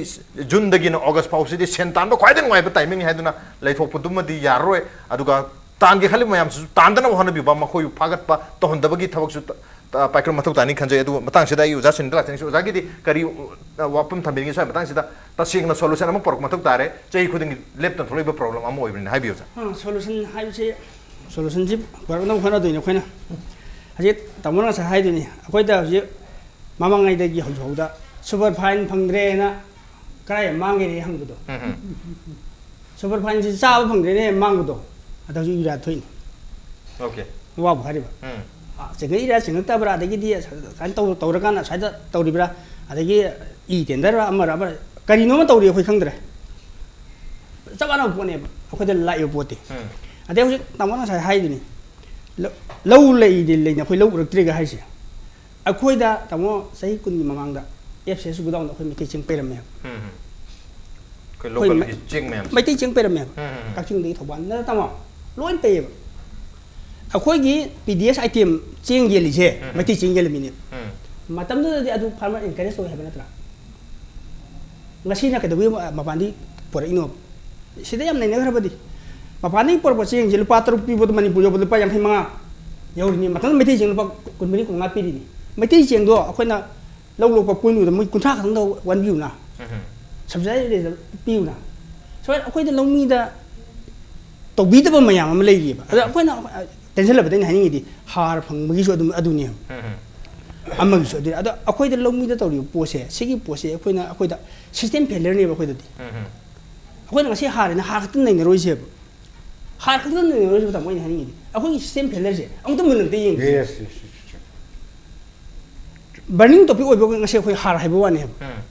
ꯖꯨꯟꯗꯒꯤꯅ ꯑꯣꯒꯁ ꯐꯥꯎꯁꯤꯗꯤ ꯁꯦꯟ ꯇꯥꯟꯕ ꯈ꯭ꯋꯥꯏꯗꯒꯤ ꯅꯨꯡꯉꯥꯏꯕ ꯇꯥꯏꯃꯤꯡꯅꯤ ꯍꯥꯏꯗꯨꯅ ꯂꯩꯊꯣꯛꯄꯗꯨꯃꯗꯤ ꯌꯥꯔꯔꯣꯏ꯫ ꯑꯗꯨꯒ ꯇꯥꯟꯒꯦ ꯈꯜꯂꯤꯕ ꯃꯌꯥꯝꯁꯤꯁꯨ ꯇꯥꯟꯗꯅꯕ ꯍꯣꯠꯅꯕꯤꯕ, ꯃꯈꯣꯏꯕꯨ ꯐꯥꯒꯠꯄ ꯇꯧꯍꯟꯗꯕꯒꯤ ꯊꯕꯛꯁꯨ ꯇ-, ꯑ, ꯄꯥꯏꯈꯠꯄ ꯃꯊꯧ ꯇꯥꯅꯤ ꯈꯟꯖꯩ꯫ ꯑꯗꯨ ꯃꯇꯥꯡꯁꯤꯗ ꯑꯩ ꯑꯣꯖꯥ ꯁꯨꯅꯤꯜꯗ ꯂꯥꯛꯆꯅꯤꯡꯁꯤ꯫ ꯑꯣꯖꯥꯒꯤꯗꯤ ꯀꯔꯤ, ꯑ, ꯋꯥꯐꯝ ꯊꯝꯕꯤꯅꯤꯡꯉꯤ? ꯁ꯭ꯋꯥꯏ ꯃꯇꯥꯡꯁꯤꯗ ꯇꯁꯦꯡꯅ solution ꯑꯃ ꯄꯨꯔꯛꯄ ꯃꯊꯧ ꯇꯥꯔꯦ꯫ ꯆꯍꯤ ꯈꯨꯗꯤꯡꯒꯤ ꯂꯦꯞꯇꯅ ꯊꯣꯛꯂꯛꯏꯕ problem ꯑꯃ ꯑꯣꯏꯕꯅꯤꯅ꯫ ꯍꯥꯏꯕꯤꯌꯨ, ꯑꯣꯖꯥ꯫ ꯑ, solution ꯍꯥꯏꯕꯁꯤ, solutionꯁꯤ ꯄꯨꯔꯛꯅꯕ ꯍꯣꯠꯅꯗꯣꯏꯅꯤ ꯑꯩꯈꯣꯏꯅ꯫ ꯍꯧꯖꯤꯛ ꯇꯥꯃꯣꯅ ꯉꯁꯥꯏ ꯍꯥꯏꯗꯨꯅꯤ, ꯑꯩꯈꯣꯏꯗ ꯍꯧꯖꯤꯛ ꯃꯃꯥꯡꯉꯩꯗꯒꯤ ꯍꯧꯖꯤꯛ ꯐꯥꯎꯗ super fine ꯐꯪꯗ꯭ꯔꯦꯅ ꯀꯔꯥꯏ ꯃꯥꯡꯒꯦꯅꯦ ꯍꯪꯕꯗꯣ꯫ ꯎꯝ, ꯎꯝ꯫ Super fineꯁꯤ ꯆꯥꯕ ꯐꯪꯗ꯭ꯔꯦꯅꯦ ꯃꯥꯡꯕꯗꯣ꯫ ꯑꯗ ꯍꯧꯖꯤꯛ ꯌꯨꯔꯤꯌꯥ ꯊꯣꯛꯏꯅꯤ꯫ Okay꯫ ꯋꯥꯕꯨ ꯍꯥꯏꯔꯤꯕ꯫ ꯎꯝ꯫ ꯑ, ꯆꯦꯡꯉꯛꯏꯔꯥ ꯆꯦꯡꯉꯛꯇꯕ꯭ꯔꯥ, ꯑꯗꯒꯤꯗꯤ ꯁꯨꯃꯥꯏꯅ ꯇꯧ-, ꯇꯧꯔꯀꯥꯟꯗ ꯁꯨꯃꯥꯏꯅ ꯇꯧꯔꯤꯕ꯭ꯔꯥ, ꯑꯗꯒꯤ e tenderꯔ ꯑꯃꯔ ꯑꯃꯔ ꯀꯔꯤꯅꯣ ꯑꯃ ꯇꯧꯔꯤ ꯑꯩꯈꯣꯏ ꯈꯪꯗ꯭ꯔꯦ꯫ ꯆꯞ ꯃꯥꯟꯅꯕ ꯄꯣꯠꯅꯦꯕ ꯑꯩꯈꯣꯏꯗ ꯂꯥꯛꯏꯕ ꯄꯣꯠꯇꯤ꯫ ꯎꯝ꯫ ꯑꯗꯩ ꯍꯧꯖꯤꯛ ꯇꯥꯃꯣꯅ ꯉꯁꯥꯏ ꯍꯥꯏꯗꯨꯅꯤ, ꯂ-, ꯂꯧ ꯂꯩꯗꯤ ꯂꯩꯅ ꯑꯩꯈꯣꯏ ꯂꯧ ꯎꯔꯛꯇ꯭ꯔꯦꯒ ꯍꯥꯏꯁꯦ꯫ ꯑꯩꯈꯣꯏꯗ, ꯇꯥꯃꯣ, ꯆꯍꯤ ꯀꯨꯟꯒꯤ ꯃꯃꯥꯡꯗ F C S godownꯗ ꯑꯩꯈꯣꯏ ꯃꯩꯇꯩ ꯆꯦꯡ ꯄꯩꯔꯝꯃꯦꯕ꯫ ꯎꯝ, ꯎꯝ꯫ ꯑꯩꯈꯣꯏ ꯑꯩꯈꯣꯏ localꯒꯤ ꯃ-, ꯆꯦꯡ ꯃꯌꯥꯝꯁꯦ꯫ ꯃꯩꯇꯩ ꯆꯦꯡ ꯄꯩꯔꯝꯃꯦꯕ꯫ ꯎꯝ, ꯎꯝ, ꯎꯝ꯫ ꯀꯛꯆꯤꯡꯗꯒꯤ ꯊꯧꯕꯥꯜ ꯅꯠꯇ꯭ꯔ, ꯇꯥꯃꯣ? ꯂꯣꯏ ꯄꯩꯌꯦꯕ꯫ ꯑꯩꯈꯣꯏꯒꯤ P D S item ꯆꯦꯡ ꯌꯦꯜꯂꯤꯁꯦ, ꯎꯝ, ꯎꯝ꯫ ꯃꯩꯇꯩ ꯆꯦꯡ ꯌꯦꯜꯂꯝꯃꯤꯅꯦꯕ꯫ ꯎꯝ꯫ ꯃꯇꯝꯗꯨꯗꯗꯤ ꯑꯗꯨ farmer encourage ꯇꯧꯋꯦ ꯍꯥꯏꯕ ꯅꯠꯇ꯭ꯔꯥ? ꯉꯁꯤꯅ ꯀꯩꯗꯧꯕꯒꯤ ꯃꯄꯥꯟꯗꯒꯤ ꯄꯨꯔꯛꯏꯅꯣ? ꯁꯤꯗ ꯌꯥꯝ ꯅꯩꯅꯈ꯭ꯔꯕꯗꯤ, ꯃꯄꯥꯟꯗꯒꯤ ꯄꯨꯔꯛꯄ ꯆꯦꯡꯁꯦ ꯂꯨꯄꯥ ꯇꯔꯨꯛ ꯄꯤꯕꯗꯣ ꯃꯅꯤꯄꯨꯔ ꯌꯧꯕꯗ ꯂꯨꯄꯥ ꯌꯥꯡꯈꯩ ꯃꯉꯥ ꯌꯧꯔꯤꯅꯤ꯫ ꯃꯇꯝꯗꯨꯗ ꯃꯩꯇꯩ ꯆꯦꯡ ꯂꯨꯄꯥ ꯀꯨꯟꯃꯔꯤ, ꯀꯨꯟꯃꯉꯥ ꯄꯤꯔꯤꯅꯤ꯫ ꯃꯩꯇꯩ ꯆꯦꯡꯗꯣ ꯑꯩꯈꯣꯏꯅ ꯂꯧ ꯂꯣꯛꯄ ꯄꯣꯏꯟꯗꯨꯗ ꯃꯣꯏ ꯀꯨꯟꯊ꯭ꯔꯥ ꯈꯛꯇꯪꯗ ꯋꯥꯟꯕꯤꯌꯨꯅ꯫ ꯎꯝ꯫ Subsidy rate ꯄꯤꯌꯨꯅ꯫ ꯁꯨꯃꯥꯏꯅ ꯑꯩꯈꯣꯏꯗ ꯂꯧꯃꯤꯗ ꯇꯧꯕꯤꯗꯕ ꯃꯌꯥꯝ ꯑꯃ ꯂꯩꯔꯤꯑꯕ꯫ ꯑꯗ ꯑꯩꯈꯣꯏꯅ, ꯑ, ꯇꯦꯟꯁꯤꯜꯂꯕꯗ ꯑꯩꯅ ꯍꯥꯏꯅꯤꯡꯉꯤꯗꯤ ꯍꯥꯔ ꯐꯪꯕꯒꯤꯁꯨ ꯑꯗꯨꯝ ꯑꯗꯨꯅꯦꯕ꯫ ꯎꯝ, ꯎꯝ꯫ ꯑꯃꯒꯤꯁꯨ ꯑꯗꯨꯅꯤ꯫ ꯑꯗꯣ ꯑꯩꯈꯣꯏꯗ ꯂꯧꯃꯤꯗ ꯇꯧꯔꯤꯕ ꯄꯣꯠꯁꯦ, ꯁꯤꯒꯤ ꯄꯣꯠꯁꯦ ꯑꯩꯈꯣꯏꯅ, ꯑꯩꯈꯣꯏꯗ system failureꯅꯦꯕ ꯑꯩꯈꯣꯏꯗꯗꯤ꯫ ꯎꯝ, ꯎꯝ꯫ ꯑꯩꯈꯣꯏꯅ ꯉꯁꯤ ꯍꯥꯔꯅ ꯍꯥꯔ ꯈꯛꯇ ꯅꯩꯅꯔꯣꯏꯁꯦꯕ꯫ ꯍꯥꯔ ꯈꯛꯇ ꯅꯩꯅꯔꯣꯏꯁꯦꯕ, ꯇꯥꯃꯣ, ꯑꯩꯅ ꯍꯥꯏꯅꯤꯡꯉꯤꯗꯤ꯫ ꯑꯩꯈꯣꯏꯒꯤ system failureꯁꯦ ꯑꯃꯨꯛꯇ ꯃꯨꯟꯅ ꯑꯝꯇ ꯌꯦꯡꯁꯦ꯫ Yes, yes, yes, yes, yes꯫ Burning topic ꯑꯣꯏꯕ ꯉꯁꯤ ꯑꯩꯈꯣꯏ ꯍꯥꯔ ꯍꯥꯏꯕ ꯋꯥꯅꯦꯕ꯫ ꯎꯝ꯫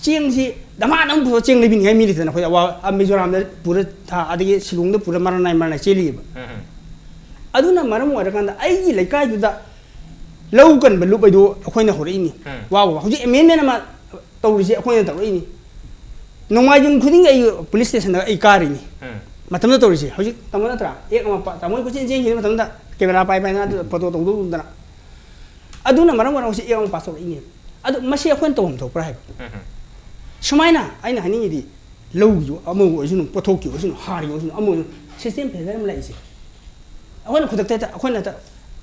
ꯆꯦꯡꯁꯤ ꯗꯃꯥꯗ ꯑꯃ ꯄꯨꯊꯣꯛꯑ ꯆꯦꯡ ꯂꯩꯕꯤꯅꯤꯡꯉꯥꯏ ꯃꯤ ꯂꯩꯇꯅ ꯑꯩꯈꯣꯏ ꯑꯋꯥ-, ꯑ, ꯃꯤꯖꯣꯔꯥꯝꯗ ꯄꯨꯔ ꯊꯥ-, ꯑꯗꯒꯤ ꯁꯤꯂꯣꯡꯗ ꯄꯨꯔ ꯃꯔꯥꯡ ꯅꯥꯏ ꯃꯔꯥꯡ ꯅꯥꯏ ꯆꯦꯜꯂꯤꯑꯕ꯫ ꯎꯝ, ꯎꯝ꯫ ꯑꯗꯨꯅ ꯃꯔꯝ ꯑꯣꯏꯔꯀꯥꯟꯗ ꯑꯩꯒꯤ ꯂꯩꯀꯥꯏꯗꯨꯗ ꯂꯧ ꯀꯟꯕ ꯂꯨꯞ ꯍꯥꯏꯗꯨ ꯑꯩꯈꯣꯏꯅ ꯍꯧꯔꯛꯏꯅꯤ꯫ ꯎꯝ꯫ ꯋꯥ, ꯋꯥ, ꯍꯧꯖꯤꯛ amendment ꯑꯃ ꯇꯧꯔꯤꯁꯦ ꯑꯩꯈꯣꯏꯅ ꯇꯧꯔꯛꯏꯅꯤ꯫ ꯅꯣꯡꯃꯥꯏꯖꯤꯡ ꯈꯨꯗꯤꯡꯒꯤ ꯑꯩ police stationꯗ ꯑꯩ ꯀꯥꯔꯤꯅꯤ꯫ ꯎꯝ꯫ ꯃꯇꯝꯗ ꯇꯧꯔꯤꯁꯦ ꯍꯧꯖꯤꯛ ꯇꯥꯃꯣ ꯅꯠꯇ꯭ꯔꯥ? ꯑꯦꯛ ꯑꯃ ꯄꯥ-, ꯇꯥꯃꯣ ꯍꯣꯏ ꯀꯣꯏꯆꯦꯟ ꯆꯦꯟꯈꯤꯕ ꯃꯇꯝꯗ camera ꯄꯥꯏ ꯄꯥꯏꯅ ꯑꯗꯨ photo ꯇꯧꯗꯧꯗꯅ꯫ ꯑꯗꯨꯅ ꯃꯔꯝ ꯑꯣꯏꯔꯒ ꯍꯧꯖꯤꯛ ꯑꯦꯛ ꯑꯃ pass ꯇꯧꯔꯛꯏꯅꯦꯕ꯫ ꯑꯗꯨ ꯃꯁꯤ ꯑꯩꯈꯣꯏꯅ ꯇꯧꯐꯝ ꯊꯣꯛꯄ꯭ꯔꯥ ꯍꯥꯏꯕ? ꯎꯝ꯫ ꯁꯨꯃꯥꯏꯅ ꯑꯩꯅ ꯍꯥꯏꯅꯤꯡꯉꯤꯗꯤ ꯂꯧꯒꯤ ꯑꯃ ꯑꯣꯏꯁꯅꯨ, ꯄꯣꯠꯊꯣꯛꯀꯤ ꯑꯣꯏꯁꯅꯨ, ꯍꯥꯔꯒꯤ ꯑꯣꯏꯁꯅꯨ, ꯑꯃ ꯑꯣꯏꯁꯅꯨ, system failure ꯑꯃ ꯂꯥꯛꯏꯁꯦ꯫ ꯑꯩꯈꯣꯏꯅ ꯈꯨꯗꯛꯇ ꯍꯦꯛꯇ ꯑꯩꯈꯣꯏꯅ ꯍꯦꯛꯇ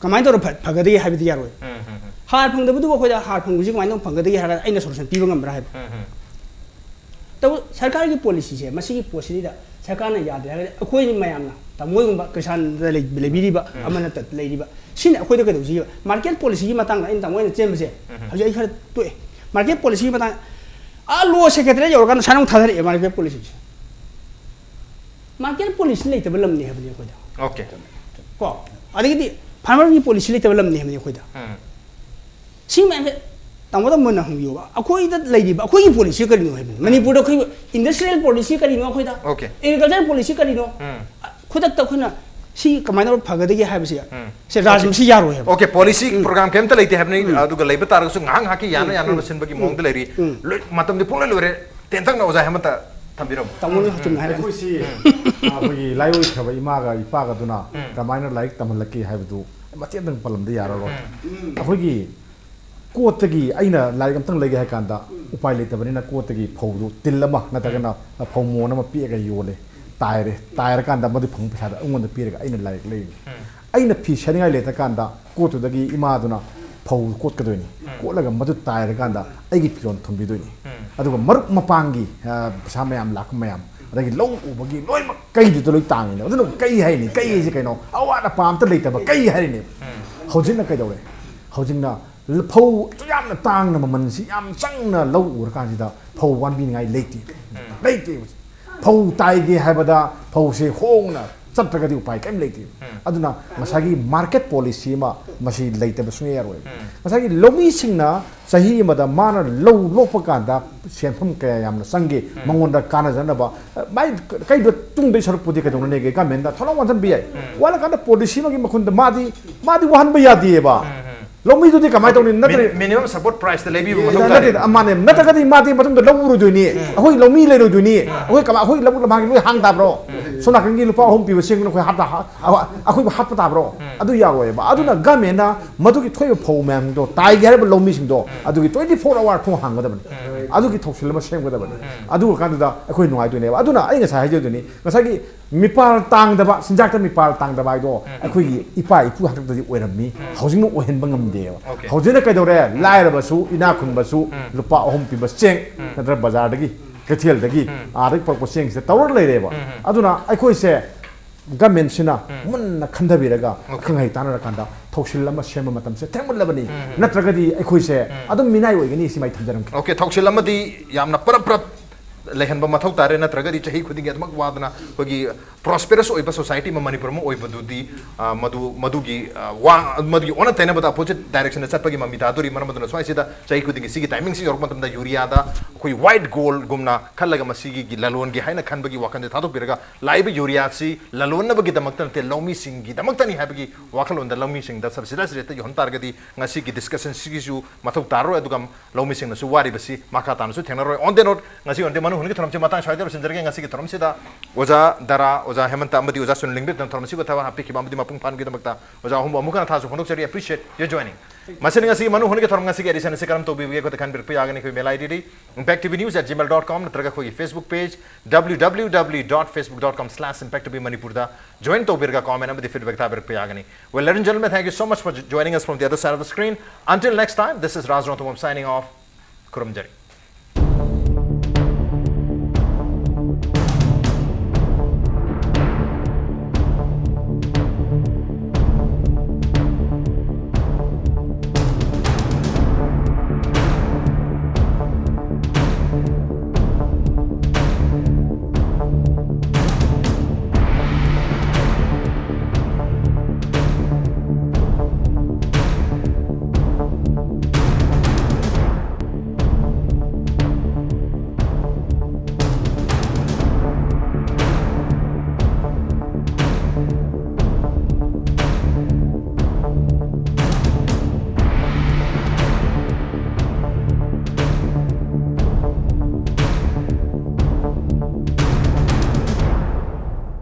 ꯀꯃꯥꯏꯅ ꯇꯧꯔ ꯐ- ꯐꯒꯗꯒꯦ ꯍꯥꯏꯕꯗꯤ ꯌꯥꯔꯣꯏ꯫ ꯎꯝ, ꯎꯝ, ꯎꯝ, ꯍꯥꯔ ꯐꯪꯗꯕꯗꯨꯕꯨ ꯑꯩꯈꯣꯏꯗ ꯍꯥꯔ ꯐꯪꯕꯁꯤ ꯀꯃꯥꯏꯅ ꯇꯧꯔ ꯐꯪꯒꯗꯒꯦ ꯍꯥꯏꯔꯒ ꯑꯩꯅ ꯁꯣꯂꯨꯁꯟ ꯄꯤꯕ ꯉꯝꯕ꯭ꯔꯥ ꯍꯥꯏꯕ꯫ ꯎꯝ, ꯎꯝ, ꯇꯧ ꯁꯔꯀꯥꯔꯒꯤ ꯄꯣꯂꯤꯁꯤꯁꯦ, ꯃꯁꯤꯒꯤ ꯄꯣꯠꯁꯤꯗ ꯁꯔꯀꯥꯔꯅ ꯌꯥꯗ꯭ꯔꯦ ꯍꯥꯏꯔꯒꯗꯤ ꯑꯩꯈꯣꯏ ꯃꯌꯥꯝꯅ ꯇꯥꯃꯣ ꯍꯣꯏꯒꯨꯝꯕ ꯀ꯭ꯔꯤꯁꯥꯟꯗ ꯂꯩ- ꯂꯩꯕꯤꯔꯤꯕ, ꯎꯝ, ꯑꯃꯅ ꯇ- ꯂꯩꯔꯤꯕ, ꯁꯤꯅ ꯑꯩꯈꯣꯏꯗ ꯀꯩꯗꯧꯁꯤꯒꯦꯕ? ꯃꯥꯔꯀꯦꯠ ꯄꯣꯂꯤꯁꯤꯒꯤ ꯃꯇꯥꯡꯗ ꯑꯩꯅ ꯇꯥꯃꯣ ꯍꯣꯏꯅ ꯆꯦꯟꯕꯁꯦ, ꯎꯝ, ꯍꯧꯖꯤꯛ ꯑꯩ ꯈꯔ ꯇꯣꯛꯑꯦ꯫ ꯃꯥꯔꯀꯦꯠ ꯄꯣꯂꯤꯁꯤꯒꯤ ꯃꯇꯥꯡ, ꯑꯥ ꯂꯣ ꯁꯦꯀ꯭ꯔꯦꯇꯔꯤ ꯌꯧꯔꯀꯥꯟꯗ ꯁꯨꯃꯥꯏꯅ ꯑꯃꯨꯛ ꯊꯥꯗꯔꯛꯑꯦ ꯃꯥꯔꯀꯦꯠ ꯄꯣꯂꯤꯁꯤꯁꯦ꯫ ꯃꯥꯔꯀꯦꯠ ꯄꯣꯂꯤꯁꯤ ꯂꯩꯇꯕ ꯂꯝꯅꯤ ꯍꯥꯏꯕꯅꯤ ꯑꯩꯈꯣꯏꯗ꯫ ꯑꯣꯀꯦ꯫ ꯀꯣ, ꯑꯗꯒꯤꯗꯤ ꯐꯥꯔꯃꯔꯒꯤ ꯄꯣꯂꯤꯁꯤ ꯂꯩꯇꯕ ꯂꯝꯅꯤ ꯍꯥꯏꯕꯅꯤ ꯑꯩꯈꯣꯏꯗ꯫ ꯎꯝ꯫ ꯁꯤ ꯃꯌꯥꯝꯁꯦ ꯇꯥꯃꯣꯗ ꯃꯨꯟꯅ ꯍꯪꯕꯤꯌꯣꯕ꯫ ꯑꯩꯈꯣꯏꯗ ꯂꯩꯔꯤꯕ ꯑꯩꯈꯣꯏꯒꯤ ꯄꯣꯂꯤꯁꯤ ꯀꯔꯤꯅꯣ ꯍꯥꯏꯕꯅꯤ? ꯃꯅꯤꯄꯨꯔꯗ ꯑꯩꯈꯣꯏ ꯏꯟꯗꯁꯇ꯭ꯔꯤꯌꯦꯜ ꯄꯣꯂꯤꯁꯤ ꯀꯔꯤꯅꯣ ꯑꯩꯈꯣꯏꯗ? ꯑꯣꯀꯦ꯫ ꯑꯦꯒ꯭ꯔꯤꯀꯜꯆꯔ ꯄꯣꯂꯤꯁꯤ ꯀꯔꯤꯅꯣ? ꯎꯝ꯫ ꯈꯨꯗꯛꯇ ꯑꯩꯈꯣꯏꯅ ꯁꯤ ꯀꯃꯥꯏꯅ ꯇꯧꯔ ꯐꯒꯗꯒꯦ ꯍꯥꯏꯕꯁꯦ, ꯎꯝ꯫ ꯁꯦ ꯔꯥꯖ ꯃꯁꯤ ꯌꯥꯔꯣꯏ ꯍꯥꯏꯕ꯫ ꯑꯣꯀꯦ, ꯄꯣꯂꯤꯁꯤ ꯎꯝ꯫ ꯄ꯭ꯔꯣꯒ꯭ꯔꯥꯝ ꯀꯩꯝꯇ ꯂꯩꯇꯦ ꯍꯥꯏꯕꯅꯤ, ꯎꯝ꯫ ꯑꯗꯨꯒ ꯂꯩꯕ ꯇꯥꯔꯒꯁꯨ ꯉꯥꯏꯍꯥꯛ ꯉꯥꯏꯍꯥꯛꯀꯤ ꯌꯥꯅ ꯎꯝ, ꯌꯥꯅꯕ ꯎꯝ, ꯁꯤꯟꯕꯒꯤ ꯎꯝ, ꯃꯑꯣꯡꯗ ꯂꯩꯔꯤ꯫ ꯎꯝ꯫ ꯂꯣꯏ-, ꯃꯇꯝꯗꯤ ꯄꯨꯡꯂꯣꯏ ꯂꯣꯏꯔꯦ꯫ ꯇꯦꯟꯇꯛꯅ ꯑꯣꯖꯥ ꯍꯦꯃꯟꯇ ꯊꯝꯕꯤꯔꯝꯃꯨ꯫ ꯇꯥꯃꯣꯅ ꯆꯨꯝꯅ ꯍꯥꯏꯔꯛꯑꯣ꯫ ꯑꯩꯈꯣꯏꯁꯤ ꯑꯩꯈꯣꯏꯒꯤ ꯂꯥꯏꯑꯣꯏꯈ꯭ꯔꯕ ꯏꯃꯥꯒ ꯏꯄꯥꯒꯗꯨꯅ ꯎꯝ꯫ ꯀꯔꯝꯍꯥꯏꯅ ꯂꯥꯏꯔꯤꯛ ꯇꯝꯍꯜꯂꯛꯀꯦ ꯍꯥꯏꯕꯗꯨ ꯃꯇꯦꯛ ꯑꯃꯇꯪ ꯄꯜꯂꯝꯗ ꯌꯥꯔꯔꯣꯏ꯫ ꯑꯩꯈꯣꯏꯒꯤ ꯀꯣꯠꯇꯒꯤ ꯑꯩꯅ ꯂꯥꯏꯔꯤꯛ ꯑꯝꯇꯪ ꯂꯩꯒꯦ ꯍꯥꯏ ꯀꯥꯟꯗ ꯎꯄꯥꯏ ꯂꯩꯇꯕꯅꯤꯅ ꯀꯣꯠꯇꯒꯤ ꯐꯧꯗꯨ ꯇꯤꯜ ꯑꯃ ꯅꯠꯇ꯭ꯔꯒꯅ ꯐꯧ ꯃꯣꯟ ꯑꯃ ꯄꯤꯛꯑꯒ ꯌꯣꯜꯂꯦ, ꯇꯥꯏꯔꯦ, ꯇꯥꯏꯔꯀꯥꯟꯗ ꯃꯗꯨ ꯐꯪꯕ ꯄꯩꯁꯥꯗꯣ ꯑꯩꯉꯣꯟꯗ ꯄꯤꯔꯒ ꯑꯩꯅ ꯂꯥꯏꯔꯤꯛ ꯂꯩꯔꯤꯅꯤ꯫ ꯑꯩꯅ ꯐꯤ ꯁꯦꯠꯅꯤꯡꯉꯥꯏ ꯂꯩꯇ꯭ꯔꯀꯥꯟꯗ ꯀꯣꯠꯇꯨꯗꯒꯤ ꯏꯃꯥꯗꯨꯅ ꯐꯧ ꯀꯣꯠꯀꯗꯣꯏꯅꯤ꯫ ꯀꯣꯠꯂꯒ ꯃꯗꯨ ꯇꯥꯏꯔꯀꯥꯟꯗ ꯑꯩꯒꯤ ꯐꯤꯔꯣꯜ ꯊꯨꯝꯕꯤꯗꯣꯏꯅꯤ꯫ ꯑꯗꯨꯒ ꯃꯔꯨꯞ ꯃꯄꯥꯡꯒꯤ, ꯑ, ꯄꯩꯁꯥ ꯃꯌꯥꯝ ꯂꯥꯛꯄ ꯃꯌꯥꯝ, ꯑꯗꯒꯤ ꯂꯧ ꯎꯕꯒꯤ ꯂꯣꯏꯅꯃꯛ ꯀꯩꯗꯨꯗ ꯂꯣꯏ ꯇꯥꯡꯉꯤꯅꯦ꯫ ꯑꯗꯨꯅ ꯀꯩ ꯍꯥꯏꯅꯤ? ꯀꯩ ꯍꯥꯏꯁꯦ ꯀꯩꯅꯣ? ꯑꯋꯥꯠ ꯑꯄꯥ ꯑꯝꯇ ꯂꯩꯇꯕ ꯀꯩ ꯍꯥꯏꯔꯤꯅꯦ? ꯍꯧꯖꯤꯛꯅ ꯀꯩꯗꯧꯔꯦ? ꯍꯧꯖꯤꯛꯅ ꯐꯧ ꯑꯗꯨ ꯌꯥꯝꯅ ꯇꯥꯡꯅ, ꯃꯃꯜꯁꯤ ꯌꯥꯝ ꯆꯪꯅ ꯂꯧ ꯎꯔꯀꯥꯟꯁꯤꯗ ꯐꯧ ꯋꯥꯟꯕꯤꯅꯤꯡꯉꯥꯏ ꯂꯩꯇꯦ꯫ ꯂꯩꯇꯦ꯫ ꯐꯧ ꯇꯥꯏꯒꯦ ꯍꯥꯏꯕꯗ ꯐꯧꯁꯦ ꯍꯣꯡꯅ ꯆꯠꯇ꯭ꯔꯒꯗꯤ ꯎꯄꯥꯏ ꯀꯔꯤꯝ ꯂꯩꯇꯦ꯫ ꯑꯗꯨꯅ ꯉꯁꯥꯏꯒꯤ ꯃꯥꯔꯀꯦꯠ ꯄꯣꯂꯤꯁꯤ ꯑꯃ ꯃꯁꯤ ꯂꯩꯇꯕ ꯁꯨꯡꯌꯥ ꯌꯥꯔꯣꯏ꯫ ꯉꯁꯥꯏꯒꯤ ꯂꯧꯃꯤꯁꯤꯡꯅ ꯆꯍꯤ ꯑꯃꯗ ꯃꯥꯅ ꯂꯧ ꯂꯣꯛꯄ ꯀꯥꯟꯗ ꯁꯦꯟꯐꯝ ꯀꯌꯥ ꯌꯥꯝꯅ ꯆꯪꯒꯦ, ꯃꯉꯣꯟꯗ ꯀꯥꯟꯅꯖꯅꯕ, ꯃꯥꯏ ꯀꯩꯗꯣ ꯇꯨꯡꯗꯩ ꯁꯔꯨꯛꯄꯨꯗꯤ ꯀꯩꯗꯧꯅꯅꯦꯒꯦ? ꯒꯃꯦꯟꯗ ꯊꯧꯅꯥ ꯋꯥꯟꯁꯤꯟꯕ ꯌꯥꯏ꯫ ꯋꯥꯠꯂꯀꯥꯟꯗ ꯄꯣꯂꯤꯁꯤ ꯑꯃꯒꯤ ꯃꯈꯨꯟꯗ ꯃꯥꯗꯤ, ꯃꯥꯗꯤ ꯋꯥꯍꯟꯕ ꯌꯥꯗꯦꯕ꯫ ꯂꯧꯃꯤꯗꯨꯗꯤ ꯀꯃꯥꯏꯅ ꯇꯧꯅꯤ? ꯅꯠꯇ꯭ꯔ- ꯃꯤꯅꯤꯃꯝ ꯁꯄꯣꯔꯠ ꯄ꯭ꯔꯥꯏꯁꯇ ꯂꯩꯕꯤꯕ ꯃꯊꯧ ꯅꯠꯇꯦ, ꯇꯥꯔꯦ꯫ ꯅꯠꯇꯦ, ꯃꯥꯅꯦ, ꯅꯠꯇ꯭ꯔꯒꯗꯤ ꯃꯥꯗꯤ ꯃꯇꯨꯡꯗ ꯂꯧ ꯎꯔꯣꯏꯗꯣꯏꯅꯤ꯫ ꯑꯩꯈꯣꯏ ꯂꯧꯃꯤ ꯂꯩꯔꯣꯏꯗꯣꯏꯅꯤ꯫ ꯑꯩꯈꯣꯏ ꯀꯃꯥꯏ-, ꯑꯩꯈꯣꯏ ꯂꯧꯕꯨꯛ ꯂꯝꯍꯥꯡꯒꯤ ꯂꯣꯏ ꯍꯥꯡ ꯇꯥꯕ꯭ꯔꯣ? ꯁꯣꯝ ꯅꯥꯀꯟꯒꯤ ꯂꯨꯄꯥ ꯑꯍꯨꯝ ꯄꯤꯕ ꯆꯦꯡꯗꯨꯅ ꯑꯩꯈꯣꯏ ꯍꯥꯞꯇ-, ꯑꯩꯈꯣꯏꯕꯨ ꯍꯥꯠꯄ ꯇꯥꯕ꯭ꯔꯣ? ꯑꯗꯨ ꯌꯥꯔꯣꯏꯕ꯫ ꯑꯗꯨꯅ ꯒꯃꯦꯟꯅ ꯃꯗꯨꯒꯤ ꯊꯣꯛꯏꯕ ꯐꯧ ꯃꯌꯥꯝꯗꯣ ꯇꯥꯏꯒꯦ ꯍꯥꯏꯔꯤꯕ ꯂꯧꯃꯤꯁꯤꯡꯗꯣ ꯑꯗꯨꯒꯤ twenty four hour ꯊꯣꯡ ꯍꯥꯡꯒꯗꯕꯅꯤ꯫ ꯑꯗꯨꯒꯤ ꯊꯧꯁꯤꯜ ꯑꯃ ꯁꯦꯝꯒꯗꯕꯅꯤ꯫ ꯑꯗꯨ ꯀꯥꯟꯗꯨꯗ ꯑꯩꯈꯣꯏ ꯅꯨꯡꯉꯥꯏꯗꯣꯏꯅꯦꯕ꯫ ꯑꯗꯨꯅ ꯑꯩ ꯉꯁꯥꯏ ꯍꯥꯏꯖꯗꯣꯏꯅꯤ, ꯉꯁꯥꯏꯒꯤ ꯃꯤꯄꯥꯜ ꯇꯥꯡꯗꯕ, ꯆꯤꯟꯖꯥꯛꯇ ꯃꯤꯄꯥꯜ ꯇꯥꯡꯗꯕ ꯍꯥꯏꯗꯣ ꯑꯩꯈꯣꯏꯒꯤ ꯏꯄꯥ ꯏꯄꯨ ꯍꯥꯛꯇꯛꯇꯗꯤ ꯑꯣꯏꯔꯝꯃꯤ꯫ ꯍꯧꯖꯤꯛꯅ ꯑꯣꯏꯍꯟꯕ ꯉꯝꯗꯦꯕ꯫ Okay. ꯍꯧꯖꯤꯛꯅ ꯀꯩꯗꯧꯔꯦ? ꯂꯥꯏꯔꯕꯁꯨ ꯏꯅꯥꯛ ꯈꯨꯟꯕꯁꯨ ꯂꯨꯄꯥ ꯑꯍꯨꯝ ꯄꯤꯕ ꯆꯦꯡ ꯅꯠꯇ꯭ꯔꯒ ꯕꯖꯥꯔꯗꯒꯤ, ꯀꯩꯊꯦꯜꯗꯒꯤ, ꯑꯥꯗꯒꯤ ꯄꯨꯔꯛꯄ ꯆꯦꯡꯁꯤꯗ ꯇꯧꯔ ꯂꯩꯔꯦꯕ꯫ ꯑꯗꯨꯅ ꯑꯩꯈꯣꯏꯁꯦ ꯒꯃꯦꯟꯁꯤꯅ ꯃꯨꯟꯅ ꯈꯟꯊꯕꯤꯔꯒ ꯑꯈꯪ ꯑꯍꯩ ꯇꯥꯟꯅꯔꯀꯥꯟꯗ ꯊꯧꯁꯤꯜ ꯑꯃ ꯁꯦꯝꯕ ꯃꯇꯝꯁꯦ ꯊꯦꯡꯃꯜꯂꯕꯅꯤ꯫ ꯅꯠꯇ꯭ꯔꯒꯗꯤ ꯑꯩꯈꯣꯏꯁꯦ ꯑꯗꯨꯝ ꯃꯤꯅꯥꯏ ꯑꯣꯏꯒꯅꯤ꯫ ꯁꯤꯃ ꯑꯩ ꯊꯝꯖꯔꯝꯒꯦ꯫ Okay, ꯊꯧꯁꯤꯜ ꯑꯃꯗꯤ ꯌꯥꯝꯅ ꯄꯔꯞ ꯄꯔꯞ ꯂꯩꯍꯟꯕ ꯃꯊꯧ ꯇꯥꯔꯦ, ꯅꯠꯇ꯭ꯔꯒꯗꯤ ꯆꯍꯤ ꯈꯨꯗꯤꯡꯒꯤ ꯑꯗꯨꯃꯛ ꯋꯥꯗꯅ ꯑꯩꯈꯣꯏꯒꯤ prosperous ꯑꯣꯏꯕ society ꯑꯃ ꯃꯅꯤꯄꯨꯔ ꯑꯃ ꯑꯣꯏꯕꯗꯨꯗꯤ, ꯑ, ꯃꯗꯨ, ꯃꯗꯨꯒꯤ, ꯑ, ꯋꯥ-, ꯃꯗꯨꯒꯤ ꯑꯣꯟꯅ ꯇꯩꯅꯕꯗ opposite direction ꯗ ꯆꯠꯄꯒꯤ ꯃꯃꯤ ꯇꯥꯗꯣꯔꯤ꯫ ꯃꯔꯝ ꯑꯗꯨꯅ ꯁ꯭ꯋꯥꯏꯁꯤꯗ ꯆꯍꯤ ꯈꯨꯗꯤꯡꯒꯤ ꯁꯤꯒꯤ timing ꯁꯤ ꯌꯧꯔꯛꯄ ꯃꯇꯝꯗ ꯌꯨꯔꯤꯌꯥꯗ ꯑꯩꯈꯣꯏ white gold ꯒꯨꯝꯅ ꯈꯜꯂꯒ ꯃꯁꯤꯒꯤ ꯂꯂꯣꯟꯒꯤ ꯍꯥꯏꯅ ꯈꯟꯕꯒꯤ ꯋꯥꯈꯜꯁꯦ ꯊꯥꯗꯣꯛꯄꯤꯔꯒ ꯂꯥꯛꯏꯕ ꯌꯨꯔꯤꯌꯥꯁꯤ ꯂꯂꯣꯟꯅꯕꯒꯤꯗꯃꯛꯇ ꯅꯠꯇꯦ, ꯂꯧꯃꯤꯁꯤꯡꯒꯤꯗꯃꯛꯇꯅꯤ ꯍꯥꯏꯕꯒꯤ ꯋꯥꯈꯜꯂꯣꯟꯗ ꯂꯧꯃꯤꯁꯤꯡꯗ subsidized rate ꯇ ꯌꯣꯟ ꯇꯥꯔꯒꯗꯤ ꯉꯁꯤꯒꯤ discussion ꯁꯤꯒꯤꯁꯨ ꯃꯊꯧ ꯇꯥꯔꯔꯣꯏ꯫ ꯑꯗꯨꯒ ꯂꯧꯃꯤꯁꯤꯡꯅꯁꯨ ꯋꯥꯔꯤꯕꯁꯤ ꯃꯈꯥ ꯇꯥꯅꯁꯨ ꯊꯦꯡꯅꯔꯣꯏ꯫ On the note, ꯉꯁꯤ On the Money ꯍꯨꯟꯒꯤ ꯊꯧꯔꯝꯁꯤ ꯃꯇꯥꯡ ꯁ꯭ꯋꯥꯏꯗ ꯂꯣꯏꯁꯤꯟꯖꯔꯒꯦ꯫ ꯉꯁꯤꯒꯤ ꯊꯧꯔꯝꯁꯤꯗ ꯑꯣꯖꯥ ꯗꯥꯔꯥ, ꯑꯣꯖꯥ ꯍꯦꯃꯟꯇ ꯑꯃꯗꯤ ꯑꯣꯖꯥ ꯁꯨꯅꯤꯜ ꯂꯤꯡꯕꯤꯔꯛꯇꯨꯅ ꯊꯧꯔꯝꯁꯤꯕꯨ ꯊꯕꯛ ꯍꯥꯞꯄꯤꯈꯤꯕ ꯑꯃꯗꯤ ꯃꯄꯨꯡ ꯐꯥꯍꯟꯈꯤꯕꯒꯤꯗꯃꯛꯇ ꯑꯣꯖꯥ ꯑꯍꯨꯝꯕꯨ ꯑꯃꯨꯛ ꯍꯟꯅ ꯊꯥꯖ ꯐꯣꯡꯗꯣꯛꯆꯔꯤ꯫ Appreciate your joining. ꯃꯁꯤꯅ ꯉꯁꯤꯒꯤ ꯃꯅꯨ ꯍꯨꯟꯒꯤ ꯊꯧꯔꯝ ꯉꯁꯤꯒꯤ edition ꯑꯁꯤ ꯀꯔꯝ ꯇꯧꯕꯤꯕꯒꯦ ꯑꯩꯈꯣꯏꯗ ꯈꯟꯕꯤꯔꯛꯄ ꯌꯥꯒꯅꯤ꯫ ꯑꯩꯈꯣꯏ mail ID D impact T V news at gmail dot com ꯅꯠꯇ꯭ꯔꯒ ꯑꯩꯈꯣꯏꯒꯤ Facebook page W W W dot facebook dot com slash impact T V Manipur ꯗ join ꯇꯧꯕꯤꯔꯒ comment ꯑꯃꯗꯤ feedback ꯊꯥꯕꯤꯔꯛꯄ ꯌꯥꯒꯅꯤ꯫ Well, ladies and gentlemen, thank you so much for joining us from the other side of the screen. Until next time, this is Raj Rongthungam signing off. ꯈꯨꯔꯨꯝꯖꯔꯤ꯫